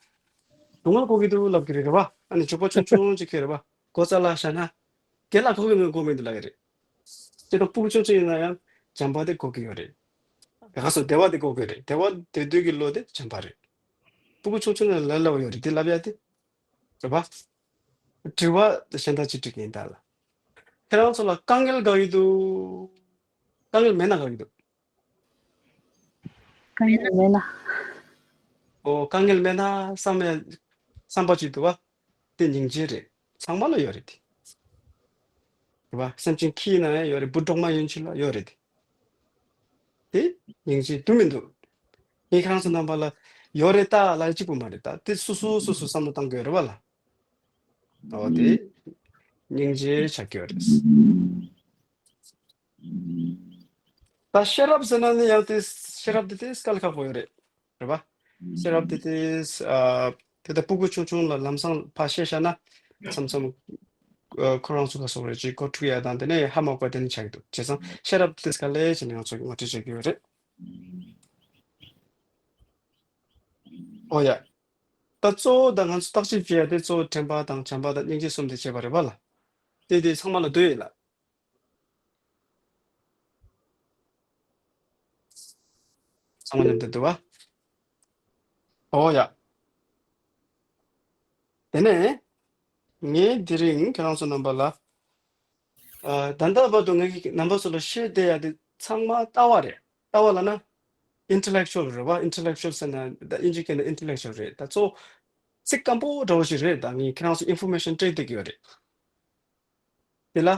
སྡུག་བསྔལ་དགོས་ཀྱི་འདུག་ལབ་ཀྱི་རེད་རེད་བ། ཨ་ནི་ཇོག་པ་ཆུང་ཆུང་ཅིག་ཁྱེར་རེད་བ། སྒོ་རྩ་ལ་བཞག་ན། རྒན་ལགས་དགོས་ཀྱི་མེད་དགོས་མེད་འདུག་ལབ་ཀྱི་རེད། དེ་དང་སྤུ་གུ་ཆུང་ཆུང་ཡིན་ན་ཡང་བྱམས་པ་དེ་དགོས་ཀྱི་ཡོད་རེད། ག་སོ་བདེ་བ་དེ་དགོས་ཀྱི་རེད། བདེ་བ་དེ་དུས་ཀྱི་བློ་དེ་བྱམས་པ་རེད། སྤུ་གུ་ཆུང་ཆུང་ན་ལ་ལ་བ་ཡོད་རེད་དེ་ལབ་ཡ་དེ། རེད་བ། དྲི་བ་གཞན་དག་ཅིག་དྲི་གིན་ད་ལ། ཁྱེད་རང་ཚོ་ལ་དཀའ་ངལ་ག་ཡོད་འདུག་དཀའ་ངལ་མེད་ན་ག་ཡོད་འདུག་དཀའ་ངལ་མེད་ན། ཨོ་དཀའ་ངལ་མེད་ན་བསམ་ཡ། བསམ་པ་ཅིག་འདུག་བ། དེ་སྙིང་རྗེ་རེད། ཚང་མ་ལ་ཡོད་རེད་དེ། རེད་བ། སེམས་ཅན་ཁྱི་ཡིན་ན་ཡང་ཡོད་རེད། འབུ་གྲོག་མ་ཡིན་ཕྱིན་ལ་ཡོད་རེད་དེ། དེ་སྙིང་རྗེ་འདུག་མི་འདུག་ངས་ཁྱེད་རང་ཚོ་རྣམ་པ་ལ་ཡོད་རེད་ད་ལབ་གཅིག་པུ་མ་རེད་ད། དེ་སོ་སོ་སོ་སོ་བསམ་བློ་བཏང་དགོས་རེད་བ་ལ། ཨོ་དེ་སྙིང་རྗེ་ཆགས་ཀྱི་ཡོད་རེད། ད་ཤེས་རབ་ཟེར་ན་ནི་ཡང་དེ་ཤེས་རབ་དེ་དེ་སྐལ་ཁག་པོ་ཡོད་རེད། རེད་པ། ཤེས་རབ་དེ་དེ་ཨ་དེ་ལྟ་སྤུ་གུ་ཆུང་ཆུང་ལ་ལམ་སང་ཕར་བཤད་བཞག་ན་མཚམས་མཚམས་ཨ་ཁོ་རང་ཚོ་ག་སོགས་རེད་ཅིག་གོ་ཐུག་ཡ་དང་དེ་ནས་ཧ་མ་གོ་དེ་ནས་ཆགས་འདུག་བྱས་ཙང་ཤེས་རབ་དེ་ག་ལེ་བྱས་ནས་ང་ཚོ་ངོ་སྤྲོད་བྱེད་ཀྱི་ཡོད་རེད། ཨོ་ཡ། ད་གཙོ་བོ་ད་ང་ཚོ་བརྟག་དཔྱད་བྱེད་ཡ་དེ་གཙོ་བོ་དྲན་པ་དང་བྱམས་པ་དང་སྙིང་རྗེ་གསུམ་དེ་བྱེད་པ་རེད་པ་ལ། དེ་དེ་ཚང་མ་ལ་འདོད་ཡོད་ལ། ཚང་མ་མཉམ་དུ་འདུག་བ། ཨོ་ཡ། དེ་ནས་ངས་དེ་རིང་ཁྱེད་རང་ཚོ་རྣམ་པ་ལ་ཨ་ད་ལྟ་བར་དུ་ངས་རྣམ་པ་ཚོ་ལ་བཤད་བསྡད་ཡ་དེ་ཚང་མ་ལྟ་བ་རེད། ལྟ་བ་ལབ་ན་intellectual རེད་བ། intellectual ཟེར་ན་ད་དབྱིན་ཇི་སྐད་ནས་intellectual རེད། ད་གཙོ་བོ་ཚིག་སྐམ་པོ་འདྲ་བོ་ཞིག་རེད། ད་ངས་ཁྱེད་རང་ཚོ་information སྤྲད་བསྡད་ཀྱི་ཡོད་རེད། དེ་ལ་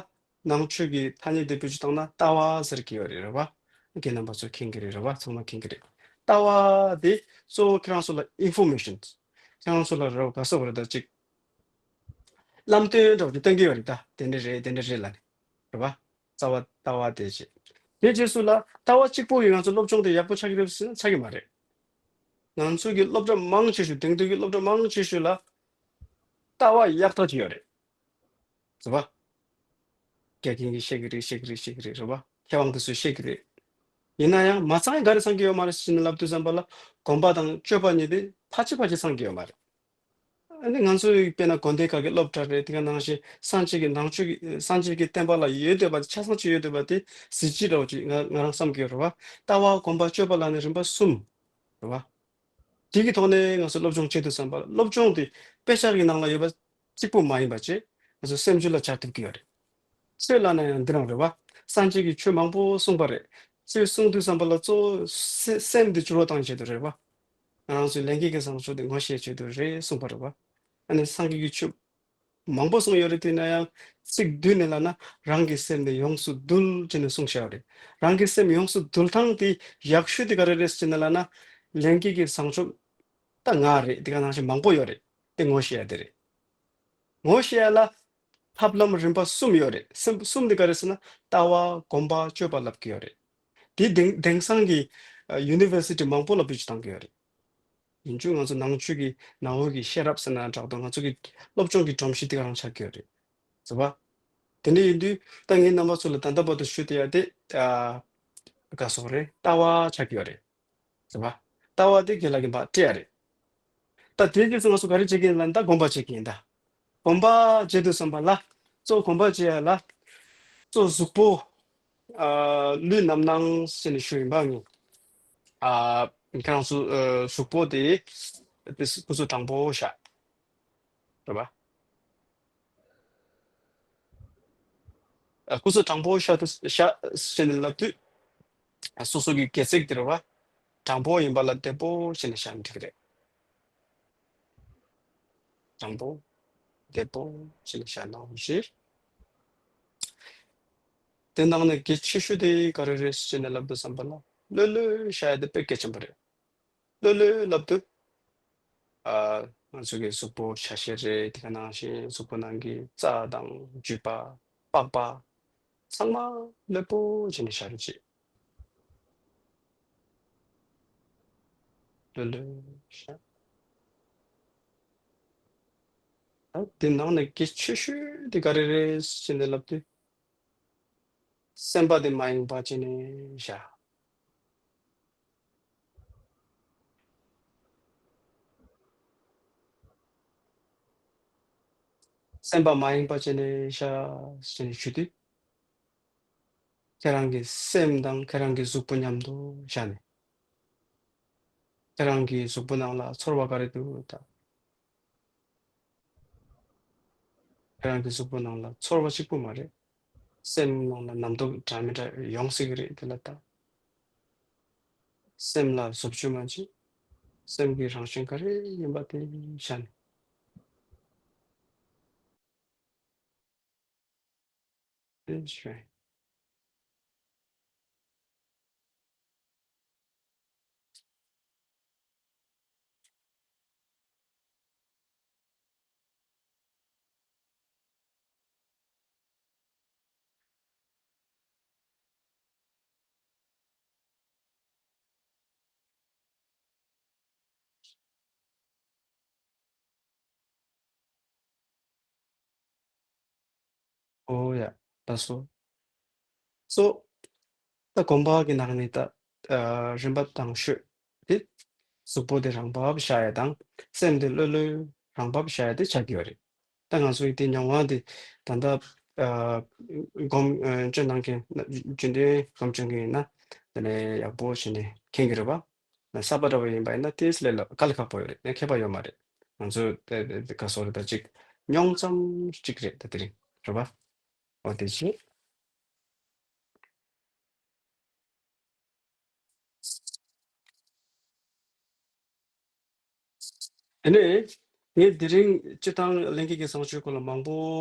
ནང་ཆོས་ཀྱི་ཐ་སྙད་དེ་བེད་སྤྱོད་བཏང་ན་ལྟ་བ་ཟེར་གྱི་ཡོད་རེད་རེད་བ། རྒན་རྣམ་པ་ཚོ་མཁྱེན་གྱི་རེད་རེད་བ། ཚང་མ་མཁྱེན་གྱི་རེད། ལྟ་བ་དེ་གཙོ་བོ་ཁྱེད་རང་ཚོ་ལ་information ཁྱེད་རང་ཚོ་ལ་རེད་བ། ག་སོགས་རེད་ད་ཅིག་ལམ་སྟོན་འདྲ་བོ་ཅིག་སྟོན་གྱི་ཡོད་རེད། ད་དེ་འདྲ་རེད་དེ་འདྲ་རེད་ལབ་ནས་རེད་བ། རྩ་བ་ལྟ་བ་དེ་བྱེད། དེ་རྗེས་སུ་ལ་ལྟ་བ་གཅིག་པོ་གིས་ང་ཚོ་སློབ་སྦྱོང་དེ་ཡག་པོ་ཆགས་ཀྱི་རེད་ཟེར་ན་ཆགས་ཀྱི་མ་རེད། ང་ཚོ་གི་སློབ་གྲྭ་མང་ཆེ་ཤོས་དེང་དུས་ཀྱི་སློབ་གྲྭ་མང་ཆེ་ཤོས་ལ་ལྟ་བ་ཡག་ཐག་ཅིག་ཡོད་རེད། རེད་བ། དགེ་རྒན་གྱིས་བཤད་ཀྱི་རེད་བཤད་ཀྱི་རེད་བཤད་ཀྱི་རེད་རེད་བ། མཁས་དབང་དེ་ཚོས་བཤད་ཀྱི་རེད། ཡིན་ན་ཡང་མ་ཚང་ཡ་ག་རེ་ཚང་གི་ཡོད་མ་རེད་ཟེར་ནས་ལབ་དུས་ཙམ་པ་ལ་སྒོམ་པ་དང་སྤྱོད་པ་གཉིས་དེ་ཕལ་ཆེར་ཕལ་ཆེར་ཚང་གི་ཡོད་མ་རེད། ཨ་ནི་ང་ཚོའི་དཔེར་ན་དགོན་སྡེ་ཁག་གི་སློབ་གྲྭ་རེད། དེ་ག་ནང་བཞིན་སངས་རྒྱས་ཀྱི་ནང་ཆོས་ཀྱི་སངས་རྒྱས་ཀྱི་བསྟན་པ་ལ་ཡོད་བསྡད་པ་དེ་ཆ་ཚང་ཅིག་ཡོད་བསྡད་པ་དེ་གཟི་བརྗིད་འདྲ་བོ་ཅིག་ང་ང་རང་བསམ་གྱི་ཡོད་རེད་བ། ལྟ་བ་སྒོམ་པ་སྤྱོད་པ་ལ་ནི་རིམ་པ་གསུམ་རེད་བ། དེ་གི་ཐོག་ནས་ང་ཚོ་སློབ་སྦྱོང་བྱེད་དུས་ཙམ་པ་སློབ་སྦྱོང་དེ་དཔེ་ཆ་གི་ནང་ལ་ཡོད་པ་གཅིག་པུ་མ་ཡིན་པ་བྱས་ང་ཚོ་སེམས་རྒྱུད་ལ་སྦྱར་ཐུབ་ཀྱི་ཡོད་རེད། ཆོས་ལབ་ན་ཡང་འདི་རང་རེད་བ། སངས་རྒྱས་ཀྱིས་ཆོས་མང་པོ་གསུངས་པ་རེད། ཆོས་གསུང་དུས་ཙམ་པ་ལ་གཙོ་བོ་སེ་སེམས་འདི་འགྱུར་བ་གཏོང་ཆེད་དུ་རེད་བ། ང་རང་ཚོའི་ལྷན་སྐྱེས་ཀྱི་བཟང་སྤྱོད་དེ་ངོ་ཤེས་ཆེད་དུ་རེད་གསུངས་པ་རེད་བ། ཨ་ནི་སངས་རྒྱས་ཀྱིས་ཆོས་མང་པོ་གསུངས་ཡོད་རེད། དེ་ན་ཡང་ཚིག་བསྡུས་ནས་ལབ་ན་རང་གི་སེམས་ནི་ཡོངས་སུ་འདུལ་ཅེས་ནས་གསུངས་བཞག་རེད། རང་གི་སེམས་ཡོངས་སུ་འདུལ་སྟངས་དེ་ཡག་ཤོས་དེ་ག་རེ་རེད་ཅེས་ནས་ལབ་ན། ལྷན་སྐྱེས་ཀྱི་བཟང་སྤྱོད་ད་ལྔ་རེད། དེ་ག་ནང་བཞིན་མང་པོ་ཡོད་རེད། དེ་ངོ་ཤེས་ཡ་དེ་རེད། ངོ་ཤེས་ཡ་ལ་ཐབས་ལམ་རིམ་པ་གསུམ་ཡོད་རེད། གསུམ་གསུམ་དེ་ག་རེ་ཟེར་ན་ལྟ་བ་སྒོམ་པ་སྤྱོད་པ་ལབ་ཀྱི་ཡོད་རེད། དེ་དེང་དེང་སང་གི་ཨ་ཡུ་ནི་ཝར་སི་ཊི་མང་པོ་ལ་བེད་སྤྱོད་བཏང་གི་ཡོད་རེད། ཡིན་རྒྱུ་ང་ཚོ་ནང་ཆོས་ཀྱི་ནང་འོག་གི་ཤེས་རབ་ཟེར་ན་དྲག་ཏུ་ང་ཚོ་གི་སློབ་སྦྱོང་གི་སྒྲོམ་གཞི་དེ་ག་རང་ཆགས་ཀྱི་ཡོད་རེད། རེད་བ། དེ་འདྲ་ཡིན་དུས་ད་ངས་རྣམ་པ་ཚོ་ལ་ད་ལྟ་བར་དུ་ཞུ་བསྡད་ཡ་དེ་ཨ་ག་སོགས་རེད། ལྟ་བ་ཆགས་ཀྱི་ཡོད་རེད། རེད་བ། ལྟ་བ་དེ་རྒན་ལགས་ཀྱིས་ཕར་སྤྲད་ཡ་རེད། ད་དེའི་རྗེས་སུ་ང་ཚོ་ག་རེ་བྱེད་ཀྱི་ཡིན་ལབ་ན་ད་སྒོམ་པ་བྱེད་ཀྱི་ཡིན་ད། སྒོམ་པ་བྱེད་དུས་ཙམ་པ་ལ་གཙོ་སྒོམ་པ་བྱེད་ཡ་ལ་གཙོ་གཟུགས་པོ་ཨ་ལུས་རྣམ་སྣང་ཟེར་ནས་ཞུ་ཡིན་པ་ངས། ཨ་ཁྱེད་རང་ཚོ་ཨ་གཟུགས་པོ་དེ་དེ་སྐུ་གཟུགས་དྲང་པོ་བཞག་རེད་བ། ཨ་སྐུ་གཟུགས་དྲང་པོ་བཞག་དུས་བཞག་ཟེར་ནས་ལབ་དུས་ཨ་སོ་སོ་གི་སྒལ་ཚིགས་དེ་རེད་བ། དྲང་པོ་ཡིན་པ་ལ་བདེ་པོ་བྱས་ནས་བཞག་ན་འགྲིག་གི་རེད། དྲང་པོ། བདེ་པོ་བྱས་ནས་བཞག་ན་འོ་ཞེས། དེ་ནང་ནས་གལ་ཆེ་ཤོས་དེ་ག་རེ་རེད་ཟེར་ནས་ལབ་དུས་ཙམ་པ་ལ་ལྷོད་ལྷོད་བཞག་ཡ་དེ་དཔེ་གལ་ཆེན་པོ་རེད། ལྷོད་ལྷོད་ལབ་དུས། ཨ། ང་ཚོ་གི་གཟུགས་པོ་ཆ་ཤས་རེད། དེ་ག་ནང་བཞིན་གཟུགས་པོ་ནང་གི་རྩ་དང་རྒྱུས་པ། པགས་པ། ཚང་མ་ལྷོད་པོ་བྱས་ནས་བཞག་རོགས་བྱེད། ལྷོད་ལྷོད་བཞག་ཨ། དེ་ནང་ནས་གལ་ཆེ་ཤོས་དེ་ག་རེ་རེད་ཟེར་ནས་ལབ་དུས། སེམས་པ་དེ་མ་ཡེངས་པ་བྱས་ནས་བཞག་སེམས་པ་མ་ཡེངས་པ་བྱས་ནས་བཞག་ཟེར་ནས་ཞུ་དུས། ཁྱེད་རང་གི་སེམས་དང་ཁྱེད་རང་གི་གཟུགས་པོ་མཉམ་དུ་བཞག་ནས། ཁྱེད་རང་གི་གཟུགས་པོ་ནང་ལ་ཚོར་བ་ག་རེ་འདུག་ད། ཁྱེད་རང་གི་གཟུགས་པོ་ནང་ལ་ཚོར་བ་གཅིག་པུ་མ་རེད། སེམས་ནང་ལ་རྣམ་རྟོག་འདྲ་མི་འདྲ་ཡོང་སྲིད་ཀྱི་རེད། དེ་ལ་ད། སེམས་ལ་བཟོ་བཅོས་མ་བྱེད། སེམས་ཀྱི་རང་བཞིན་ག་རེ་ཡིན་པ་དེ་བཞག་ནས། དེ་བཞག་ཨོ་ཡ། ད་སོ། སོ། ད་གོམ་པ་གི་ནང་ནས་ད། ཨ། རིམ་པ་དང་ཤོས་དེ། གཟུགས་པོ་དེ་རང་བབས་བཞག་ཡ་དང་སེམས་དེ་ལྷོད་ལྷོད་རང་བབས་བཞག་ཡ་དེ་ཆགས་ཀྱི་ཡོད་རེད། ད་ང་ཚོ་ཡི་དེ་མྱོང་བ་དེ་ད་ལྟ། ཨ། སྒོམ། ཨ། སྤྱོད་གནང་མཁན་རྒྱུན་ལྡན་སྒོམ་སྤྱོད་མཁན་ཡིན་ན་དེ་ནས་ཡག་པོ་བྱས་ནས་མཁྱེན་གྱི་རེད་པ། གསར་པ་འདྲ་བོ་ཡིན་པ་ཡིན་ན་དེ་ལས་ལ་དཀའ་ལས་ཁག་པོ་ཡོད་རེད། ཡང་ཁྱད་པར་ཡོད་མ་རེད། ང་ཚོ་དེ་དེ་དེ་ག་སོགས་རེད། ད་ཅིག་མྱོང་ཙམ་ཅིག་རེད། ད་དེ་རིང་རེད་པ། འོ་དེ་བྱས། དེ་ནས་ངས་དེ་རིང་སྤྱིར་བཏང་ལྷན་སྐྱེས་ཀྱི་བཟང་སྤྱོད་སྐོར་ལ་མང་པོ་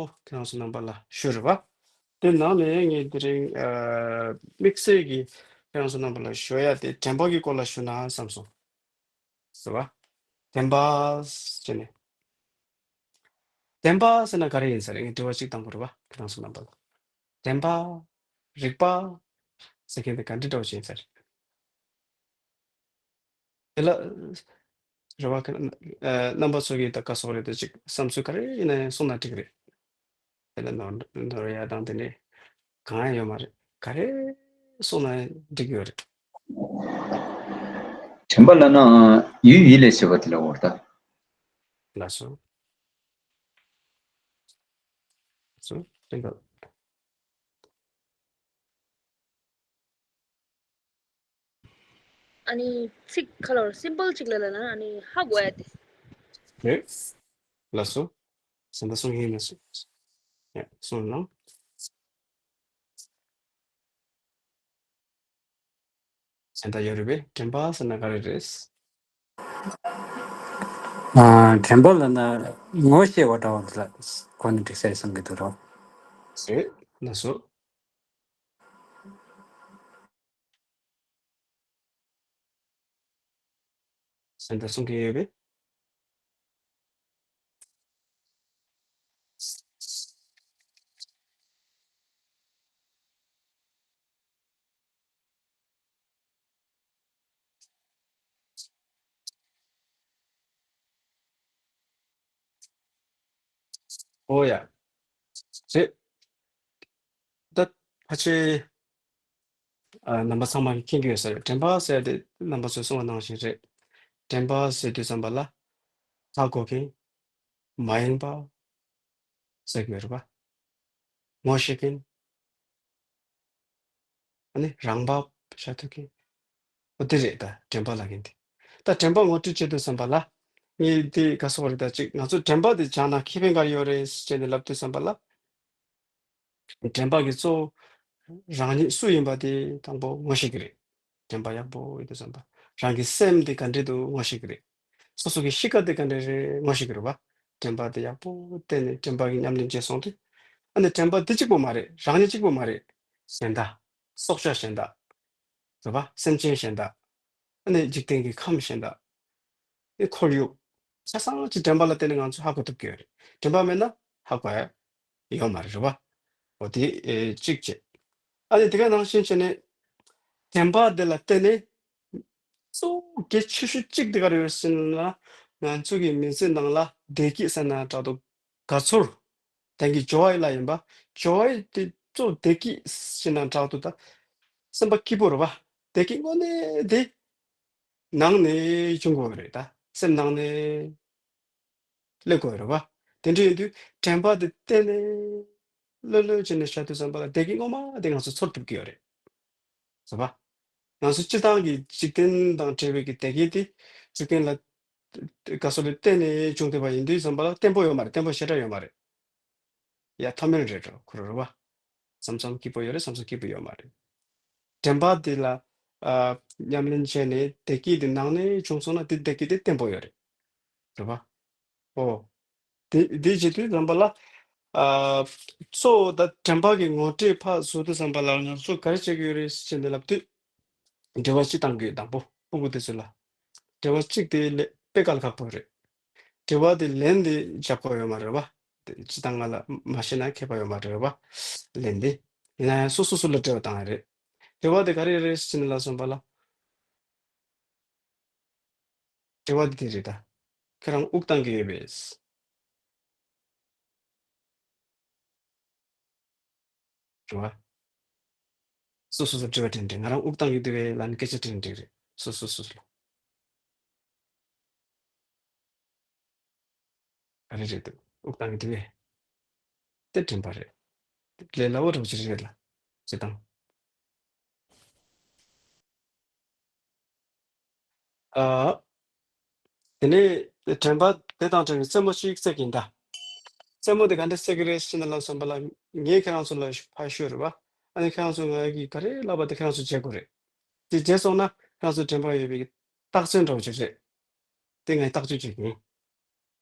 ཁྱེད་རང་ཚོ་རྣམ་པ་ལ་ཞུས་རེད་པ། དེ་ནང་ནས་ངས་དེ་རིང་ཨ། དམིགས་བསལ་གྱི་ཁྱེད་རང་ཚོ་རྣམ་པ་ལ་ཞུ་ཡ་དེ་དྲན་པ་གི་སྐོར་ལ་ཞུ་ན་བསམ་སོང་། ཟེར་བ། དྲན་པ་ཟེར་ནས། དྲན་པ་ཟེར་ན་ག་རེ་ཡིན་ས་རེད། ངས་དྲི་བ་གཅིག་བཏང་དགོས་རེད་པ། ཁྱེད་རང་ཚོ་རྣམ་པ་ལ། དྲན་པ། རིག་པ་ཟེར་མཁན་དེ་ག་འདྲ་འདྲ་བོ་ཞིག་ཡིན་ས་རེད། དེ་ལ་རེ་བ་ཁ། ཨ། རྣམ་པ་ཚོ་གིས་ད་ག་སོགས་རེད། དེ་ཅིག་བསམ་ཚུལ་ག་རེ་ཡིན་ན་ཡང་གསུངས་ན་འགྲིག་གི་རེད། དེ་ལ་ནོར་ནོར་ཡ་དང་དེ་ནས་གང་ཡང་ཡོད་མ་རེད། ག་རེ་གསུངས་ན་ཡང་འགྲིག་གི་ཡོད་རེད། དྲན་པ་ལབ་ན་ཡུལ་ཡིད་ལས་བྱེད་པ་དེ་ལ་འོ་ད། ལགས་སོ། སོ། དྲན་པ། ཨ་ནི་ཚིག་ཁ་ལོར་སིམ་པལ་ཅིག་ལ་ལ་ན་ཨ་ནི་ཧ་གོ་ཡ་དེ། རེད། ལགས་སོ། སེམས་པ་གསུང་གི་ཡིན་ན་སོ། ཡ། གསུང་ན། སེམས་པ་ཡོད་རེད་པས། དྲན་པ་ཟེར་ན་ག་རེ་རེད། ཨ། དྲན་པ་ལབ་ན་ངོ་ཤེས་པ་འདྲ་བོ་འདི་ལ་གོ་ནས་འགྲིག་ས་ཡིན་བསམ་གྱི་འདུག་རོ། རེད། ལགས་སོ། སེམས་པ་གསུང་གི་ཡོད་པས། ཨོ་ཡ། རེད། ད་ཕལ་ཆེར། ཨ། རྣམ་པ་ཚང་མ་གིས་མཁྱེན་གྱི་ཡོད་ས་རེད། དྲན་པ་ཟེར་དེ་རྣམ་པ་ཚོས་གསུངས་པ་ནང་བཞིན་རེད། དྲན་པ་ཟེར་དུས་ཙམ་པ་ལ། ཧ་གོ་མཁན། མ་ཡེངས་པ། ཟེར་གྱི་ཡོད་རེད་པ། ངོ་ཤེས་མཁན། ཨ་ནི་རང་བབས་བཞག་ཐུབ་མཁན། འོ་དེ་རེད། ད་དྲན་པ་ལབ་མཁན་དེ། ད་དྲན་པ་ངོ་སྤྲོད་བྱེད་དུས་ཙམ་པ་ལ། ངས་དེ་ག་སོགས་རེད། ད་ཅིག་ང་ཚོ་དྲན་པ་དེ་སྦྱང་ན་ཁེ་ཕན་ག་རེ་ཡོད་རེད་ཅེས་ནས་ལབ་དུས་ཙམ་པ་ལ། དྲན་པ་གི་གཙོ་བོ་རང་ཉིད་སུ་ཡིན་པ་དེ་དང་པོ་ངོ་ཤེས་ཀྱི་རེད། དྲན་པ་ཡག་པོ་ཡོད་དུས་ཙམ་པ། རང་གི་སེམས་དེ་ག་འདྲས་འདུག་ངོ་ཤེས་ཀྱི་རེད། སོ་སོ་གི་གཤིས་ཀ་དེ་ག་འདྲས་རེད་ངོ་ཤེས་ཀྱི་རེད་པ། དྲན་པ་དེ་ཡག་པོ་བསྟེན་ནས་དྲན་པ་གི་ཉམས་ལེན་བྱས་སོང་དུས། ཨ་ནི་དྲན་པ་དེ་གཅིག་པོ་མ་རེད། རང་ཉིད་གཅིག་པོ་མ་རེད། གཞན་དག་སྲོག་ཆགས་གཞན་དག་རེད་པ། སེམས་ཅན་གཞན་དག་ཨ་ནི་འཇིག་རྟེན་གྱི་ཁམས་གཞན་དག་ཨ་ནི་ཁོར་ཡུག་ཆ་ཚང་གི་དྲན་པ་ལ་བརྟེན་ནས་ང་ཚོ་ཧ་གོ་ཐུབ་ཀྱི་ཡོད་རེད། དྲན་པ་མེད་ན་ཧ་གོ་ཡ་ཡོད་མ་རེད། རེད་བ། འོ་དེ་ཨེ་གཅིག་བྱས། ཨ་ནི་དེ་ག་ནང་བཞིན་བྱས་ནས་དྲན་པ་དེ་ལ་བརྟེན་ནས་གཙོ་བོ་གལ་ཆེ་ཤོས་གཅིག་དེ་ག་རེ་ཡོད་ཟེར་ན། ང་ཚོ་གི་མི་ཚེ་ནང་ལ་བདེ་སྐྱིད་ཟེར་ན་འདྲ་འདུག་དགའ་ཚོར། དེང་གི་joy ལ་ཡིན་པ། joy དེ་གཙོ་བདེ་སྐྱིད་ཟེར་ན་འདྲ་འདུག་ད་སེམས་པ་སྐྱིད་པོ་རེད་བ། བདེ་སྐྱིད་དངོས་གནས་དེ་ནང་ནས་བྱུང་དགོས་རེད། ད་སེམས་ནང་ནས་སླེབས་དགོས་རེད་བ། དེ་འདྲ་ཡིན་དུས་དྲན་པ་དེ་གཏན་ནས་ལྷོད་ལྷོད་བྱས་ནས་བཞག་དུས་ཙམ་པ་ལ་བདེ་སྐྱིད་ངོ་མ་དེ་ང་ཚོ་ཚོར་ཐུབ་ཀྱི་ཡོད་རེད། རེད་བ། ང་ཚོ་སྤྱིར་བཏང་གི་འཇིག་རྟེན་དང་བྲལ་བའི་གི་བདེ་སྐྱིད་དེ་འཇིག་རྟེན་ལ་དགའ་བསུ་ལ་བརྟེན་ནས་བྱུང་བསྡད་པ་ཡིན་དུས་ཙམ་པ་ལ་བརྟན་པོ་ཡོད་མ་རེད། བརྟན་པོ་ཞེ་དྲག་ཡོད་མ་རེད། ཡ་མཐོ་དམན་རེད་འགྲོ་ཁོ་རང་རེད་བ། མཚམས་མཚམས་སྐྱིད་པོ་ཡོད་རེད། མཚམས་མཚམས་སྐྱིད་པོ་ཡོད་མ་རེད། དྲན་པ་དེ་ལ་ཨ་ཉམས་ལེན་བྱས་ནས་བདེ་སྐྱིད་དེ་ནང་ནས་བྱུང་སོང་ན་དེ་བདེ་སྐྱིད་དེ་བརྟན་པོ་ཡོད་རེད། རེད་བ། ཨོ། དེ་དེ་བྱེད་དུས་ཙམ་པ་ལ། ཨ་གཙོ་བོ་ད་དྲན་པ་གི་ངོ་སྤྲོད་ཕར་བཟོ་དུས་ཙམ་པ་ལ་ང་ཚོ་ག་རེ་བྱེད་ཀྱི་ཡོད་རེད་ཟེར་ནས་ལབ་དུས། འགྲེལ་པ་སྤྱི་བཏང་གི་དང་པོ་སྤུ་གུ་དེ་ཚོ་ལ། འགྲེལ་པ་གཅིག་དེ་ལས་དཔེ་དཀའ་ལས་ཁག་པོ་རེད། འགྲེལ་པ་དེ་ལན་དེ་རྒྱབ་ཁོ་ཡོད་མ་རེད་བ། དེ་སྤྱི་བཏང་ང་ལ་མ་ཤེས་ན་མཁས་པ་ཡོད་མ་རེད་བ། ལན་དེ། ཡིན་ན་ཡང་སོ་སོ་སོ་ལ་འགྲེལ་པ་བཏང་ཡ་རེད། འགྲེལ་པ་དེ་ག་རེ་རེད་ཟེར་ནས་ལབ་སོང་པ་ལ། དྲི་བ་འདི་དེ་རེད་ད། ཁྱེད་རང་དབུགས་བཏང་གི་ཡོད་པས། དྲི་བ། སོ་སོ་སོ་དྲི་བ་དྲན་དྲན་ང་རང་དབུགས་བཏང་གི་འདུག་གས་ལབ་ནས་སྐད་ཆ་དྲན་དྲན་རེད། སོ་སོ་སོ་སོ་ལ། ག་རེ་རེད་འདུག་དབུགས་བཏང་གི་འདུག་གས། དེ་དྲན་པ་རེད། དེ་ལས་སླ་བོ་རང་ཅི་རེད་ལ། ཅི་དང་། ཨ། དེ་ནས་དྲན་པ་དེ་དང་འབྲེལ་བའི་རྩེད་མོ་ཞིག་རྩེ་གིན་ད། རྩེད་མོ་དེ་ག་འདྲ་རྩེ་གི་རེད་ཟེར་ན་ལབ་སོང་པ་ལ་ངས་ཁྱེད་རང་ཚོ་ལ་ཕར་ཤོད་རེད་བ། ཨ་ནི་ཁྱེད་རང་ཚོ་ང་གིས་ག་རེ་ལབ་པ་དེ་ཁྱེད་རང་ཚོ་བྱེད་དགོས་རེད། དེ་བྱས་སོང་ན་ཁྱེད་རང་ཚོ་དྲན་པ་ཡོད་པའི་རྟགས་མཚན་འདྲ་བོ་ཅིག་རེད། དེ་ངས་ཐག་གཅོད་བྱེད་ཀྱིན།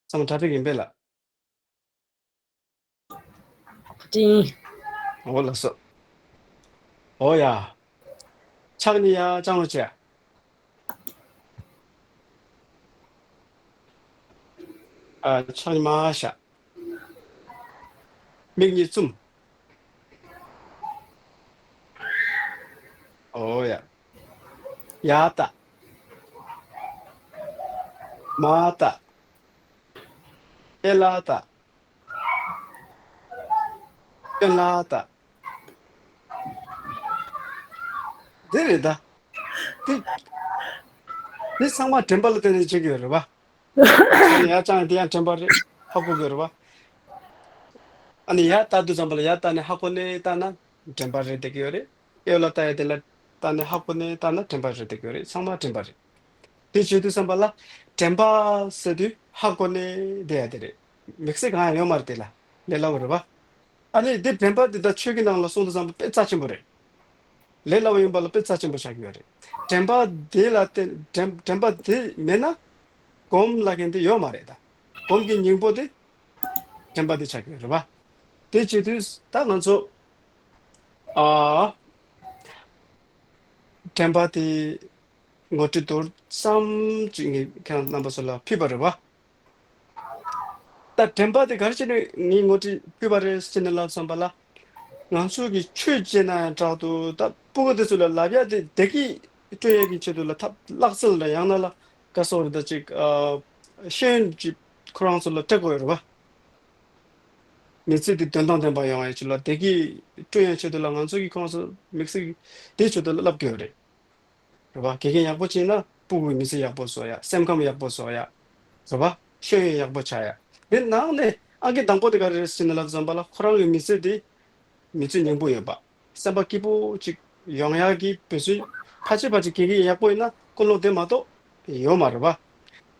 ཚང་མ་གྲ་སྒྲིག་ཡིན་པས་ལ། ཀྲིང་། འོ་ལགས་སོ། འོ་ཡ། ཕྱག་གཉིས་ཡར་བརྐྱང་རོགས་བྱས། ཨ། ཕྱག་གཉིས་མར་བཞག་མིག་གཉིས་བཙུམ། འོ་ཡ། ཡར་ལྟ། མར་ལྟ། གཡས་ལ་ལྟ། གཡོན་ལ་ལྟ། འདི་རེད་ད། འདི། འདི་ཚང་མ་དྲན་པ་ལ་བརྟེན་ནས་བྱེད་ཀྱི་ཡོད་རེད་བ། ཨ་ནི་ཡར་བརྐྱངས་དེ་ཡང་དྲན་པ་རེད། ཧ་གོ་གི་ཡོད་རེད་བ། ཨ་ནི་ཡར་ལྟ་དུས་ཙམ་པ་ལ་ཡར་ལྟ་ནས་ཧ་གོ་ནས་ལྟ་ན་དྲན་པ་རེད་བསྡད་ཀྱི་ཡོད་རེད། གཡས་ལ་ལྟ་ཡ་དེ་ལ་ལྟ་ནས་ཧ་གོ་ནས་ལྟ་ན་དྲན་པ་རེད་བསྡད་ཀྱི་ཡོད་རེད། ཚང་མ་དྲན་པ་རེད། དེ་བྱེད་དུས་ཙམ་པ་ལ་དྲན་པ་ཟེར་དུས་ཧ་གོ་ནས་བསྡད་ཡ་དེ་རེད། དམིགས་བསལ་གང་ཡང་ཡོད་མ་རེད་དེ་ལ། ལས་སླ་བོ་རེད་བ། ཨ་ནི་དེ་དྲན་པ་དེ་ད་ཆོས་ཀྱི་ནང་ལ་གསུངས་དུས་ཙམ་པ་དཔེ་རྩ་ཆེན་པོ་རེད། ལས་སླ་བོ་ཡིན་པ་ལ་དཔེ་རྩ་ཆེན་པོ་ཆགས་ཀྱི་ཡོད་རེད། དྲན་པ་དེ་ལ་བརྟེན་དྲན་དྲན་པ་དེ་མེད་ན་སྒོམ་ལབ་མཁན་དེ་ཡོད་མ་རེད་ད། སྒོམ་གྱི་སྙིང་པོ་དེ་དྲན་པ་དེ་ཆགས་ཀྱི་ཡོད་རེད་བ། དེ་བྱེད་དུས་ད་ང་ཚོ་ཨ་དྲན་པ་དེ་ངོ་སྤྲོད་མདོར་ཙམ་ཅིག་ངས་ཁྱེད་རང་རྣམ་པ་ཚོ་ལ་ཕུལ་བ་རེད་བ། ད་དྲན་པ་དེ་ག་རེ་བྱས་ནས་ངས་ངོ་སྤྲོད་ཕུལ་བ་རེད་ཟེར་ནས་ལབ་སོང་པ་ལ། ང་ཚོ་གི་ཆོས་བྱས་ན་ཡང་དྲག་ཏུ་ད་སྤུ་གུ་དེ་ཚོ་ལ་ལབ་ཡ་དེ་བདེ་སྐྱིད་སྤྲོད་ཡ་གི་ཆེད་དུ་ལ་ཐབས་ལག་རྩལ་ལ་ཡང་ན་ལ་ག་སོགས་རེད་ད་ཅིག་ཨ་ཤེས་ཡོན་ཅིག་ཁོ་རང་ཚོ་ལ་སྤྲད་དགོས་ཡོད་རེད་བ། མི་ཚེ་འདི་དོན་དང་ལྡན་པ་ཡོང་བའི་ཆེད་ལ་བདེ་སྐྱིད་སྤྲོད་ཡ་ཆེད་དུ་ལ་ང་ཚོ་གི་ཁོ་རང་ཚོ་དམིགས་བསལ་གྱི་དེའི་ཆེད་དུ་ལ་ལབ་དགོས་ཡོད་རེད། རེད་བ། དགེ་རྒན་ཡག་པོ་བྱས་ན་སྤུ་གུའི་མི་ཚེ་ཡག་པོ་བཟོ་ཡ། སེམས་ཁམས་ཡག་པོ་བཟོ་ཡ། རེད་བ། ཤེས་ཡོན་ཡག་པོ་ཆགས་ཡ། དེ་ནང་ནས་ཨང་ཀི་དང་པོ་དེ་ག་རེ་རེད་ཟེར་ན་ལབ་ཙམ་པ་ལ་ཁོ་རང་གི་མི་ཚེ་དེ་མི་ཚེ་སྙིང་པོ་ཡོད་པ། སེམས་པ་སྐྱིད་པོ་ཅིག་ཡོང་ཡ་གི་འབད་བརྩོན་ཕལ་ཆེར་ཕལ་ཆེར་དགེ་རྒན་ཡག་པོ་ཡིན་ན་ཀུན་སློང་དེ་མ་གཏོགས་ཡོད་མ་རེད་བ།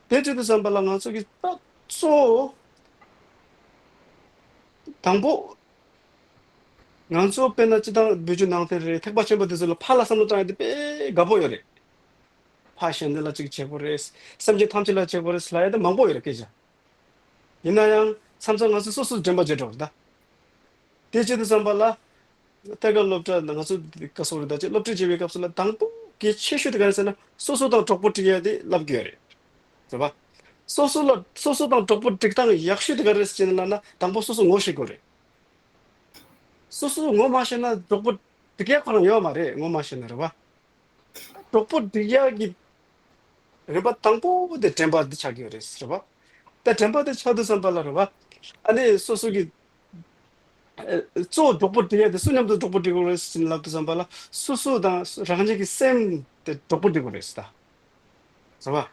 དེ་བྱེད་དུས་ཙམ་པ་ལ་ང་ཚོ་གི་ད་གཙོ་བོ་དང་པོ། ང་ཚོ་དཔེར་ན་སྤྱི་བཏང་བོད་བརྒྱུད་ནང་བསྟན་རེད། ཐེག་པ་ཆེན་པོ་དེ་ཚོ་ལ་ཕར་ལ་བསམ་བློ་བཏང་ཡ་དེ་དཔེ་དགའ་པོ་ཡོད་རེད། ཕར་གཞན་དོན་ལ་ཅིག་བྱེད་དགོས་རེད། སེམས་ཅན་ཐམས་ཅད་ལ་བྱེད་དགོས་རེད་ལབ་ཡ་དེ་མང་པོ་ཡོད་རེད་སྐད་ཆ། ཡིན་ན་ཡང་མཚམས་མཚམས་ང་ཚོ་སོ་སོ་དྲན་པ་བརྗེད་འགྲོ་རེད་ད། དེ་བྱེད་དུས་ཙམ་པ་ལ་ཐད་ཀར་སློབ་གྲྭ་ང་ཚོ་ག་སོགས་རེད་ད་ཅེས་སློབ་ཁྲིད་བྱེད་པའི་སྐབས་སུ་ལ་དང་པོ་གལ་ཆེ་ཤོས་དེ་ག་རེ་ཟེར་ན་སོ་སོ་དང་གྲོགས་པོ་སྒྲིག་ཡ་དེ་ལབ་དགོས་རེད། རེད་པ། སོ་སོ་ལ་སོ་སོ་དང་གྲོགས་པོ་སྒྲིག་སྟངས་ཡག་ཤོས་དེ་ག་རེ་རེད་ཟེར་ན་ལབ་ན། དང་པོ་སོ་སོ་ངོ་ཤེས་དགོས་རེད། སོ་སོ་ངོ་མ་ཤེས་ན་གྲོགས་པོ་སྒྲིག་ཡག་ཁོ་རང་ཡོད་མ་རེད། ངོ་མ་ཤེས་ན་རེད་བ། གྲོགས་པོ་སྒྲིག་ཡག་གི་རིམ་པ་དང་པོ་དེ་དྲན་པ་འདི་ཆགས་ཀྱི་ཡོད་རེད་ཟེར་བ། ད་དྲན་པ་དེ་ཆགས་དུས་ཙམ་པ་ལ་རེད་བ། ཨ་ནི་སོ་སོ་གི་ཨ་གཙོ་བོ་གྲོགས་པོ་སྒྲིག་ཡག་དེ་སུ་མཉམ་དུ་གྲོགས་པོ་སྒྲིག་དགོས་རེད་ཟེར་ལབ་དུས་ཙམ་པ་ལ། སོ་སོ་དང་རང་ཉིད་ཀྱི་སེམས་དེ་གྲོགས་པོ་སྒྲིག་དགོས་རེད་ཟེར། ད་རེད་བ།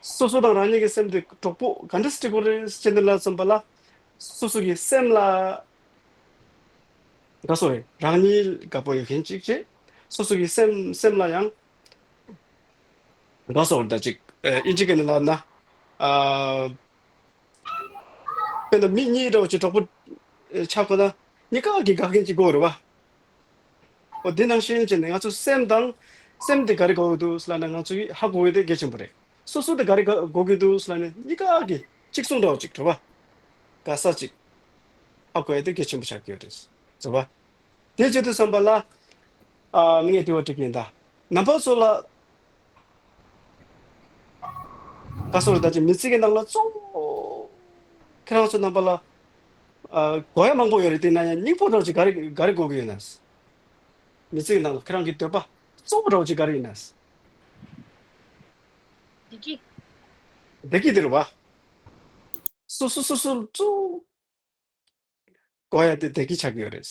སོ་སོ་དང་རང་ཉིད་ཀྱི་སེམས་དེ་གྲོགས་པོ་ག་འདྲ་སྒྲིག་དགོས་རེད་ཟེར་ནས་ལབ་ཙམ་པ་ལ། སོ་སོ་གི་སེམས་ལ་དགའ་སོ་རེད། རང་ཉིད་དགའ་པོ་ཡོད་མཁན་གཅིག་བྱས། སོ་སོ་གི་སེམས་སེམས་ལ་ཡང་དགའ་སོ་རེད། ད་ཅིག་ཨ་ཨིན་ཇི་སྐད་ནས་ལབ་ན། ཨ་དཔེར་ན་མི་གཉིས་འདྲ་བོ་ཅིག་གྲོགས་པོ་ཨ་ཆགས་དགོས་ན་གཉིས་ཀ་གི་དགའ་མཁན་གཅིག་དགོས་རེད་བ། འོ་དེ་ནང་བཞིན་བྱས་ནས་ང་ཚོ་སེམས་དང་སེམས་དེ་ག་རེ་དགོས་ཀྱི་འདུག་ལབ་ན། ང་ཚོ་གིས་ཧ་གོ་ཡ་དེ་གལ་ཆེན་པོ་རེད། སོ་སོ་དེ་ག་རེ་དགོས་ཀྱི་འདུག་ལབ་ན། གཉིས་ཀ་གི་གཅིག་མཚུངས་འདྲ་བོ་ཅིག་རེད་བ། དགའ་ས་ཅིག་ཧ་གོ་ཡ་དེ་གལ་ཆེན་པོ་ཆགས་ཀྱི་ཡོད་རེད། རེད་བ། དེ་བྱེད་དུས་ཙམ་པ་ལ། ཨ་ངས་དྲི་བ་འདྲི་གི་ཡིན་ད། རྣམ་པ་ཚོ་ལ། ག་སོ་རེད། ད་ཅིག་མི་ཚེ་གི་ནང་ལ་གཙོ་བོ་ཁྱེད་རང་ཚོ་རྣམ་པ་ལ་ཨ་དགོས་ཡ་མང་པོ་ཡོད་རེད། དེ་ན་ཡང་སྙིང་པོ་འདྲ་བོ་ཅིག་ག་རེ་ག་རེ་དགོས་ཀྱི་ཡོད་ན། མི་ཚེ་གི་ནང་ལ་ཁྱེད་རང་གི་འདོད་པ་གཙོ་བོ་འདྲ་བོ་ཅིག་ག་རེ་ཡིན་ན། བདེ་སྐྱིད། བདེ་སྐྱིད་དེ་རེད་བ། སོ་སོ་སོ་སོ་གཙོ་བོ་དགོས་ཡ་དེ་བདེ་སྐྱིད་ཆགས་ཀྱི་ཡོད་རེད།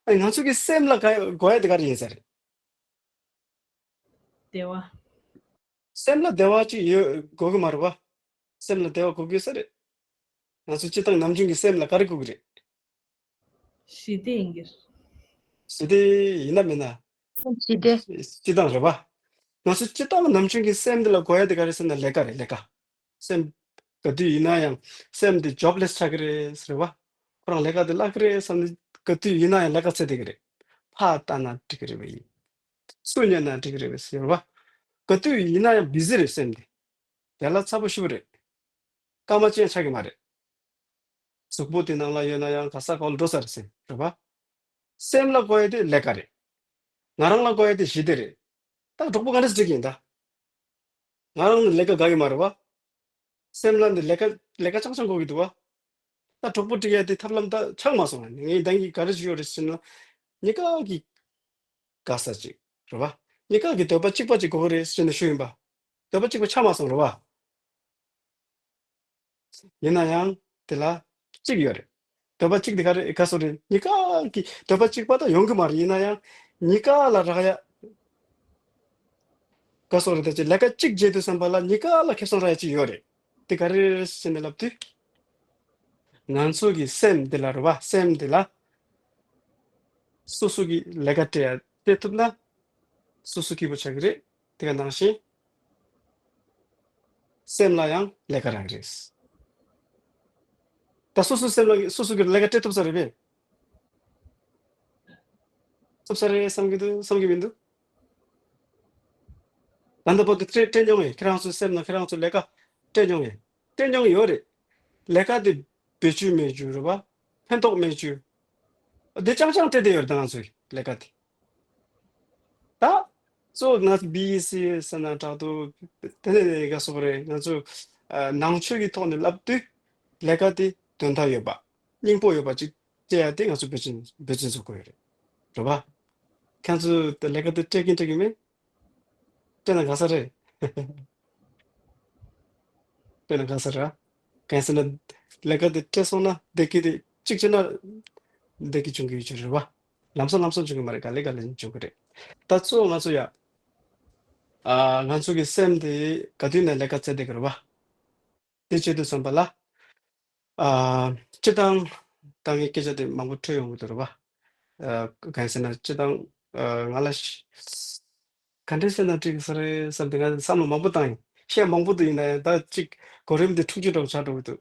ཨ་ང་ཚོ་གི་སེམས་ལ་དགའ་དགོས་ཡ་དེ་ག་རེ་ཡིན་ས་རེད། བདེ་བ། སེམས་ལ་བདེ་བ་ཅིག་ཡོད་དགོས་ཀྱི་མ་རེད་བ། སེམས་ལ་བདེ་བ་དགོས་ཀྱི་ས་རེད། ང་ཚོ་སྤྱིར་བཏང་ནམ་རྒྱུན་གྱི་སེམས་ལ་ག་རེ་དགོས་ཀྱི་རེད། ཞི་བདེ་ཡིན་གྱི་རེད། ཞི་བདེ་ཡིན་ན་མིན་ན། ཞི་བདེ། སྤྱིར་བཏང་རེད་བ། ང་ཚོ་སྤྱིར་བཏང་ནམ་རྒྱུན་གྱི་སེམས་འདི་ལ་དགོས་ཡ་དེ་ག་རེ་ཟེར་ན་ལས་ཀ་རེད། ལས་ཀ། སེམས་ག་དུས་ཡིན་ན་ཡང་སེམས་འདི་ཇོབ་ལེ་སི་ཆགས་ཀྱི་རེད་ཟེར་བ། ཁོ་རང་ལས་ཀ་འདི་བརླག་གི་རེད་བསམ་ནས་ག་དུས་ཡིན་ན་ཡང་ལས་ཀ་འཚོལ་བསྡད་ཀྱི་རེད། ཕར་ལྟ་ན་འགྲིག་གི་རེད་བ་ཡིན། སུ་ཉན་ན་འགྲིག་གི་རེད་བ་ཟེར་བ། ག་དུས་ཡིན་ན་ཡང་བི་ཟི་རེད་སེམས་འདི། ཡ་ལ་ཚ་པོ་ཞེ་པོ་རེད། སྐར་མ་གཅིག་ཡང་ཆགས་ཀྱི་མ་རེད། གཟུགས་པོ་དེ་ནང་ལ་ཡོད་ན་ཡང་ག་ས་ག་ལ་འགྲོ་ས་རེད་སེམས་རེད་བ། སེམས་ལ་དགོས་ཡ་དེ་ལས་ཀ་རེད། ང་རང་ལ་དགོས་ཡ་དེ་ཞི་བདེ་རེད། ད་གྲོགས་པོ་ག་འདྲ་ཞིག་ཡིན་ད། ང་རང་ནི་ལས་ཀ་དགའ་གི་མ་རེད་བ། སེམས་ལ་ནི་ལས་ཀ་ལས་ཀ་ཅང་ཅང་དགོས་ཀྱི་འདུག་བ། ད་གྲོགས་པོ་སྒྲིག་ཡ་དེ་ཐབས་ལམ་ད་ཆགས་མ་སོང་བ། ངས་ད་གིན་ག་རེ་ཞུ་ཡོད་རེད་ཟེར་ན། གཉིས་ཀ་གི་དགའ་ས་ཅིག་རེད་བ། གཉིས་ཀ་གི་འདོད་པ་གཅིག་པ་ཅིག་དགོས་ཀྱི་རེད་ཟེར་ནས་ཞུ་ཡིན་པ། འདོད་པ་གཅིག་པ་ཆགས་མ་སོང་རེད་བ། ཡིན་ན་ཡང་དེ་ལ་གཅིག་ཡོད་རེད། འདོད་པ་གཅིག་དེ་ག་རེ་ག་སོ་རེད། གཉིས་ཀ་གི་འདོད་པ་གཅིག་པ་ད་ཡོང་གི་མ་རེད། ཡིན་ན་ཡང་གཉིས་ཀ་ལ་རག་ཡ་ག་སོ་རེད། ད་ཅི་ལས་ཀ་གཅིག་བྱེད་དུས་ཙམ་པ་ལ་གཉིས་ཀ་ལ་ཁེ་བཟང་རག་ཡ་གཅིག་ཡོད་རེད། དེ་ག་རེ་རེད་ཟེར་ནས་ལབ་དུས། ང་ཚོ་གི་སེམས་འདི་ལ་རེད་བ། སེམས་འདི་ལ་སོ་སོ་གི་ལས་ཀ་སྤྲད་ཡ་སྤྲད་ཐུབ་ན་སོ་སོ་སྐྱིད་པོ་ཆགས་ཀྱི་རེད། དེ་ག་ནང་བཞིན། སེམས་ལ་ཡང་ལས་ཀ་རག་གི་རེད། ད་སོ་སོའི་སེམས་ལ་སོ་སོ་གི་ལས་ཀ་སྤྲད་ཐུབ་ས་རེད་པས། ཐུབ་ས་རེད་བསམ་གྱི་འདུག་བསམ་གྱི་མི་འདུག་ད་ལྟ་བར་དུ་སྤྲད་སྤྲད་མྱོང་ངས། ཁྱེད་རང་ཚོའི་སེམས་ལ་ཁྱེད་རང་ཚོའི་ལས་ཀ་སྤྲད་མྱོང་ངས། སྤྲད་མྱོང་ཡོད་རེད། ལས་ཀ་དེ་བེད་སྤྱོད་མེད་རྒྱུ་རེད་བ། ཕན་ཐོགས་མེད་རྒྱུ། དེ་རྐྱང་རྐྱང་སྤྲད་བསྡད་ཡོད་རེད། ད་ང་ཚོའི་ལས་ཀ་དེ། ད་གཙོ་བོ་ང་ཚོ་བི་ཨི་སི་ཟེར་ན་དྲག་འདུག་དེ་ནས་ག་སོགས་རེད། ང་ཚོ་ཨ་ནང་ཆོས་ཀྱི་ཐོག་ནས་ལབ་དུས་ལས་ཀ་དེ་དོན་དག་ཡོད་པ། སྙིང་པོ་ཡོད་པ་ཅིག་སྤྲད་ཡ་དེ་ང་ཚོ་འབད་བརྩོན་འབད་བརྩོན་བཟོ་དགོས་ཡོད་རེད། རེད་པ། ཁྱེད་ཚོ་ལས་ཀ་དེ་སྤྲད་ཀྱིན་སྤྲད་ཀྱིན་མེད། སྤྲད་ན་དགའ་ས་རེད། དཔེར་ན་གང་ཟེར་ར། གང་ཟེར་ན། ལས་ཀ་དེ་སྤྲད་སོང་ན་བདེ་སྐྱིད་དེ་གཅིག་བྱས་ན། བདེ་སྐྱིད་འབྱུང་གི་ཡོད་ཀྱི་རེད་བ། ལམ་སང་ལམ་སང་འབྱུང་གི་མ་རེད། ག་ལེ་ག་ལེ་འབྱུང་གི་རེད། ད་གཙོ་བོ་ང་ཚོ་ཡ། ཨ་ང་ཚོ་གི་སེམས་དེ་ག་དུས་ནས་ལས་ཀ་བཙལ་བསྡད་ཀྱི་རེད་བ། དེ་བྱེད་དུས་ཙམ་པ་ལ། ཨ་སྤྱིར་བཏང་ད་ངས་སྐད་ཆ་དེ་མང་པོ་འཕྲོད་ཡོང་གི་འདུག་རེད་བ། ཨ་གང་ཟེར་ན་སྤྱིར་བཏང་ཨ་ང་ལ་ཤ་ག་འདྲས་ཟེར་ན་འགྲིག་ས་རེད་བསམ་སྟེ་ང་བསམ་བློ་མང་པོ་བཏང་ཡིན། བཤད་མང་པོ་འདུག་ཡིན་ན་ཡང་ད་ཅིག་གོ་རིམ་དེ་འཁྲུག་རྒྱུ་འདྲ་བོ་ཆགས་འགྲོ་གི་འདུག་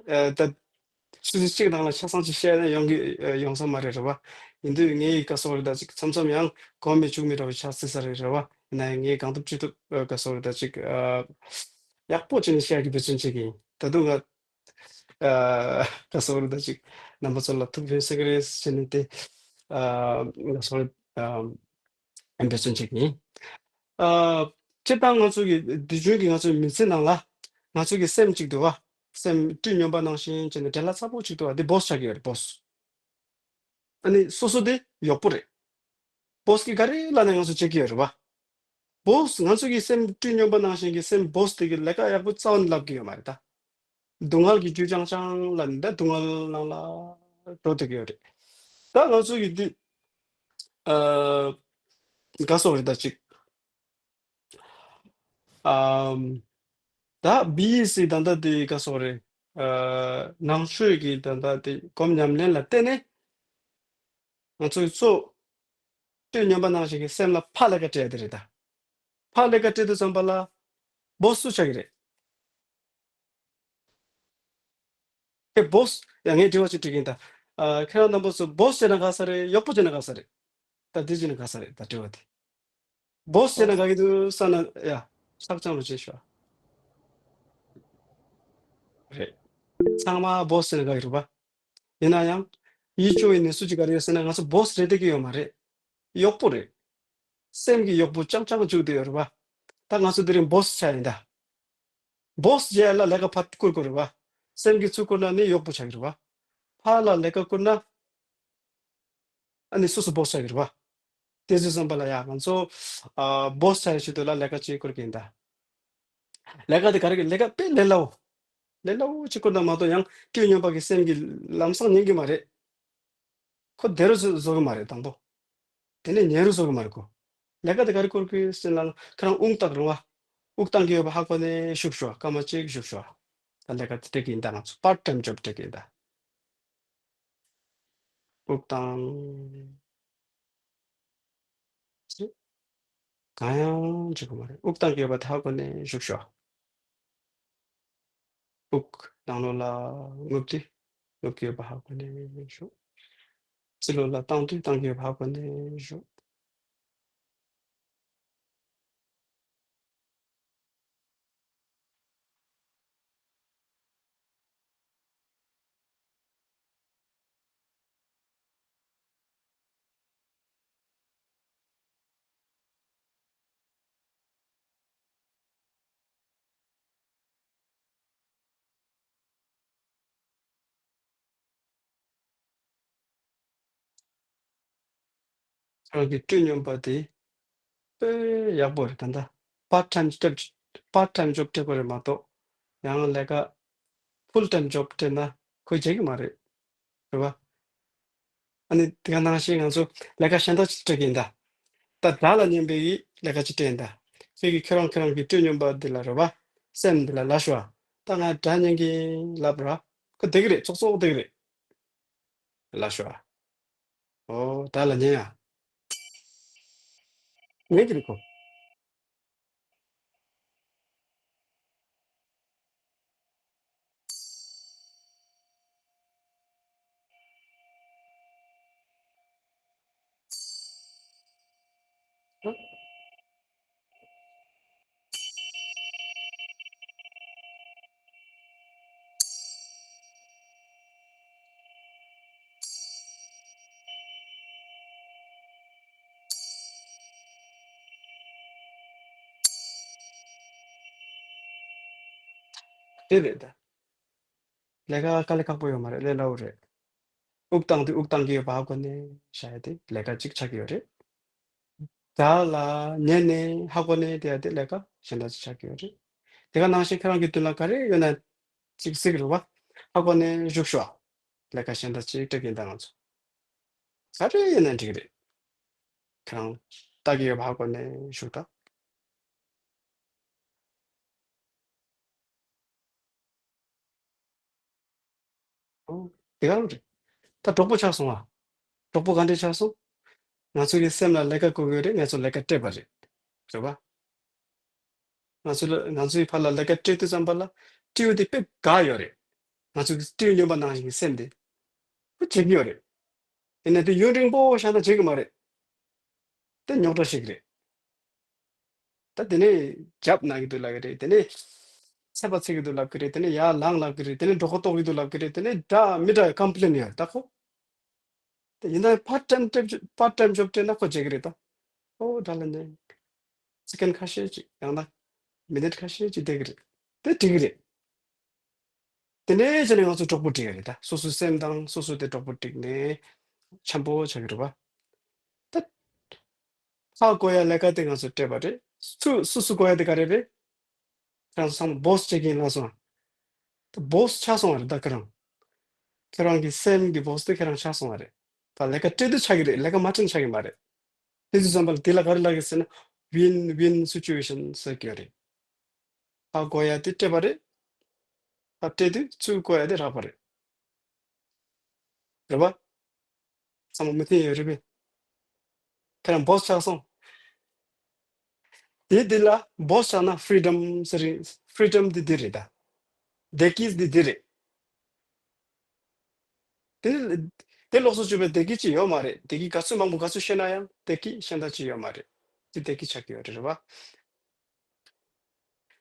ཨ་ད་ཆུ་ཚོད་གཅིག་ནང་ལ་ཆ་ཚང་ཅིག་བཤད་ན་ཡོང་གི་ཨ་ཡོང་ས་མ་རེད་རེད་བ། ཡིན་དུས་ངའི་ག་སོག་རེད་ད་ཅིག་མཚམས་མཚམས་ཡང་གོ་མེད་ཆུག་མེད་འདྲ་བོ་ཆགས་སྲིད་ས་རེད་རེད་བ། ཡིན་ན་ཡང་ངས་གང་ཐུབ་ཅི་ཐུབ་ཨ་ག་སོག་རེད་ད་ཅིག་ཨ་ཡག་པོ་བྱས་ནས་བཤད་ཀྱི་འབད་བརྩོན་བྱེད་ཀྱི་ཡིན། ད་དུང་ང་ཨ་ག་སོག་རེད་ད་ཅིག་རྣམ་པ་ཚོ་ལ་ཐུགས་ཕན་གསོས་ཀྱི་རེད་ཟེར་ནས་དེ་ཨ་ག་སོག་རེད་ཨ། འབད་བརྩོན་བྱེད་ཀྱི་ཡིན། ཨ། སྤྱིར་བཏང་ང་ཚོ་གི་དུས་རྒྱུན་གྱི་ང་ཚོའི་མི་ཚེ་ནང་ལ་ང་ཚོ་གི་སེམས་གཅིག་འདུག་བ། སེམས་སྤྲིན་སྙོམས་པ་ནང་བཞིན་བྱས་ནས་བྲེལ་བ་ཚ་པོ་གཅིག་འདུག་བ། འདི་བོས་ཆགས་ཀྱི་ཡོད་རེད། བོས། ཨ་ནི་སོ་སོ་དེ་གཡོག་པོ་རེད། བོས་ཀྱི་ག་རེ་ལབ་ནས་ང་ཚོ་བྱེད་ཀྱི་ཡོད་རེད་བ། བོས། ང་ཚོ་གི་སེམས་སྤྲིན་སྙོམས་པ་ནང་བཞིན་གྱི་སེམས་བོས་དེ་གི་ལས་ཀ་ཡག་པོ་རྩ་བ་ནས་ལབ་ཀྱི་ཡོད་མ་རེད་ད། སྡུག་བསྔལ་གྱི་རྒྱུ་རྐྱང་རྐྱང་ལ་ནི་ད་སྡུག་བསྔལ་ནང་ལ་འགྲོ་བསྡད་ཀྱི་ཡོད་རེད། ད་ང་ཚོ་གི་འདི་ཨ་ག་སོག་རེད་ད་ཅིག་ཨམ། ད་བི་ཨི་སི་ད་ལྟ་དེ་ག་སོག་རེད། ཨ་ནང་ཆོས་ཀྱི་ད་ལྟ་དེ་སྒོམ་ཉམས་ལེན་ལ་བརྟེན་ནས་ང་ཚོའི་གཙོ་སྤྲིན་སྙོམས་པ་ནང་བཞིན་གྱི་སེམས་ལ་ཕར་ལས་ཀ་སྤྲད་དེ་རེད་ད། ཕར་ལས་ཀ་སྤྲད་དུས་ཙམ་པ་ལ་བོས་སུ་ཆགས་ཀྱི་རེད། ཨེ་བོས། ཡ་ངས་དྲི་བ་ཅིག་དྲི་གིན་ད། ཨ་ཁྱེད་རང་རྣམ་པ་ཚོ་བོས་བྱས་ན་དགའ་ས་རེད། གཡོག་པོ་བྱས་ན་དགའ་ས་རེད། ད་འདི་བྱས་ན་དགའ་ས་རེད་ད་དྲི་བ་དེ། བོས་བྱས་ན་དགའ་གི་འདུག་ས་ན་ཡ། ཆག་ཅང་རུ་བྱེད་ཤོག་རེད། ཚང་མ་བོས་བྱས་ན་དགའ་གི་རེད་པ། ཡིན་ན་ཡང་། ཡིད་སྐྱོ་བའི་གནས་ཚུལ་ཅིག་ག་རེ་ཡོད་ཟེར་ན་ང་ཚོ་བོས་རེད་བསྡད་ཀྱི་ཡོད་མ་རེད། གཡོག་པོ་རེད། སེམས་ཀྱི་གཡོག་པོ་རྐྱང་རྐྱང་བཅུག་བསྡད་ཡོད་རེད་པ། ད་ང་ཚོ་དེ་རིང་བོས་ཆགས་ཡིན་ད། བོས་བྱས་ལ་ལས་ཀ་ཕར་བསྐུར་དགོས་རེད་བ། སེམས་ཀྱི་ཚུར་བསྐུར་ན་ནི་གཡོག་པོ་ཆགས་ཀྱི་རེད་བ། ཕར་ལ་ལས་ཀ་བསྐུར་ན། ཨ་ནི་སོ་སོ་བོས་ཆགས་ཀྱི་རེད་བ། དེ་ཚོ་བསམ་པ་ལ་ཡ་ང་ཚོ་ཨ་བོས་ཆགས་ཡོད་ཆེད་དུ་ལ་ལས་ཀ་ཅིག་བསྐུར་གྱི་ཡིན་ད། ལས་ཀ་དེ་ག་རེ་གི་ལས་ཀ་དཔེ་ལས་སླ་བོ། ལས་སླ་བོ་ཅིག་བསྐུར་ན་མ་གཏོགས་ཡང་སྤྲིན་སྙོམས་པ་གི་སེམས་ཀྱི་ལམ་སང་ཉན་གྱི་མ་རེད། ཁོ་བདེ་རུ་བཟོ་བཟོ་གི་མ་རེད་དང་པོ། དེ་ནས་ཉལ་རུ་བཟོ་གི་མ་རེད་ཁོ། ལས་ཀ་དེ་ག་རེ་བསྐུར་གི་ཟེར་ན་ཁ་རང་དབུགས་བཏང་རུང་བ། དབུགས་བཏང་གི་ཡོད་པ་ཧ་གོ་ནས་བཞུགས་ཤོག་སྐར་མ་གཅིག་བཞུགས་ཤོག་ད་ལས་ཀ་དེ་སྤྲད་གི་ཡིན་ད། ང་ཚོ་པར་ཊའིམ་ཇོབ་སྤྲད་གི་ཡིན་ད། དབུགས་བཏང་། གང་ཡང་བྱེད་དགོས་མ་རེད། དབུགས་བཏང་གི་ཡོད་པ་དེ་ཧ་གོ་ནས་བཞུགས་ཤོག་དབུགས་ནང་ལོགས་ལ་རྔུབ་དུས་རྔུབ་ཀྱི་ཡོད་པ་ཧ་གོ་ནས་བཞུགས། ཕྱི་ལོགས་ལ་བཏང་དུས་བཏང་གི་ཡོད་པ་ཧ་གོ་ནས་བཞུགས། རང་གི་སྤྲོད་སྙོམས་པ་དེ་དཔེ་ཡག་པོ་རེད། ད་ལྟ་པར་ཊའིམ་སྤྲད། པར་ཊའིམ་ཇོབ་སྤྲད་པ་རེད་མ་གཏོགས་ཡང་ལས་ཀ་ཕུལ་ཊའིམ་ཇོབ་སྤྲད་ན་ཁོས་བྱེད་ཀྱི་མ་རེད། རེད་བ། ཨ་ནི་དེ་ག་ནང་བཞིན་ང་ཚོ་ལས་ཀ་གཞན་དག་ཅིག་སྤྲད་ཀྱི་ཡིན་ད། ད་དགྲ་ལ་ཉན་པའི་ལས་ཀ་ཅིག་སྤྲད་ཡིན་ད། ཁྱེད་ཀྱིས་ཁྱེད་རང་ཁྱེད་རང་གི་སྤྲོད་སྙོམས་པ་འདི་ལ་རེད་བ། སེམས་འདི་ལ་ལབ་ཤོག་ད་ང་དགྲ་ཉན་གྱི་ཡིན་ལབ་ར། ཁོ་བསྡད་ཀྱི་རེད། ཙོག་ཙོག་བསྡད་ཀྱི་རེད། ལབ་ཤོག་ཨོ་དགྲ་ལ་ཉན་ཡ། ཉན་གྱི་རེད་ཁོ། དེ་རེད་ད། ལས་ཀ་དཀའ་ལས་ཁག་པོ་ཡོད་མ་རེད། ལས་སླ་བོ་རེད། དབུགས་བཏང་དུས་དབུགས་བཏང་གི་ཡོད་པ་ཧ་གོ་ནས་བཞག་ཡ་དེ་ལས་ཀ་གཅིག་ཆགས་ཀྱི་ཡོད་རེད། དགྲ་ལ་ཉན་ནས་ཧ་གོ་ནས་བསྡད་ཡ་དེ་ལས་ཀ་གཞན་དག་ཅིག་ཆགས་ཀྱི་ཡོད་རེད། དེ་ག་ནང་བཞིན་ཁྱེད་རང་གི་མདུན་ལ་ག་རེ་ཡོད་ན་ཅིག་གཟིགས་རོགས་པ། ཧ་གོ་ནས་བཞུགས་ཤོག་ལས་ཀ་གཞན་དག་ཅིག་སྤྲད་ཀྱིན་ད་ང་ཚོ། ག་རེ་ཡོད་ན་འགྲིག་གི་རེད། ཁྱེད་རང་ལྟ་གི་ཡོད་པ་ཧ་གོ་ནས་བཞུགས་དང་། ཨོ། དེ་ག་རང་རེད། ད་གྲོགས་པོ་ཆགས་སོང་ཨ། གྲོགས་པོ་ག་འདྲས་ཆགས་སོང་། ང་ཚོ་གི་སེམས་ལ་ལས་ཀ་དགོས་ཀྱི་རེད། ང་ཚོ་ལས་ཀ་སྤྲད་པ་རེད། རེད་པ། ང་ཚོ་ལ་ང་ཚོའི་ཕར་ལ་ལས་ཀ་སྤྲད་དུས་ཙམ་པ་ལ་སྤྲེའུ་དེ་དཔེ་དགའ་ཡོད་རེད། ང་ཚོ་གི་སྤྲེའུ་སྨྱོན་པ་ནང་བཞིན་གྱི་སེམས་དེ་དཔེ་བྱེད་ཀྱི་ཡོད་རེད། ཡིན་ན་དེ་ཡུན་རིང་པོ་བཞག་ན་བྱེད་ཀྱི་མ་རེད། དེ་རྙོག་དྲ་ཞིག་རེད། ད་དེ་ནས་རྒྱབ་ན་གི་འདུག་ལབ་ཀྱི་རེད། དེ་ནས་ཚད་པ་ཚིག་གི་འདུག་ལབ་ཀྱི་རེད། དེ་ནས་ཡར་ལངས་ལབ་ཀྱི་རེད། དེ་ནས་གྲོད་ཁོག་ལྟོགས་ཀྱི་འདུག་ལབ་ཀྱི་རེད། དེ་ནས་འདྲ་མི་འདྲ་བའི་ཀམ་པི་ལེན་ཡོད་ད་ཁོ། དེ་ཡིན་ན་པར་ཊའིམ་སྤྲད་པར་ཊའིམ་ཇོབ་སྤྲད་ན་ཁོ་བྱེད་ཀྱི་རེད་ད། ཨོ་དགྲ་ལ་ཉན། སེ་ཀན་ཁ་ཤས་ཅིག་ཡང་ན་མི་ནིཊ་ཁ་ཤས་ཅིག་བསྡད་ཀྱི་རེད། དེ་འགྲིག་གི་རེད། དེ་ནས་བྱས་ནས་ང་ཚོ་གྲོགས་པོ་བསྒྲིག་ཡ་རེད་ད། སོ་སོའི་སེམས་དང་སོ་སོ་དེ་གྲོགས་པོ་བསྒྲིགས་ནས་འཆམ་པོ་ཆགས་ཀྱི་རེད་པ། ད་ཧ་གོ་ཡ་ལས་ཀ་དེ་ང་ཚོ་སྤྲད་པ་རེད། སུ་སུ་སུ་གོ་ཡ་དེ་ག་རེ་རེད། ཁྱེད་རང་ཚོ་ཚང་མ་བོ་སི་ཅེག་ཨིན་ལབ་སོང་། ད་བོ་སི་ཆགས་སོང་བ་རེད་ད་ཁྱེད་རང་། ཁྱེད་རང་གི་སེམས་ཀྱི་བོ་སི་དེ་ཁྱེད་རང་ཆགས་སོང་བ་རེད། ད་ལས་ཀ་སྤྲད་དུས་ཆགས་ཀྱི་རེད། ལས་ཀ་མ་སྤྲད་ན་ཆགས་ཀྱི་མ་རེད། དེ་དུས་ཙམ་པ་ལ་དེ་ལ་ག་རེ་ལབ་ཀྱི་ཟེར་ན། ཝིན་ཝིན་སི་ཅུ་ཨེ་ཤན་ཟེར་གྱི་ཡོད་རེད། ཧ་གོ་ཡ་དེ་སྤྲད་པ་རེད། ད་སྤྲད་དུས་ཚུར་གོ་ཡ་དེ་རག་པ་རེད། རེད་པ། ཚང་མ་མོས་མཐུན་ཡོད་རེད་པས། ཁྱེད་རང་བོ་སི་ཆགས་སོང་། དེ་དེ་ལ་བོ་སི་ཆགས་ན་ཕི་རི་ཌམ་ཟེར་རེད། ཕི་རི་ཌམ་དེ་འདི་རེད་ད། བདེ་སྐྱིད་འདི་འདི་རེད། དེ་དེ་ལོགས་སུ་གྱུར་པའི་བདེ་སྐྱིད་ཅིག་ཡོད་མ་རེད། བདེ་སྐྱིད་ག་ཚོད་མང་པོ་ག་ཚོད་ཤེས་ན་ཡང་བདེ་སྐྱིད་གཞན་དག་ཅིག་ཡོད་མ་རེད། དེ་བདེ་སྐྱིད་ཆགས་ཀྱི་ཡོད་རེད། རེད་པ།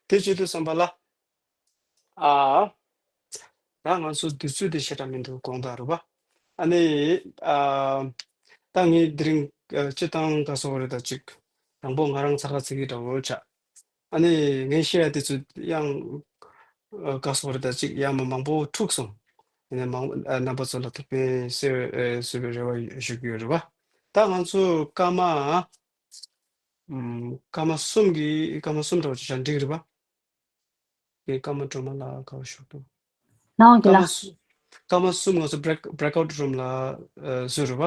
དེ་བྱེད་དུས་ཙམ་པ་ལ། ཨ། ད་ང་ཚོ་དུས་ཚོད་དེ་ཞེ་དྲག་མི་འདུག་དགོངས་དག་རེད་པ། ཨ་ནི། ཨ། ད་ངས་དེ་རིང་ཨ། སྤྱི་བཏང་ག་སོགས་རེད་ད་ཅིག་དང་པོ་ང་རང་ཚ་ཁ་ཚིག་གི་འདྲ་བོ་ཆགས། ཨ་ནི་ངས་བཤད་ཡ་དེ་ཚོ་ཡང་ཨ། ག་སོགས་རེད་ད་ཅིག་ཡང་མ་མང་པོ་འཁྲུགས་སོང་། ཡིན་ན་མང་ཨ། རྣམ་པ་ཚོ་ལ་ཐུགས་ཕན་གསོས་ཨ། གསོས་པའི་རེ་བ་ཞུ་གི་ཡོད་རེད་པ། ད་ང་ཚོ་སྐར་མ། ཨམ། སྐར་མ་གསུམ་གྱི་སྐར་མ་གསུམ་འདྲ་བོ་ཅིག་བཞག་འགྲིག་རེད་པ། དེ་སྐར་མ་སྒྲོལ་མ་ལགས་ག་པར་བཞུགས་འདུག་ནའོ་གི་སྐར་མ་ལ། སུ། སྐར་མ་གསུམ་ང་ཚོ་བྷེ་རེག་བྷེ་རེག་ཨའུཊ་རུམ་ལ་ཨ། བཟོས་རེད་པ།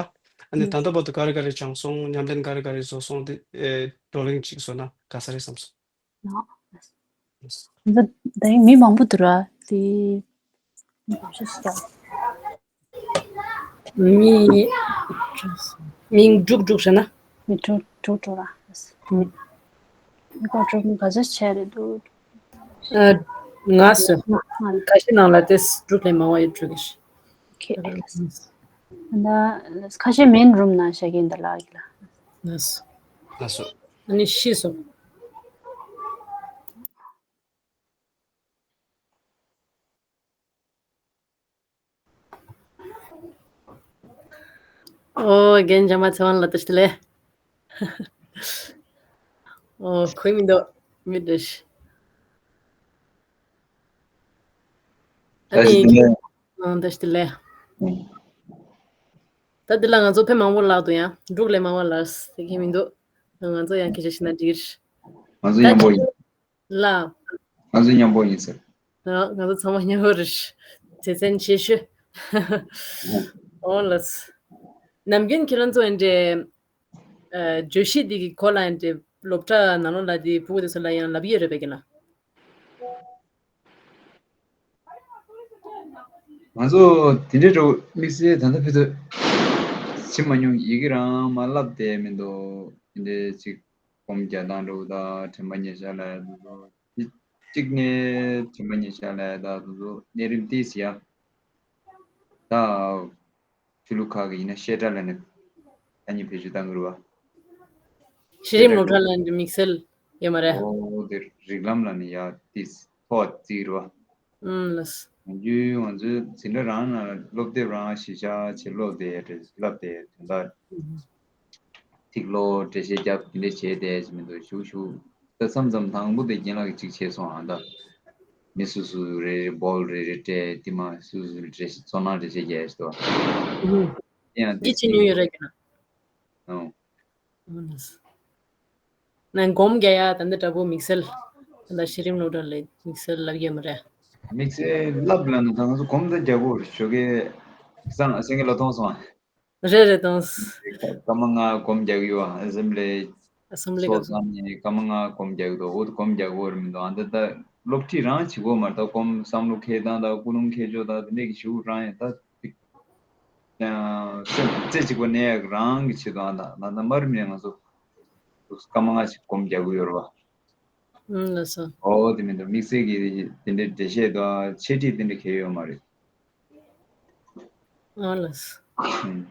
ཨ་ནི་ཨུམ། ད་ལྟ་བར་དུ་ག་རེ་ག་རེ་སྦྱངས་སོང་། ཉམས་ལེན་ག་རེ་ག་རེ་བཟོས་སོང་། དེ་ཨེ། བགྲོ་གླེང་ཅིག་བཟོས་ན་དགའ་ས་རེད་བསམ་སོང་། ནའོ། ད་ད་མི་མང་པོ་འདུག་ར། དེ། མི་མི་དྲུག་དྲུག་བྱས་ན། མི་དྲུག་དྲུག་དྲུག་ར། མི། མི་སྐོར་དྲུག་མི་ག་ཚོད་བྱས་རེད་འདུག་ཨ། ང་སོ། ང་ང་རེད། ཁ་ཤས་ནང་ལ་དེ་དྲུག་ལས་མང་བ་ཡོད་དྲུག་གི། ཁེ་ཨེ་ལ་སོ། ད་ཁ་ཤས་མེན་རུམ་ནང་བཞག་གི་ཡིན་ད་ལགས་ཀྱི་ལ། ལགས་སོ། ལགས་སོ། ཨ་ནི་ཤི་སོ། ཨོ་རྒན་འཇམ་པ་ཚེ་དབང་ལགས་བཀྲ་ཤིས་བདེ་ལེགས། ཨོ་གོ་མི་འདུག་མི་འདུག་ཨ་ནི། བཀྲ་ཤིས་བདེ་ལེགས། ཨང་། བཀྲ་ཤིས་བདེ་ལེགས། ཨང་། ད་འདི་ལ་ང་ཚོ་ཕེབས་མང་པོ་ལགས་འདུག་ཡང་དྲུག་ལས་མང་བ་ལགས་ཟེར་མཁན་མི་འདུག་ང་ཚོ་ཡང་སྐད་ཆ་བཤད་ན་འགྲིག་ང་ཚོ་ད་མཉམ་པོ་ཡིན། ལ། ང་ཚོ་མཉམ་པོ་ཡིན་ཟེར། ང་ཚོ་ཚང་མ་མཉམ་པོ་རེད། ཚེ་བཙན་ཆེ་ཤོས། ཨང་། ཨོ་ལགས། ནམ་རྒྱུན་ཁྱེད་རང་ཚོ་ཨེ་འདྲས། ཨ། བརྗོད་གཞི་འདི་གི་སྐོར་ལ་ཨེ་འདྲས་སློབ་གྲྭ་ནང་ལོགས་ལ་འདི་ཕྲུ་གུ་དེ་ཚོ་ལ་ཡང་ལབ་ཡོད་རེད་པས་ཀྱི་ལ། ང་ཚོ་དེ་འདྲའི་འགྲོ་དམིགས་བསལ་ད་ལྟ་ཕུལ་ཚོད་བྱེད་མ་མྱོང་། ཡི་གེ་རང་མར་བསླབས་བསྡད་མི་འདུག་དེ་འདྲའི་ཅིག་སྒོམ་རྒྱག་སྟངས་འདྲ་བོ་དང་དྲན་པ་ཉེར་བཞག་ལབ་ཡ་དེ་ཚོ། གཅིག་ནས་དྲན་པ་ཉེར་བཞག་ལབ་ཡ་དང་དེ་ཚོ་གནས་རིམ་ཏོག་ཙམ་ཡ། ད་ཆོས་ལུགས་ཁག་གི་ཡིན་ན་བཤད་གྲྭ་ལབ་ནས་ཨ་ནི་བེད་སྤྱོད་བཏང་གི་རེད་པ། ཤེས་རིག་སློབ་གྲྭ་ལ་འདི་དམིགས་བསལ་ཡོད་མ་རེད། ཨོ་དེ་རིགས་ལམ་ལབ་ནས་ཡ་ཏོག་ཙམ་མཐོ་བ་བརྩི་གི་རེད་པ། ཨུམ་ལགས། ནམ་རྒྱུན་ང་ཚོའི་འཛིན་གྲྭ་རང་ནང་སློབ་དེབ་རང་གཞི་བཞག་བྱས་སློབ་བསྡད་བསྡད་བསླབ་བསྡད་དོན་དག་ཨུམ། ཐིག་ལོ་འགྲེལ་བཤད་རྒྱབ་དེ་འདྲ་བྱས་བསྡད་ཅིག་མི་འདུག་ཞུ་ཞུ། ད་མཚམས་མཚམས་དང་པོ་དེ་རྒན་ལགས་ཀྱིས་གཅིག་བྱས་སོང་ཨ། ད་མི་སུ་སུ་རེ་རེ་བོལ་རེ་རེ་སྤྲད་དེ་མ་སུ་སུ་འགྲེལ་བཤད་ཚོར་སྣང་འགྲེལ་བཤད་རྒྱག་ཡ་ཞིག་འདུག་ཨ། དེ་ཡང་དེ་འདི་ཅི་ཉུང་ཡོད་རེད་ཀྱི་ན། ཨོ། ནང་སྒོམ་རྒྱག་ཡ་ད་འདི་འདྲ་པོ་དམིགས་བསལ། ད་ཤེས་རིག་སློབ་གྲྭ་ལ་དམིགས་བསལ་ལབ་ཡོད་མ་རེད། དམིགས་བསལ་ལབ་ལ་ནི་ད་ང་ཚོ་སྒོམ་ད་རྒྱག་གོ་རེད། ཞོགས་ཀས་སང་སེང་གེ་ལ་མཐོང་སོང་ཨ། རེད་རེད་དང་། སྐར་མ་ལྔ་སྒོམ་རྒྱག་གི་ཡོད་ཨ། ཨེ་སེམ་བྷི་ལི། ཨེ་སེམ་བྷི་ལི་སོ་ག་སང་ནས་སྐར་མ་ལྔ་སྒོམ་རྒྱག་གི་འདུག་འོ་དེ་སྒོམ་རྒྱག་གི་ཡོད་རེད་མི་འདུག་ཨ། འདི་ད་སློབ་ཁྲིད་རང་བྱེད་དགོས་མ་རེད། ད་སྒོམ་བསམ་བློ་འཁྱེར་སྟངས་དང་ཀུན་སློང་འཁྱེར་ཕྱོགས་དང་དེ་འདྲས་ཀྱི་ཞུ་རང་ཡིན་ད། ཡང་རྩེ་རྩེ་གཅིག་པ་གནས་ཡག་རང་གི་ཆེད་དུ་ཨ། ད་ད་ད་མར་མིན་ང་ཚོ་སྐར་མ་ལྔ་ཞིག་སྒོམ་རྒྱག་གི་ཡོད་རེད་བ། ཨང་ལགས་སོ། ཨོ་དེ་མིན་འདུག་དམིགས་བསལ་གྱི་དེ་འདྲའི་འགྲེལ་བཤད་དང་འཆད་ཁྲིད་དེ་འདྲ་གང་ཡང་ཡོད་མ་རེད། ཨང་ལགས་སོ། ཨང་།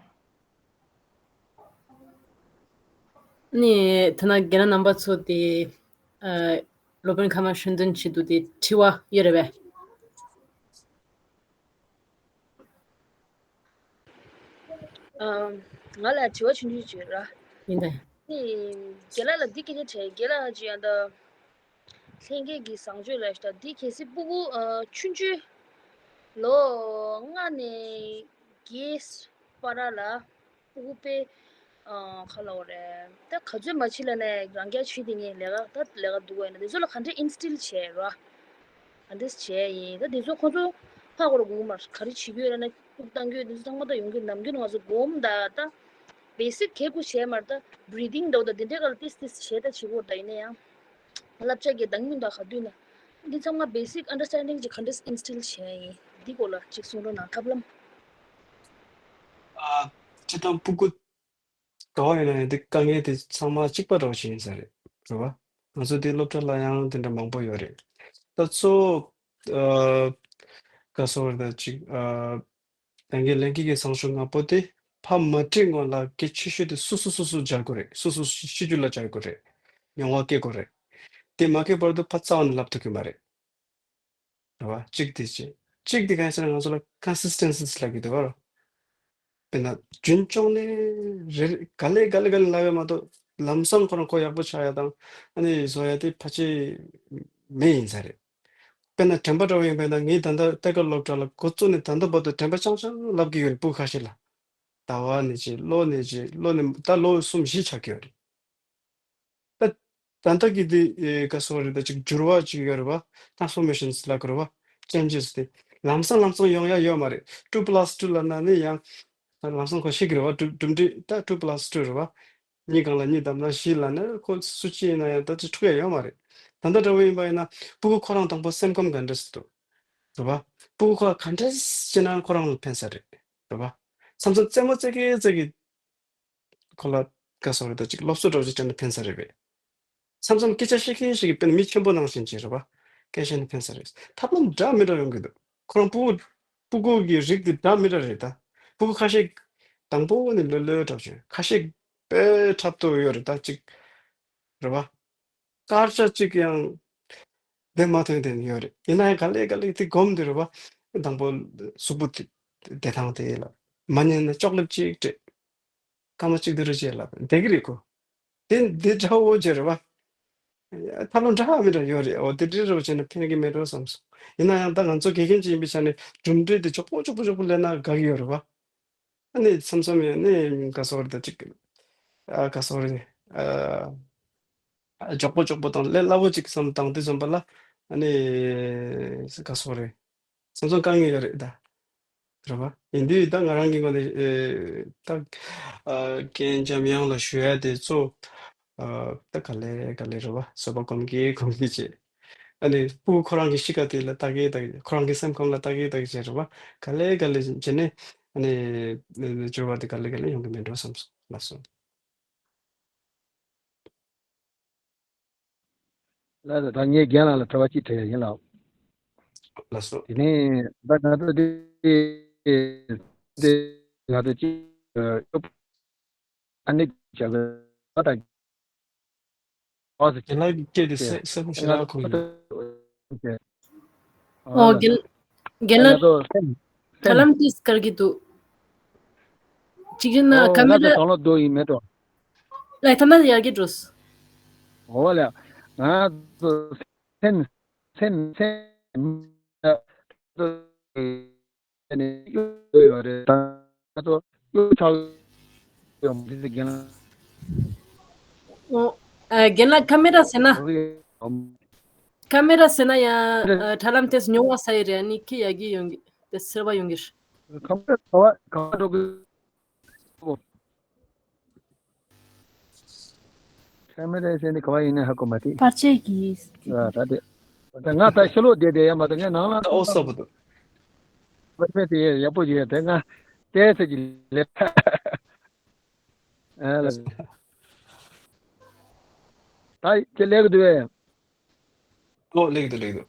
ནི་ཐ་ན་རྒན་ལགས་རྣམ་པ་ཚོ་དེ་ཨ་སློབ་དཔོན་ཁ་མ་ཧྲིན་ཏུན་ཆེད་དུ་དེ་དྲི་བ་ཡོད་རེད་པས། ཨ་ང་ལ་དྲི་བ་ཆུང་ཆུང་ཅིག་ཡོད་ར། ཡིན་ད། ནི་རྒན་ལགས་ལ་འདི་སྐད་ཆ་དྲིས། རྒན་ལགས་ཀྱིས་ཨ་ད་ལྷན་རྒྱས་ཀྱི་བཟང་སྤྱོད་ལ་ཞུ་ད་འདི་གལ་སྲིད་སྤུ་གུ་ཨ་ཆུང་ཆུང་ལོ་ལྔ་ནས་བརྒྱད་བར་ལ་སྤུ་གུ་དཔེ་ཨ་ག་ལབ་དགོས་རེད། ད་ག་ཚོད་མ་བྱེད་ལབ་ནའི་རང་རྐྱ་བྱེད་དེ་ངས་ལས་ཀ་ད་ལས་ཀ་སྡུག་པ་ཡིན་ན་དེ་ཚོ་ལ་ག་འདྲས་ཨིན་སི་ཊིལ་བྱས་རོགས། ག་འདྲས་བྱས་ཡིན། ད་དེ་ཚོ་ཁོ་ཚོ་ཧ་གོ་ར་གོ་གི་མ་རེད། ག་རེ་བྱེད་ཀྱི་ཡོད་ལབ་ན་ཐུག་བཏང་གི་ཡོད། དེ་ཚོ་ཚང་མ་ད་ཡོང་གི་ནམ་རྒྱུན་ང་ཚོ་སྒོམ་ད་ད་བེ་སིག་གལ་དགོས་བྱས་མ་རེད། ད་བྷི་རི་དིང་འདྲ་བོ་ད་དེ་འདྲས་ག་ལ་ཏིས་ཏིས་བྱས་ད་བྱེད་དགོས་ད། ཡིན་ན་ཡང་བསླབ་བྱ་གི་གདང་མིན་ད་ག་དུས་ན་འདི་ཚང་མ་བེ་སིག་ཨན་ཌར་སི་ཊེན་ཌིང་ཅིག་ག་འདྲས་ཨིན་སི་ཊིལ་བྱས་ཡིན། འདི་སྐོར་ལ་ཅིག་གསུང་རོགས་གནང་། ཐབས་ལམ། ཨ། སྤྱིར་བཏང་སྤུ་གུ་ག་བ་ཡིན་ན་ཡང་འདི་དཀའ་ངལ་དེ་ཚང་མ་གཅིག་པ་འདྲ་བོ་ཞིག་ཡིན་ས་རེད། རེད་བ། ང་ཚོ་འདི་སློབ་གྲྭ་ལ་ཡང་དེ་འདྲ་མང་པོ་ཡོད་རེད། ད་གཙོ་བོ་ཨ་ག་སོ་རེད། ད་ཅིག་ཨ་ལྷན་རྒྱས་ལྷན་རྒྱས་ཀྱི་བཟང་སྤྱོད་ལྔ་པོ་དེ་ཕ་མ་སྤྲད་སྔོན་ལ་གལ་ཆེ་ཤོས་དེ་སོ་སོ་སོ་སོ་སྦྱར་དགོས་རེད། སོ་སོ་སོ་སོ་གཅིག་གྱུར་ལ་སྦྱར་དགོས་རེད། མྱོང་བ་སྐྱེ་དགོས་རེད། དེ་མ་སྐྱེས་བར་དུ་ཕ་རྩ་བ་ནས་ལབ་ཐུབ་ཀྱི་མ་རེད། རེད་བ། གཅིག་དེ་བྱས། གཅིག་དེ་གང་ཡིན་ཟེར་ན་ང་ཚོ་ལ་ཀོན་སི་སི་ཊེན་སི་ལབ་ཀྱི་འདུག་བ། དཔེར་ན་རྒྱུན་སྐྱོང་ནས་རེ་རེ་ག་ལེ་ག་ལེ་ག་ལེ་ལབ་ཡ་མ་གཏོགས་ལམ་སང་ཁོ་རང་ཁོ་ཡག་པོ་ཆགས་ཡ་དང་ཨ་ནི་བཟོ་ཡ་དེ་ཕལ་ཆེར་མེད་ཡིན་ས་རེད། དཔེར་ན་དྲན་པ་འདྲ་བོ་ཡིན་པས་ན་ངས་ད་ལྟ་གཏན་འཁེལ་སློབ་གྲྭ་ལ་འགོ་བཙུགས་ནས་ད་ལྟ་བར་དུ་དྲན་པ་རྐྱང་རྐྱང་ལབ་ཀྱི་ཡོད་རེད། སྤུ་གུ་ཁ་ཤས་ལ། ཟླ་བ་ནས་བྱས་ལོ་ནས་བྱས་ལོ་ནས་ད་ལོ་གསུམ་བཞི་ཆགས་ཀྱི་ཡོད་རེད། ད་ད་ལྟ་གི་དེ་ཨེ་ག་སོ་རེད། ད་ཅིག་འགྱུར་བ་ཅིག་ཡོད་རེད་བ། ཊེན་སི་ཕོར་མེ་ཤན་ལབ་དགོས་རེད་བ། ཅེན་ཇེས་དེ་ལམ་སང་ལམ་སང་ཡོང་ཡ་ཡོད་མ་རེད། ཊུ་པ་ལ་སི་ཊུ་ལབ་ན་ནི་ཡང་ལམ་སང་ཁོ་ཤེས་ཀྱི་རེད་བ། གྲུབ་གྲུབ་འབྲས་ད་ཊུ་པ་ལ་སི་ཊུ་རེད་བ། གཉིས་གང་ལ་གཉིས་བསྡོམས་ན་བཞི་ལབ་ན་ཁོ་སུ་གཅིག་ཡིན་ན་ཡང་ད་ཅིག་འཁྲུག་ཡ་ཡོད་མ་རེད། ད་ལྟ་འདྲ་བོ་ཡིན་པ་ཡིན་ན་སྤུ་གུ་ཁོ་རང་དང་པོ་སེམས་ཁམས་ག་འདྲས་སུ་འདུག་རེད་བ། སྤུ་གུ་ཁོ་ག་འདྲས་བྱས་ན་ཁོ་རང་ལ་ཕན་ས་རེད། རེད་བ། མཚམས་མཚམས་རྩེད་མོ་རྩེ་གི་རྩེ་གི་ཁོ་ལ་ག་སོ་རེད། ད་ཅིག་སློབ་གསོ་འདྲ་བོ་ཅིག་སྤྲད་ན་ཕན་ས་རེད་པས། མཚམས་མཚམས་སྐད་ཆ་བཤད་མཁན་ཞིག་གིས་དཔེར་ན་མི་ཆེན་པོ་ནང་བཞིན་བྱས་རེད་བ། སྐད་བཤད་ན་ཕན་ས་རེད། ཐབས་ལམ་འདྲ་མི་འདྲ་ཡོང་གི་འདུག་ཁོ་རང་སྤུ་གུ་སྤུ་གུ་གི་རིགས་དེ་འདྲ་མི་འདྲ་རེད་ད། སྤུ་གུ་ཁ་ཤས་དང་པོ་ནས་ལྷོད་ལྷོད་འདྲ་བོ་བྱུང་། ཁ་ཤས་དཔེ་འཁྲབ་སྟོབས་ཡོད་རེད་ད་ཅིག་རེད་བ། སྐར་ཆ་གཅིག་ཡང་བསྡད་མ་ཐུབ་དེ་ཡོད་རེད། ཡིན་ན་ཡང་ག་ལེ་ག་ལེ་དེ་སྒོམ་དེ་རེད་བ། དང་པོ་གཟུགས་པོ་དེ་བདེ་ཐང་དེ་ལ་མ་ཉན་ན་ཅོག་ལེབ་གཅིག་སྤྲད། སྐར་མ་གཅིག་དེ་རུ་བྱས་ལ་བསྡད་ཀྱི་རེད་ཁོ། དེ་འདི་འདྲ་བོ་བྱས་རེད་བ། ཐབས་ལམ་འདྲ་མི་འདྲ་ཡོད་རེད། འོ་དེ་འདྲ་རེ་བ་བྱས་ན་ཕན་གྱི་མེད་འགྲོ་བསམ་སོང་། ཡིན་ན་ཡང་ད་ང་ཚོ་དགེ་རྒན་ཅིག་ཡིན་པའི་ཆ་ནས་གྲུབ་འབྲས་དེ་མགྱོགས་པོ་མགྱོགས་པོ་མགྱོགས་པོ་སླེབས་ན་དགའ་གི་ཡོད་རེད་བ། ཨ་ནི་མཚམས་མཚམས་ཡང་ནི་ག་སོ་རེད་ད་ཅིག་ཨ་ག་སོ་རེད། ཨ་མགྱོགས་པོ་མགྱོགས་པོ་དང་ལས་སླ་བོ་ཅིག་བསམ་བཏང་དུས་ཙམ་པ་ལ་ཨ་ནི་ག་སོ་རེད། མཚམས་མཚམས་དཀའ་ངལ་ཡོད་རེད་ད། རེད་བ། ཡིན་དུས་ད་ང་རང་གི་ངོས་ནས་ཨེ་ད་ཨ་རྒན་འཇམ་དབྱངས་ལ་ཞུ་ཡ་དེ་གཙོ་ཨ་ད་ག་ལེ་ག་ལེ་རེད་བ། བཟོད་པ་སྒོམ་གྱིན་སྒོམ་གྱིན་བྱས། ཨ་ནི་སྤུ་གུ་ཁོ་རང་གི་གཤིས་ཀ་དེ་ལ་ལྟ་གི་ལྟ་གི། ཁོ་རང་གི་སེམས་ཁམས་ལ་ལྟ་གི་ལྟ་གི་བྱས་རེད་བ། ག་ལེ་ག་ལེ་བྱས་ནས་ཨ་ནི་འགྱུར་བ་དེ་ག་ལེ་ག་ལེ་ཡོང་གི་མེད་འགྲོ་བསམ་སོང་། ལགས་སོ། ལགས་སོ། ད་ངས་རྒན་ལགས་ལ་དྲི་བ་གཅིག་དྲི་ཡ་ཡིན་ལགས། ལགས་སོ། དེ་ནས་ད་ང་ཚོ་འདི་འདི་ང་ཚོ་གཅིག་ཨ་ནི་བྱ་དགོས་ད། ཨོ་ཟེར། རྒན་ལགས་ཀྱི་སྐད་དེ་གསལ་གསལ་པོ་ཞེ་དྲག་གོ་གི་འདུག་ཨོ་རྒན་རྒན་ལགས། ང་ཚོ་སེམས་དྲ་ལམ་ཏིས་དཀར་གྱི་འདུག་གཅིག་ཡིན་ན་ཨོ་ཁ་མེ་ར། ང་ཚོ་གང་ལ་འགྲོ་ཡིན་མེད་དོ། ལགས་ཐ་མ་ཡར་རྒྱས་འགྲོ། འོ་ལགས། ང་ཚོ་སེམས་སེམས་སེམས་ནས་གཡོ་ཡོད་རེད། ད་ང་ཚོ་གཡོ་ཆགས་ཡོང་དེ་ཚེ་རྒན་ལགས། ཨོ། ཨ་རྒན་ལགས་ཁ་མེ་ར་ཟེར་ན། ཁ་མེ་ར་ཟེར་ན་ཡང་ཨ་དྲ་ལམ་དེ་ཉུང་བ་ས་ཡི་རེད། ཨ་ནི་ཁྱི་ཡ་གི་ཡོང་གི་དེ་སེར་བ་ཡོང་གི་རེད། ཁ་མེ་ར་ག་བ་ག་བ་འགྲོ་གི། ཁ་མེ་ར་ཟེར་ནི་ག་བ་ཡིན་ན་ཧ་གོ་མ་ཐིག་བར་ཆད་ཀྱིས། ཨ་ད་དེ། ད་ང་ད་ཕྱི་ལོགས་བསྡད་བསྡད་ཡ་མ་གཏོགས་ངས་ནང་ལ། ཨོ་སོ་པོ་འདུག་བར་ཆད་དེ་ཡག་པོ་ཡོད་དེ་ང་བལྟས་ཚེ་གི་ལས། ཨ་ལ། ད་ཁྱེད་ལེགས་འདུག་བས། ཨོ་ལེགས་འདུག་ལེགས་འདུག་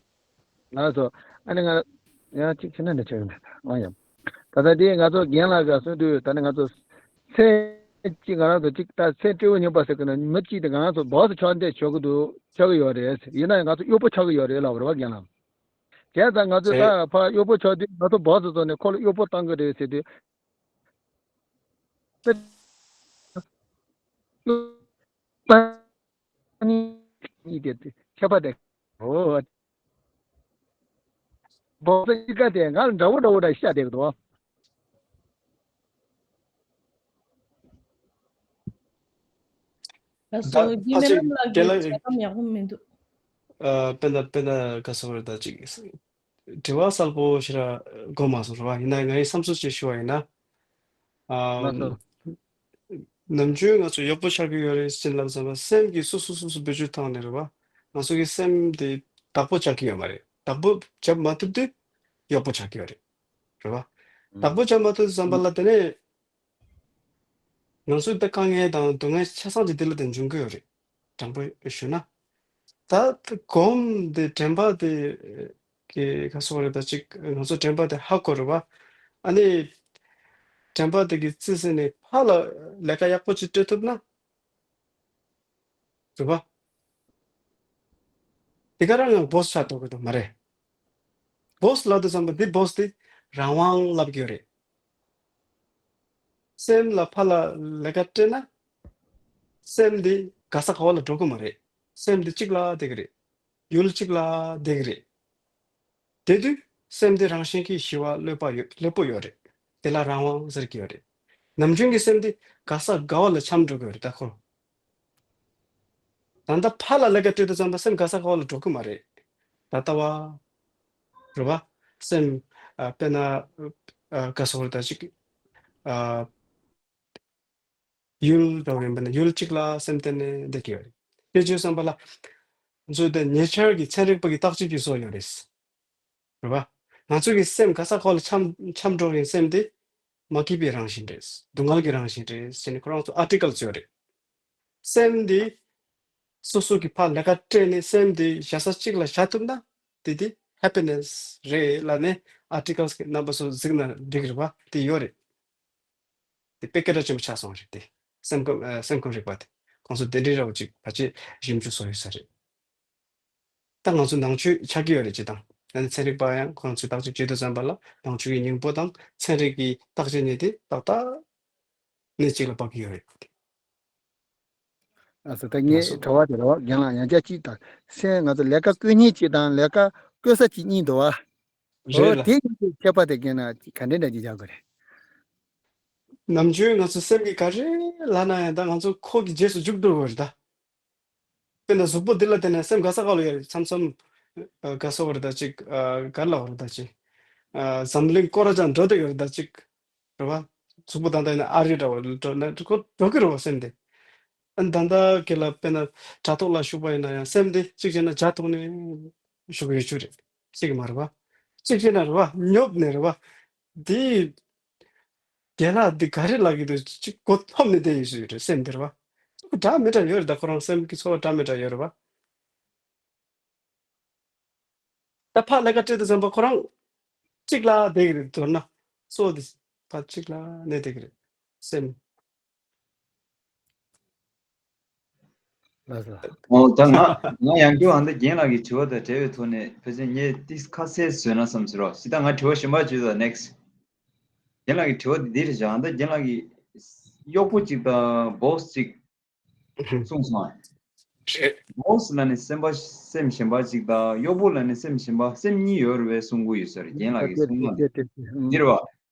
ལགས་སོ། ཨ་ནི་ང་ཡང་གཅིག་ཕྱི་ན་འདྲ་ཆགས་ཡོད་མེད་ཨང་ཡང་། ད་ལྟ་དེ་ང་ཚོ་རྒན་ལགས་ཀྱིས་གསུངས་དུས་ད་ནི་ང་ཚོ་མཚན་གཅིག་ང་རང་ཚོ་གཅིག་ད་མཚན་སྤྲེའུ་སྨྱོན་པ་ཟེར་གི་ན་མི་གཅིག་དེ་ང་རང་ཚོ་སྦག་སུ་ཆགས་འདྲ་ཆགས་ཀྱི་འདུག་ཆགས་ཀྱི་ཡོད་རེད། ཡིན་ན་ཡང་ང་ཚོ་གཡོག་པོ་ཆགས་ཀྱི་ཡོད་རེད་ལབ་རེད་བ་རྒན་ལགས། བྱས་ཙང་ང་ཚོ་ད་ཕར་གཡོག་པོ་ཆགས་དུས་ང་ཚོ་སྦག་སུ་བཙོང་ནས་ཁོ་ལ་གཡོག་པོ་བཏང་གི་རེད་ཟེར་དུས། པ་ནི་ཡིན་ཏེ་ཁྱད་པར་དེ། འོ། བོ་ས་གཉིས་ཀ་དེ་ང་ལ་འདྲ་བོ་འདྲ་བོ་འདྲ་ཤ་དེ་གི་དོ། ལགས་སོ། ད་རྒན་ལྷ་ལགས་ཀྱི་རྒན་ལགས་ཀྱི་ཆ་ཚང་ཡག་པོ་མི་འདུག་ཨ། དཔེར་ན་དཔེར་ན་ག་ཟེར་བ་རེད། ད་ཅིག་དྲི་བ་གསལ་པོ་ཞེ་དྲག་གོ་མ་སོང་རེད་བ། ཡིན་ན་ངའི་བསམ་ཚུལ་ཅིག་ཞུ་བ་ཡིན་ན། ཨ། ལགས་སོ། ནམ་རྒྱུན་ང་ཚོ་གཡོག་པོ་ཆགས་ཀྱི་ཡོད་རེད་ཟེར་ལབ་ཙམ་པ། སེམས་ཀྱིས་སོ་སོ་སོ་སོ་བེད་སྤྱོད་བཏང་ནས་རེད་བ། ང་ཚོ་གི་སེམས་དེ་བདག་པོ་རྒྱག་གི་ཡོད་མ་རེད། བདག་པོ་རྒྱབ་མ་ཐུབ་དུས་གཡོག་པོ་ཆགས་ཀྱི་ཡོད་རེད། རེད་བ། བདག་པོ་རྒྱབ་མ་ཐུབ་དུས་ཙམ་པ་ལ་དེ་ནས་ང་ཚོའི་ད་དཀའ་ངལ་དང་སྡུག་བསྔལ་ཆ་ཚང་ཅིག་དེ་ལ་དེ་འབྱུང་གི་ཡོད་རེད། དྲང་པོ་ཞུ་ན། ད་སྒོམ་དེ་དྲན་པ་དེ། གི་ག་སོགས་རེད། ད་ཅིག་ང་ཚོ་དྲན་པ་དེ་ཧ་གོ་རེད་བ། ཨ་ནི་དྲན་པ་དེ་གི་རྩིས་ཟིན་ནས་ཕར་ལ་ལས་ཀ་ཡག་པོ་ཅིག་སྤྲད་ཐུབ་ན། རེད་བ། དེ་ག་རང་ཡང་བོ་སི་ཆགས་ཐུབ་ཀྱི་འདུག་མ་རེད། བོ་སི་ལབ་དུས་ཙམ་པ་འདི་བོ་སི་དེ་རང་དབང་ལབ་ཀྱི་ཡོད་རེད། སེམས་ལ་ཕར་ལ་ལས་ཀ་སྤྲད་ན། སེམས་འདི་ག་ས་ག་བ་ལ་འགྲོ་གི་མ་རེད། སེམས་འདི་གཅིག་ལ་བསྡད་ཀྱི་རེད། ཡུལ་གཅིག་ལ་བསྡད་ཀྱི་རེད། དེ་དུས་སེམས་འདི་རང་བཞིན་གྱིས་ཞི་བ་ལྷོད་པ་ཡོད། ལྷོད་པོ་ཡོད་རེད། དེ་ལ་རང་དབང་ཟེར་གྱི་ཡོད་རེད། ནམ་རྒྱུན་གྱི་སེམས་འདི་ག་ས་ག་བ་ལ་འཁྱམས་འགྲོ་གི་ཡོད་རེད། ད་ཁོ། ད་ལྟ་ཕར་ལ་ལས་ཀ་སྤྲད་དུས་ཙམ་པ་སེམས་ག་ས་ག་བ་ལ་འགྲོ་གི་མ་རེད། ད་ལྟ་བ། རེད་བ། སེམས། ཨ། དཔེར་ན། ཨ། ག་སོགས་རེད། ད་ཅིག་ཨ། ཡུལ་འདྲ་བོ་ཡིན་པ་ན་ཡུལ་གཅིག་ལ་སེམས་གཏད་ནས་བསྡད་ཀྱི་ཡོད་རེད། དེ་བྱས་ཙམ་པ་ལ། ང་ཚོས་དེ་ཉེ་ཆར་གྱི་ཚན་རིག་པ་གི་བརྟག་དཔྱད་ཀྱིས་བཟོས་ཡོད་རེད། རེད་བ། ང་ཚོ་གི་སེམས་ག་ས་ག་ལ་འཁྱམས་འཁྱམས་འགྲོ་བའི་སེམས་དེ་མ་སྐྱིད་པའི་རང་བཞིན་རེད། སྡུག་བསྔལ་གྱི་རང་བཞིན་རེད་ཟེར་ནས་ཁོ་རང་ཚོ་ཨར་ཊི་ཀལ་བཟོས་ཡོད་རེད། སེམས་དེ་སོ་སོ་གི་ཕར་ལས་ཀ་སྤྲད་ནས་སེམས་དེ་བཞག་ས་གཅིག་ལ་བཞག་ཐུབ་ན་དེ་དེ་ཧེ་པི་ནེ་སི་རེད་ལབ་ནས་ཨར་ཊི་ཀལ་གྱི་རྣམ་པ་ཚོ་གཟིགས་ན་འགྲིག་རེད་བ། དེ་ཡོད་རེད། དེ་དཔེ་སྐད་གྲགས་ཆེན་པོ་ཆགས་སོང་རེད་དེ། སེམས་ཁམས་ཨ། སེམས་ཁམས་རིག་པ་དེ། ཁོང་ཚོ་དེ་འདྲའི་འདྲ་བོ་ཅིག་ཕལ་ཆེར་ཞིབ་འཇུག་བཟོ་ཡོད་ས་རེད། ད་ང་ཚོ་ནང་ཆོས་ཆགས་ཀྱི་ཡོད་རེད་ཅེས་དང་། ཡང་ན་ཚན་རིག་པ་ཡང་ཁོང་ཚོས་བརྟག་དཔྱད་བྱེད་དུས་ཙམ་པ་ལ་ནང་ཆོས་ཀྱི་སྙིང་པོ་དང་ཚན་རིག་གི་བརྟག་དཔྱད་གཉིས་དེ་ཏག་ཏག་གནས་གཅིག་ལ་དཔག་གི་ཡོད་རེད། ཨ་ཙི། ད་ལགས་སོ། ངའི་དྲི་བ་དེ་རེད་བ། རྒན་ལགས་ཡང་བསྐྱར་གཅིག་དང་། སེམས་ང་ཚོ་ལས་ཀ་བསྐོས་མཁན་གཅིག་དང་ལས་ཀ་བསྐོས་ས་གཅིག་གཉིས་འདུག་བ། འོ། རེད་ལ། དེ་གཉིས་ཀྱི་ཁྱད་པར་དེ་རྒན་ལགས་ག་འདྲས་འདྲ་ཅིག་བཞག་དགོས་རེད། ནམ་རྒྱུན་ང་ཚོ་སེམས་ཀྱིས་ག་རེ་ལབ་ན་ཡང་ད་ང་ཚོ་ཁོ་གི་རྗེས་སུ་འཇུག་འགྲོ་དགོས་རེད་ད། དཔེར་ན་གཟུགས་པོ་འདི་ལ་བརྟེན་ནས་སེམས་ག་ས་ག་ལ་ཡོད་རེད། མཚམས་མཚམས་ཨ། ག་སོགས་རེད། ད་ཅིག་ཨ། ག་ལ་བ་རེད། ད་ཅིག་ཨ། འཛམ་གླིང་སྐོར་ར་ཅང་འགྲོ་བསྡད་ཡོད་རེད། ད་ཅིག་རེད་བ། གཟུགས་པོ་ད་ལྟ་ཡིན་ན་ཨ་རི་འདྲ་བ་ལ་འགྲོ་ན་འགྲོ་འགྲོ་གི་རེད་བ། སེམས་དེ། ཨ། ད་ལྟ་གི་ལ་དཔེར་ན་དྲ་ཐོག་ལ་ཞུགས་པ་ཡིན་ན་ཡང་སེམས་དེ་གཅིག་བྱས་ན་ཇ་འཐུང་ནས་ཞུགས་ཡོད་རྒྱུ་རེད། གཅིག་མ་རེད་བ། གཅིག་བྱས་ན་རེད་བ། ཉོབ་ནས་རེད་བ། དེ། རྒན་ལགས་འདི་ག་རེ་ལབ་ཀྱི་འདུག་ཅིག་མགོ་འཐོམས་ནས་བསྡད་ཡོད་ཞུ་ཡོད་རེད། སེམས་འདིར་བ། འདྲ་མི་འདྲ་ཡོད་རེད། ད་ཁོ་རང་སེམས་ཀྱི་ཚོར་བ་འདྲ་མི་འདྲ་ཡོད་རེད་བ། ད་ཕར་ལས་ཀ་སྤྲད་དུས་ཙམ་པ་ཁོ་རང་གཅིག་ལ་བསྡད་ཀྱི་རེད། མདོར་ན་སོ་འདི་ཕར་གཅིག་ལ་གནས་བསྡད་ཀྱི་རེད། སེམས། ལགས་སོ། ཨོ། ད་ང་ང་ཡང་བསྐྱར་ཨ་ད་རྒན་ལགས་ཀྱི་དྲི་བ་དང་འབྲེལ་བའི་ཐོག་ནས་ཕལ་ཆེར་ངས་ཏིས་ཁ་གསལ་བཟོས་ན་བསམ་ཟེར་རོ། ཞེ་ད་ང་དྲི་བ་གཞན་པ་བརྗོད་དང་། ནེག་སི། རྒན་ལགས་ཀྱི་དྲི་བ་དེ་འདི་རེད་བཞག་ཨ་ད་རྒན་ལགས་ཀྱིས་གཡོག་པོ་གཅིག་དང་བོ་སི་གཅིག་གསུངས་སོང་ཨ། རེད། བོ་སི་ལ་ནི་སེམས་པ་སེམས་གཞན་པ་གཅིག་དང་གཡོག་པོ་ལ་ནི་སེམས་གཞན་པ་སེམས་གཉིས་ཡོད་རེད་པས་གསུང་གི་ཡོད་ས་རེད། རྒན་ལགས་ཀྱིས་གསུངས་ན་འདི་རེད་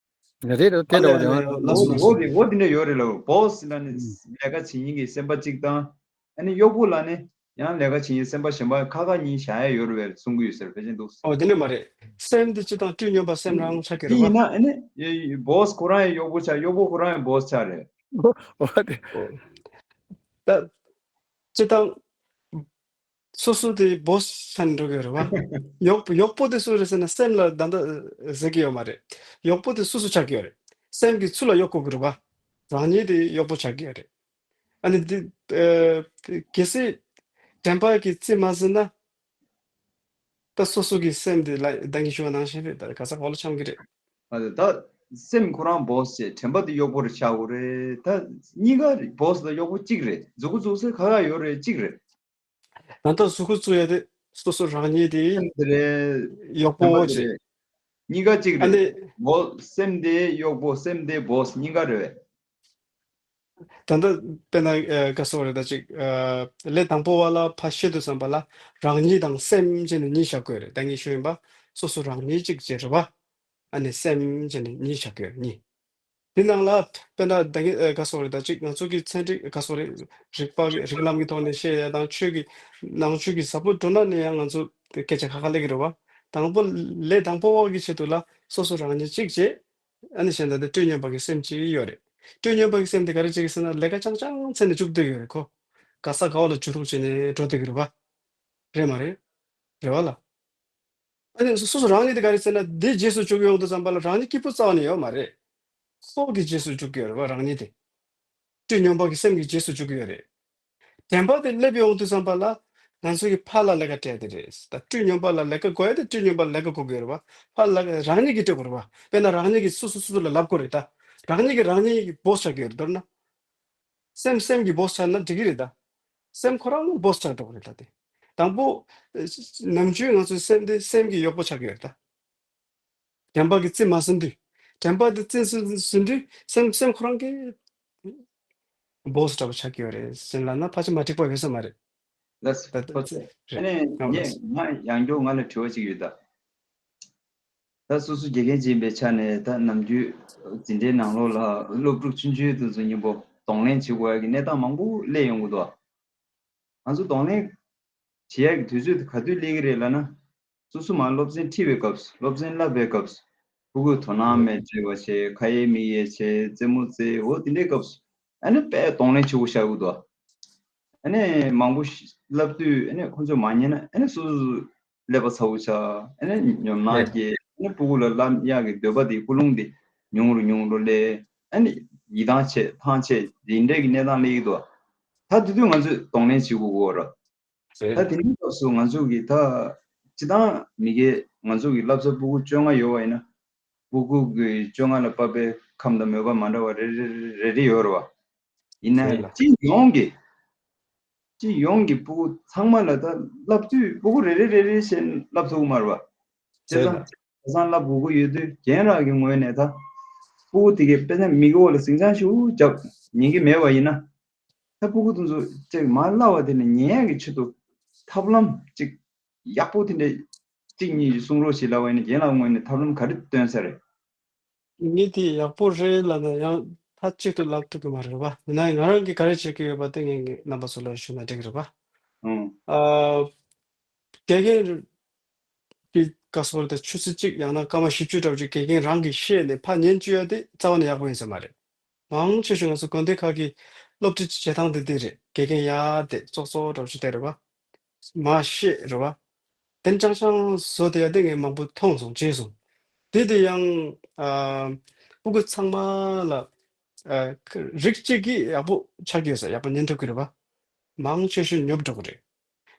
བ། རེད་རེད། དེ་འདྲ་བ་རེད། ལགས་སོ། འོ་དེ་འོ་དེ་འདྲ་ཡོད་རེད་ལ། བོ་སི་ལ་ནི་ལས་ཀ་བྱེད་མཁན་གྱི་སེམས་པ་གཅིག་དང་། ཨ་ནི་གཡོག་པོ་ལ་ནི་ཡང་ལས་ཀ་བྱེད་མཁན་སེམས་པ་གཞན་པ་ཁ་ཁ་གཉིས་བཞག་ཡ་ཡོད་རེད་པས་གསུང་གི་ཡོད་ཟེར་ཕལ་ཆེར་འདུག་ཨོ་དེ་འདྲ་མ་རེད། སེམས་འདི་སྤྱི་དང་སྤྲོས་སྙོམས་པ་སེམས་རང་ཆགས་ཀྱི་རེད་པ། ཡིན་ན་ཨ་ནི་བོ་སི་ཁོ་རང་ཡང་གཡོག་པོ་ཆགས། གཡོག་པོ་ཁོ་རང་ཡང་བོ་སི་ཆགས་རེད། ཨོ་དེ། ད་སྤྱི་དང་སོ་སོ་དེ་བོ་སི་ཆགས་ནས་འགྲོ་གི་རེད་པ། གཡོག་གཡོག་པོ་དེ་སུ་རེད་ཟེར་ན་སེམས་ལ་ད་ལྟ་ཟེར་གྱི་ཡོད་མ་རེད། གཡོག་པོ་དེ་སོ་སོ་ཆགས་ཀྱི་ཡོད་རེད། སེམས་ཀྱིས་སུ་ལ་གཡོག་དགོས་ཀྱི་རེད་པ། རང་ཉིད་དེ་གཡོག་པོ་ཆགས་ཀྱི་ཡོད་རེད། ཨ་ནི་འདི། ཨ། གལ་སྲིད་དྲན་པ་གིས་རྩིས་མ་ཟིན་ན། ད་སོ་སོ་གི་སེམས་དེ་ལ་ད་གིན་ཞུ་བ་ནང་བཞིན་རེད། ད་ག་ས་ག་ལ་འཁྱམ་གི་རེད། ཨ་ད་སེམས་ཁོ་རང་བོ་སི་བྱས། དྲན་པ་དེ་གཡོག་པོ་རེད་ཆགས་ཡོད་རེད། ད་གཉིས་ཀ་རེད། བོ་སི་དང་གཡོག་པོ་གཅིག་རེད། མཛུ་གུ་བཙུགས་ས་ཁ་ཁ་ཡོད་རེད། གཅིག་རེད། ད་ལྟ་གཟུགས་པོ་བཙུགས་ཡ་དེ་སོ་སོ་རང་ཉིད་དེ། སེམས་དེ་རེད། གཡོག་པོ་དྲན་པ་དེ་བྱས། རེད། གཉིས་ཀ་གཅིག་ཨ་རེད། ནི། བོ་སེམས་དེ་གཡོག་པོ། སེམས་དེ་བོ་སི། གཉིས་ཀ་རེད་པས། ད་ལྟ་དཔེར་ན་ཨ་ག་སོགས་རེད་ད་ཅིག་ཨ་ལས་དང་པོ་བ་ལ་ཕ་བཤད་དུས་ཙམ་པ་ལ་རང་ཉིད་དང་སེམས་བཅས་ནས་གཉིས་བཞག་དགོས་རེད། ད་ངས་ཞུ་ཡིན་པ་སོ་སོ་རང་ཉིད་ཅིག་བྱེད་རེད་བ། ཨ་ནི་སེམས་བཅས་ནས་གཉིས་བཞག་དགོས་རེད་གཉིས། དེ་ནང་ལ་དཔེར་ན་ད་ངས་ཨ་ག་སོགས་རེད་ད་ཅིག་ང་ཚོ་གི་ཚན་རིག་ག་སོགས་རེད་རིག་པ་རིག་ལམ་གྱི་ཐོག་ནས་བཤད་ཡ་དང་ཆོས་ཀྱི་ནང་ཆོས་ཀྱི་ཟབ་པོ་འགྲོ་ན་ནས་ཡང་ང་ཚོ་སྐད་ཆ་ཁ་ཁ་སླེབས་ཀྱི་རེད་བ། དང་པོ་ལས་དང་པོ་བ་གི་ཆེད་དུ་ལ་སོ་སོ་རང་ཉིད་ཅིག་བྱེད། ཨ་ནི་གཞན་དག་དེ་སྤྲོད་སྙོམས་པ་གི་སེམས་ཅིག་ཡོད་རེད། སྤྲོད་སྙོམས་པ་གི་སེམས་དེ་ག་རེ་བྱེད་ཀྱི་ཟེར་ན་ལས་ཀ་རྐྱང་རྐྱང་བྱས་ནས་བཅུག་བསྡད་ཡོད་རེད་ཁོ། ག་ས་ག་བ་ལ་བཅུག་རོགས་བྱས་ནས་འགྲོ་བསྡད་ཀྱི་རེད་བ། རེད་མ་རེད། རེད་བ་ལ། ཨ་ནི་སོ་སོ་རང་ཉིད་དེ་ག་རེ་ཟེར་ན་དེ་རྗེས་སུ་བཅུག་ཡོང་དུས་ཙམ་པ་ལ་རང་ཉིད་སྐྱིད་པོ་རྩ་བ་ནས་ཡོད་མ་རེད། ཁོ་གི་རྗེས་སུ་བཅུག་གི་ཡོད་རེད་བ་རང་ཉིད་དེ། སྤྲོད་སྙོམས་པ་གི་སེམས་ཀྱི་རྗེས་སུ་བཅུག་གི་ཡོད་རེད། དྲན་པ་དེ་སླེབས་ཡོང་དུས་ཙམ་པ་ལ་ང་ཚོ་གི་ཕར་ལ་ལས་ཀ་སྤྲད་དེ་རེད། ད་སྤྲོད་སྙོམས་པ་ལ་ལས་ཀ་དགོས་ཡ་དེ་སྤྲོད་སྙོམས་པ་ལ་ལས་ཀ་དགོས་ཀྱི་ཡོད་རེད་བ། ཕར་ལ་རང་ཉིད་ཀྱིས་སྤྲད་དགོས་རེད་བ། དཔེར་ན་རང་ཉིད་ཀྱིས་སོ་སོ་སོ་སོ་ལ་ལབ་དགོས་རེད་ད། རང་ཉིད་ཀྱིས་རང་ཉིད་ཀྱི་བོ་སི་ཆགས་ཀྱི་ཡོད་རེད་མདོར་ན། སེམས་སེམས་ཀྱི་བོ་སི་ཆགས་ན་འགྲིག་གི་རེད་ད། སེམས་ཁོ་རང་བོ་སི་ཆགས་འགྲོ་གི་རེད་ད་དེ། དང་པོ། ནམ་རྒྱུན་ང་ཚོའི་སེམས་དེ་སེམས་ཀྱི་གཡོག་པོ་ཆགས་ཀྱི་ཡོད་རེད་ད། དྲན་པ་གིས་རྩིས་མ་ཟིན་དུས། དྲན་པ་དེ་རྩིས་ཟིན་ཟིན་དུས་སེམས་སེམས་ཁོ་རང་གི་བོ་སི་འདྲ་པོ་ཆགས་ཀྱི་ཡོད་རེད་ཟེར་ལབ་ན་ཕལ་ཆེར་མ་འགྲིག་པ་ཡོད་ས་མ་རེད། ལགས་སོ། ད་ད་ཐུགས་རྗེ་ཆེ། ཨ་ནི་ཡང་ངས་ལགས་སོ། ང་ཡང་བསྐྱར་ང་ལ་དྲི་བ་ཅིག་ཡོད་ད། ད་སོ་སོ་དགེ་རྒན་ཅིག་ཡིན་པའི་ཆ་ནས་ད་ནམ་རྒྱུན་འཛིན་གྲྭའི་ནང་ལོགས་ལ་སློབ་ཕྲུག་ཆུང་ཆུང་དེ་ཚོ་མཉམ་པོ་གདོང་ལེན་བྱེད་དགོས་ཡ་གི་གནས་སྟངས་མང་པོ་སླེབས་ཡོང་གི་འདུག་ང་ཚོ་གདོང་ལེན་བྱེད་ཡ་གི་དུས་ཚོད་དེ་ག་དུས་སླེབས་ཀྱི་རེད་ལབ་ན། སོ་སོ་མར་སློབ་ཚན་ཁྲིད་པའི་སྐབས་སུ་སློབ་ཚན་བསླབ་པའི་སྐབས་སུ་ཕྲུ་གུས་དོ་སྣང་མེད་བྱས་པ་བྱས་ཁ་ཡེ་མིག་ཡེ་བྱས་རྩེད་མོ་རྩེ་འོ་དེ་འདྲའི་སྐབས་སུ་ཨ་ནི་དཔེ་གདོང་ལེན་བྱེད་དགོས་ཤར་གི་འདུག་ཨ་ནི་མང་པོ་ཞིག་བསླབ་དུས་ཨ་ནི་ཁོ་ཚོས་མ་ཉན་ན་ཨ་ནི་སོ་སོ་ཀླད་པ་ཚ་པོ་ཆགས། ཨ་ནི་ཉོབ་སྣང་སྐྱེ། ཨ་ནི་ཕྲུ་གུ་ལ་བསླབ་ཡག་གི་འདོད་པ་དེ་ཀུན་སློང་དེ་ཉུང་རུ་ཉུང་རུ་སླེབས། ཨ་ནི་ཡིད་ཐང་ཆད་ཐང་ཆད་འདི་འདྲའི་གི་གནས་སྟངས་སླེབས་ཀྱི་འདུག་ད་དེ་དུས་ང་ཚོས་གདོང་ལེན་བྱེད་དགོས་ཀྱི་ཡོད་རེད། ད་དེ་འདྲའི་སྐབས་སུ་ང་ཚོ་གི་ད་སྤྱི་བཏང་མི་སྒེར་ང་ཚོ་གི་བསླབ་བྱ་ཕྲུ་གུ་བཅོ་ལྔ་ཡོད་པ་ཡིན་ན། ཕྲུ་གུ་གི་བཅོ་ལྔ་ལ་བབས་པའི་ཁམས་དང་མོས་པ་མ་འདྲ་བ་རེ་རེ་རེ་རེ་ཡོད་རེད་བ། ཡིན་ན་རེད་ལ། སྤྱི་ཡོངས་ཀྱི་སྤྱི་ཡོངས་ཀྱི་ཕྲུ་གུ་ཚང་མ་ལ་ད་བསླབ་དུས་ཕྲུ་གུ་རེ་རེ་རེ་རེ་བྱས་བསླབ་ཐུབ་ཀྱི་མ་རེད་བ། བྱས་རེད་ཙང་ལ། ཁ་སང་བསླབ་དགོས་ཀྱི་ཡོད་དུས་རྒན་རང་གི་ངོས་ནས་ད་ཕྲུ་གུ་དེ་གའི་དཔེར་ན་མིག་འོག་ལ་ཟིང་ཆ་ཞིག་བརྒྱབ་ཉན་གྱི་མེད་པ་ཡིན་ན། ད་ཕྲུ་གུ་དེ་ཚོ་ཅིག་མར་བསླབ་པ་དེ་ནས་ཉན་ཡག་གི་ཆེད་དུ་ཐབས་ལམ་ཅིག་ཡག་པོ་དེ་འདྲ་གཅིག་གཉིས་ཤིག་གསུང་རོགས་ཞེས་ལབ་པ་ཡིན་ན་རྒན་ལགས་ངོས་ནས་ཐབས་ལམ་ག་རེ་སྟོན་ས་རེད། ངས་དེ་ཡག་པོ་རེད་ལབ་ན་ཡང་མཐའ་གཅིག་ཏུ་ལབ་ཐུབ་ཀྱི་མ་རེད་པ། ཡིན་ན་ང་རང་གིས་ག་རེ་བྱེད་ཀྱི་ཡོད་པ་དེ་ངས་ངས་རྣམ་པ་ཚོ་ལ་ཞུས་ན་འགྲིག་གི་རེད་པ། ཨང་། ཨ། དགེ་རྒན་གྱི་བཀའ་སློབ་དེ་ཆུ་ཚོད་གཅིག་ཡང་ན་སྐར་མ་བཞི་བཅུ་འདྲ་བོ་ཅིག་དགེ་རྒན་རང་གིས་བཤད་ནས་ཕར་ཉན་བཅུག་ཡ་དེ་རྩ་བ་ནས་ཡག་པོ་ཡིན་ས་མ་རེད། མང་ཆེ་ཤོས་ང་ཚོ་དགོན་སྡེ་ཁག་གི་སློབ་ཁྲིད་བྱེད་སྟངས་དེ་དེ་རེད། དགེ་རྒན་ཡ་དེ་ཙོག་ཙོག་འདྲ་བོ་ཅིག་དེ་རེད་པ། མར་བཤད་རེད་པ། དེ་ནས་ཅང་ཅང་བཟོ་དེ་ཡ་དེ་ངས་མང་པོ་མཐོང་སོང་མཇལ་སོང་། དེ་དེ་ཡང་ཨ། ཕྲུ་གུ་ཚང་མ་ལ་ཨ། རིགས་གཅིག་གིས་ཡག་པོ་ཆགས་ཀྱི་ཡོད་ས་ཡག་པོ་ཉན་ཐུབ་ཀྱི་རེད་པ། མང་ཆེ་ཤོས་ཉོབ་འགྲོ་གི་རེད།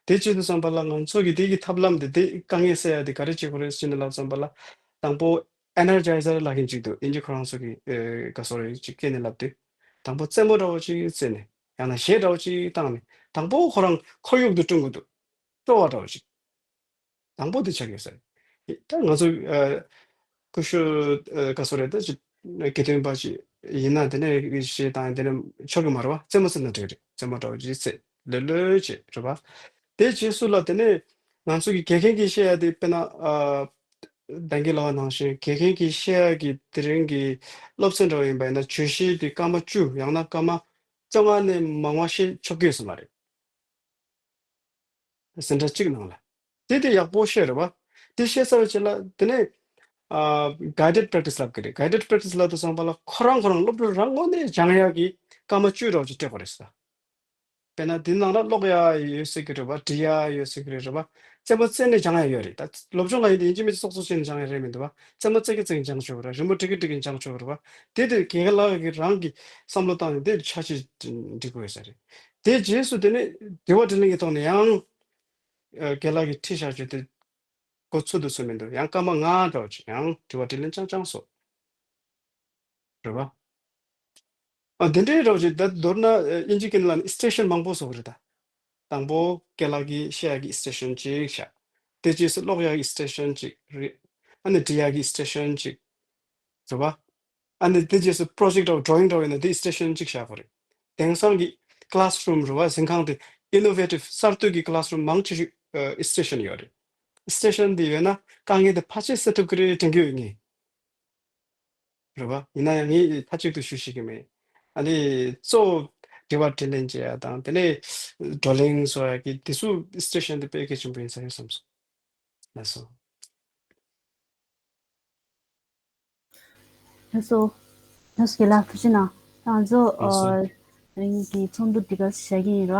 དེ་བྱེད་དུས་ཙམ་པ་ལ་ང་ཚོ་གི་དེ་གི་ཐབས་ལམ་དེ་དེ་དཀའ་ངལ་སེལ་ཡ་དེ་ག་རེ་བྱེད་དགོས་རེད་ཟེར་ནས་ལབ་ཙམ་པ་ལ། དང་པོ་ཨེ་ནར་ཇའི་ཛར་ལབ་མཁན་ཅིག་འདུག་དབྱིན་ཇི་ཁོ་རང་ཚོ་གི་ཨེ། ག་སོ་རེ་ཅིག་སྐད་ནས་ལབ་དུས། དང་པོ་རྩེད་མོ་འདྲ་བོ་ཅིག་རྩེས་ནས་ཡང་ན་གཞས་འདྲ་བོ་ཅིག་བཏང་ནས་དང་པོ་ཁོ་རང་ཁོར་ཡུག་དེ་བསྐྲུན་དགོས་འདུག་སྤྲོ་བ་འདྲ་བོ་ཅིག་དང་པོ་དེ་ཆགས་ཡོད་ས་རེད། ད་ང་ཚོ་ཨ། ཀུ་ཤུ་ཨ། ག་སོ་རེད་ད་ཅི་དགེ་འདུན་པ་ཅིག་ཡིན་ན་དེ་ནས་གཞས་བཏང་དེ་ནས་ཆོག་གི་མ་རེད་པ། རྩེད་མོ་རྩེས་ན་འགྲིག་རེད། རྩེད་མོ་འདྲ་བོ་ཅིག་རྩེས་ལྷོད་ལྷོད་བྱས་རེད་པ། དེ་རྗེས་སུ་ལ་དེ་ནས་ང་ཚོ་གི་དགེ་རྒན་གྱིས་བཤད་ཡ་དེ་དཔེར་ན་ཨ། ད་གིན་ལབ་པ་ནང་བཞིན་དགེ་རྒན་གྱིས་བཤད་ཡ་གི་དེ་རིང་གི་སློབ་ཚན་འདྲ་བོ་ཡིན་པ་ཡིན་ན་བརྗོད་གཞི་དེ་སྐར་མ་བཅུ་ཡང་ན་སྐར་མ་བཅོ་ལྔ་ནས་མང་བ་བཤད་ཆོག་གི་ཡོད་ས་མ་རེད། ཟིན་གྲྭ་གཅིག་ནང་ལ། དེ་དེ་ཡག་པོ་བཤད་རེད་པ། དེ་བཤད་ཚར་བའི་རྗེས་ལ་དེ་ནས་ཨ། གའི་ཌེཌ་པྲེག་ཊི་སི་ལབ་ཀྱི་རེད། གའི་ཌེཌ་པྲེག་ཊི་སི་ལབ་དུས་ཙམ་པ་ལ་ཁོ་རང་ཁོ་རང་སློབ་ཕྲུག་རང་ངོས་ནས་སྦྱང་ཡག་གི་སྐར་མ་བཅུ་འདྲ་བོ་ཅིག་སྤྲད་དགོས་རེད་ཟེར། དཔེར་ན་དེ་ནང་ལ་ཀློག་ཡག་ཡོད་སྲིད་ཀྱི་རེད་པ། འབྲི་ཡག་ཡོད་སྲིད་ཀྱི་རེད་པ། རྩེད་མོ་རྩེས་ནས་སྦྱང་ཡག་ཡོད་རེད། ད་སློབ་སྦྱོང་ལ་ཡིན་དུས་ཡིན་གཅིག་མིན་གཅིག་ཙོག་ཙོག་བྱས་ནས་སྦྱང་ཡག་རེད་མི་འདུག་པ། རྩེད་མོ་རྩེ་གི་རྩེ་གི་སྦྱང་ཆོག་གི་རེད། རི་མོ་འབྲི་གི་འབྲི་གི་སྦྱང་ཆོག་གི་རེད་པ། དེ་དེ་རྒན་ལགས་ཀྱིས་རང་གི་བསམ་བློ་བཏང་ནས་དེ་ཆ་ཤས་འགྲིག་གི་ཡོད་ས་རེད། དེ་རྗེས་སུ་དེ་ནས་དྲི་བ་དྲིས་ལན་གྱི་ཐོག་ནས་ཡང་ཨ། རྒན་ལགས་ཀྱིས་ཁྲིད་བཞག་རྒྱུ་དེ་འགོ་ཚུགས་དུས་ཚོད་མི་འདུག་ཡང་སྐར་མ་ལྔ་འདྲ་བོ་ཅིག་ཡང་དྲི་བ་དྲིས་ལན་རྐྱང་རྐྱང་བཟོ། རེད་པ། ཨ། དེ་འདྲའི་འདྲ་བོ་ཅིག་ད་མདོར་ན་ཨ། དབྱིན་ཇི་སྐད་ནང་ལ་ནི་སི་ཊེ་ཤན་མང་པོ་བཟོ་གི་རེད་ད། དང་པོ་རྒན་ལགས་ཀྱིས་བཤད་ཡག་གི་སི་ཊེ་ཤན་གཅིག་བཞག་དེ་རྗེས་སུ་ཀློག་ཡག་གི་སི་ཊེ་ཤན་གཅིག་རེད། ཨ་ནི་འབྲི་ཡག་གི་སི་ཊེ་ཤན་གཅིག་རེད་པ། ཨ་ནི་དེ་རྗེས་སུ་པྲོ་ཇེག་འདྲ་བོ་ཌོ་རོ་ཡིང་འདྲ་བོ་ཡིན་ན་དེ་སི་ཊེ་ཤན་གཅིག་བཞག་དགོས་རེད། དེང་སང་གི་ཀི་ལ་སི་རུམ་རེད་བ། གཟིམ་ཁང་དེ་ཨི་ནོ་ཝེ་ཊིབ་གསར་གཏོད་ཀྱི་ཀི་ལ་སི་རུམ་མང་ཆེ་ཤོས་ཨ་སི་ཊེ་ཤན་ཡོད་རེད། སི་ཊེ་ཤན་དེ་ཡོད་ན་དཀའ་ངལ་དེ་ཕལ་ཆེར་སེལ་ཐུབ་ཀྱི་རེད་དྲན་གྱི་ཡོད་ངས། རེད་བ། ཡིན་ན་ཡང་ངས་མཐའ་གཅིག་ཏུ་ཞུ་ཤེས་ཀྱི་མེད། ཨ་ནི་གཙོ་བོ་དྲི་བ་དྲིས་ལན་བྱེད་ཡ་དང་དེ་ནས་བགྲོ་གླེང་བཟོ་ཡ་གི་དེ་ཚོ་སི་ཊེ་ཤན་དེ་དཔེ་གལ་ཆེན་པོ་ཡིན་ས་རེད་བསམ་སོང་། ལགས་སོ། ལགས་སོ། ལགས་སོ། རྒན་ལགས་ཐུགས་རྗེ་གནང་། ང་ཚོ་ལགས་སོ། ཨ་རིང་གི་ཚོགས་འདུ་འདི་ག་བཞག་གི་ཡིན་ར།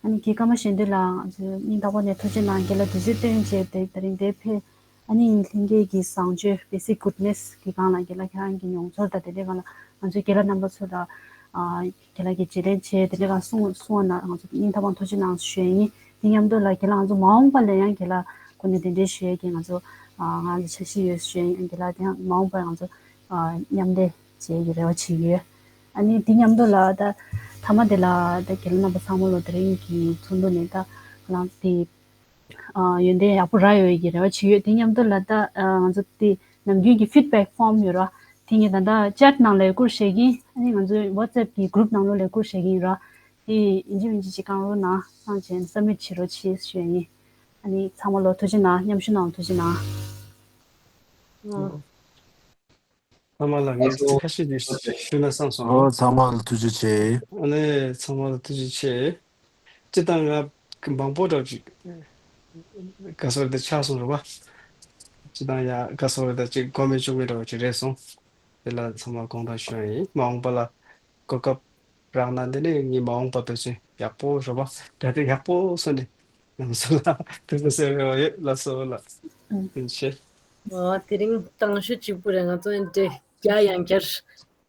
ཨ་ནི་གི་སྐར་མ་གཞན་དུ་ལ་ང་ཚོ་སྙིང་ཐག་པ་ནས་ཐུགས་རྗེ་གནང་། རྒན་ལགས་དུས་ཚོད་བཏོན་བྱས་ཏེ་ད་རིང་འདིར་ཕེབས། ཨ་ནི་ལྷན་རྒྱས་ཀྱི་བཟང་སྤྱོད་basic goodness གི་སྒང་ལ་རྒན་ལགས་ཁྱེད་རང་གི་མྱོང་ཚོར་དང་དེ་འདྲའི་སྒང་ལ་ང་ཚོའི་རྒན་ལགས་རྣམ་པ་ཚོ་ལ་ཨ་རྒན་ལགས་ཀྱིས་བརྗེ་ལེན་བྱས་དེ་འདྲའི་སྒང་གསུང་གསུང་བ་ན་ང་ཚོ་སྙིང་ཐག་པ་ཐུགས་རྗེ་གནང་ཞུ་ཡ་ཡིན། དེ་མཉམ་དུ་ལ་རྒན་ལགས་ང་ཚོ་མ་འོངས་པ་ལ་ཡང་རྒན་ལགས་ཁོ་ནས་གདན་འདྲེན་ཞུ་ཡས་ཀྱི་ང་ཚོ་ཨ་ང་ཚོ་འཆར་གཞི་ཡོད་ཞུ་ཡས་ཡིན། རྒན་ལགས་དེ་ཡང་མ་འོངས་པར་ང་ཚོ་ཨ་མཉམ་ལས་བྱེད་ཀྱི་རེ་བ་བྱེད་ཀྱི་ཡོད། ཨ་ནི་དེ་མཉམ་དུ་ལ་ད་མཐའ་མ་དེ་ལ་ད་རྒན་ལགས་རྣམ་པ་ཚང་མ་ལོ་དེ་རིང་གི་ཚོགས་འདུ་ནས་ད་ང་རང་དེ་ཨ་ཡོན་ཏན་ཡག་པོ་རག་ཡོད་ཀྱི་རེ་བ་བྱེད་ཡོད། དེ་མཉམ་དུ་ལ་ད་ཨ་ང་ཚོ་དེ་ནམ་རྒྱུན་གྱི་feedback form ཡོད་ར། དེ་ངས་ད་ལྟ་chat ནང་ལ་བསྐུར་བཞག་གིན། ཨ་ནི་ང་ཚོའི་WhatsApp གི་group ནང་ལོགས་ལ་བསྐུར་བཞག་གིན་ར། དེ་ཡིན་གཅིག་མིན་གཅིག་ཅིག་གང་རུང་ནང་བསམ་བྱས་submit བྱེད་རོགས་བྱེད་ཞུ་ཡ་ཡིན། ཨ་ནི་ཚང་མ་ལོ་ཐུགས་རྗེ་གནང་། མཉམ་ཞུགས་གནང་། ཐུགས་རྗེ་གནང་། ཨོ། ཚང་མ་ལ་ངས་ཁ་ཤས་ཅིག་ཞུ་ན་བསམ་སོང་། ཨོ། ཚང་མ་ལ་ཐུགས་རྗེ་ཆེ། ཨ་ནི་ཚང་མ་ལ་ཐུགས་རྗེ་ཆེ། སྤྱིར་བཏང་ང་མང་པོ་འདྲ་བོ་ཅིག་ག་ཟེར་དེ་ཆགས་སོང་རེད་བ། སྤྱིར་བཏང་ཡ་ག་ཟེར་དེ་ཅིག་མགོ་མི་ཚོས་མི་འདྲ་བོ་ཅིག་རེད་སོང་། དེ་ལ་ཚང་མ་དགོངས་དག་ཞུ་ཡ་ཡིན། མ་འོངས་པ་ལ་གོ་སྐབས་རག་ན་འདི་ནས་ངས་མ་འོངས་པ་དོན་ཆེན་ཡག་པོ་རེད་བ། གྲ་སྒྲིག་ཡག་པོ་བཟོས་ནས་ང་ཚོ་ལ་ཐུགས་སྣང་གསལ་བའི་ཡོད། ལགས་སོ་ལགས། ཐུགས་རྗེ་ཆེ། ཨོ། དེ་རིང་གཏམ་ཤོད་གཅིག་པུ་རེད། ང་ཚོ་འདྲེ་རྒྱ་ཡང་བསྐྱར་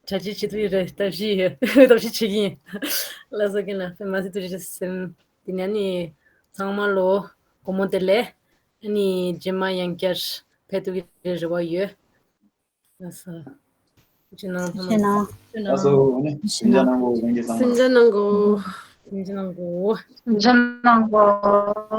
གྲ་སྒྲིག་བྱེད་ཐུབ་ཡོད་རེད། ཐབས་ཤེས་ཡོད། ཐབས་ཤེས་བྱེད་ཀྱི་ཡིན། ལགས་སོ། རྒན་ལགས་དཔེ་མ་སྲིད་ཐུགས་རྗེ་ཆེ་ཟེར། དེ་ནས་ནི་ཚང་མ་ལོ་སྒོར་མོ་དེ་ལས་ཨ་ནི་རྗེས་མ་ཡང་བསྐྱར་ཕེབས་ཐུབ་ཀྱི་རེ་བ་ཡོད། ལགས་སོ། ཐུགས་རྗེ་གནང་། ཐུགས་རྗེ་གནང་། ལགས་སོ། ཨ་ནི་ཐུགས་རྗེ་གནང་། ཐུགས་རྗེ་གནང་གོ། ལྷན་རྒྱས་ཚང་མ་ལ་ཐུགས་རྗེ་གནང་གོ། ཐུགས་རྗེ་གནང་གོ། ཐུགས་རྗེ་གནང་གོ།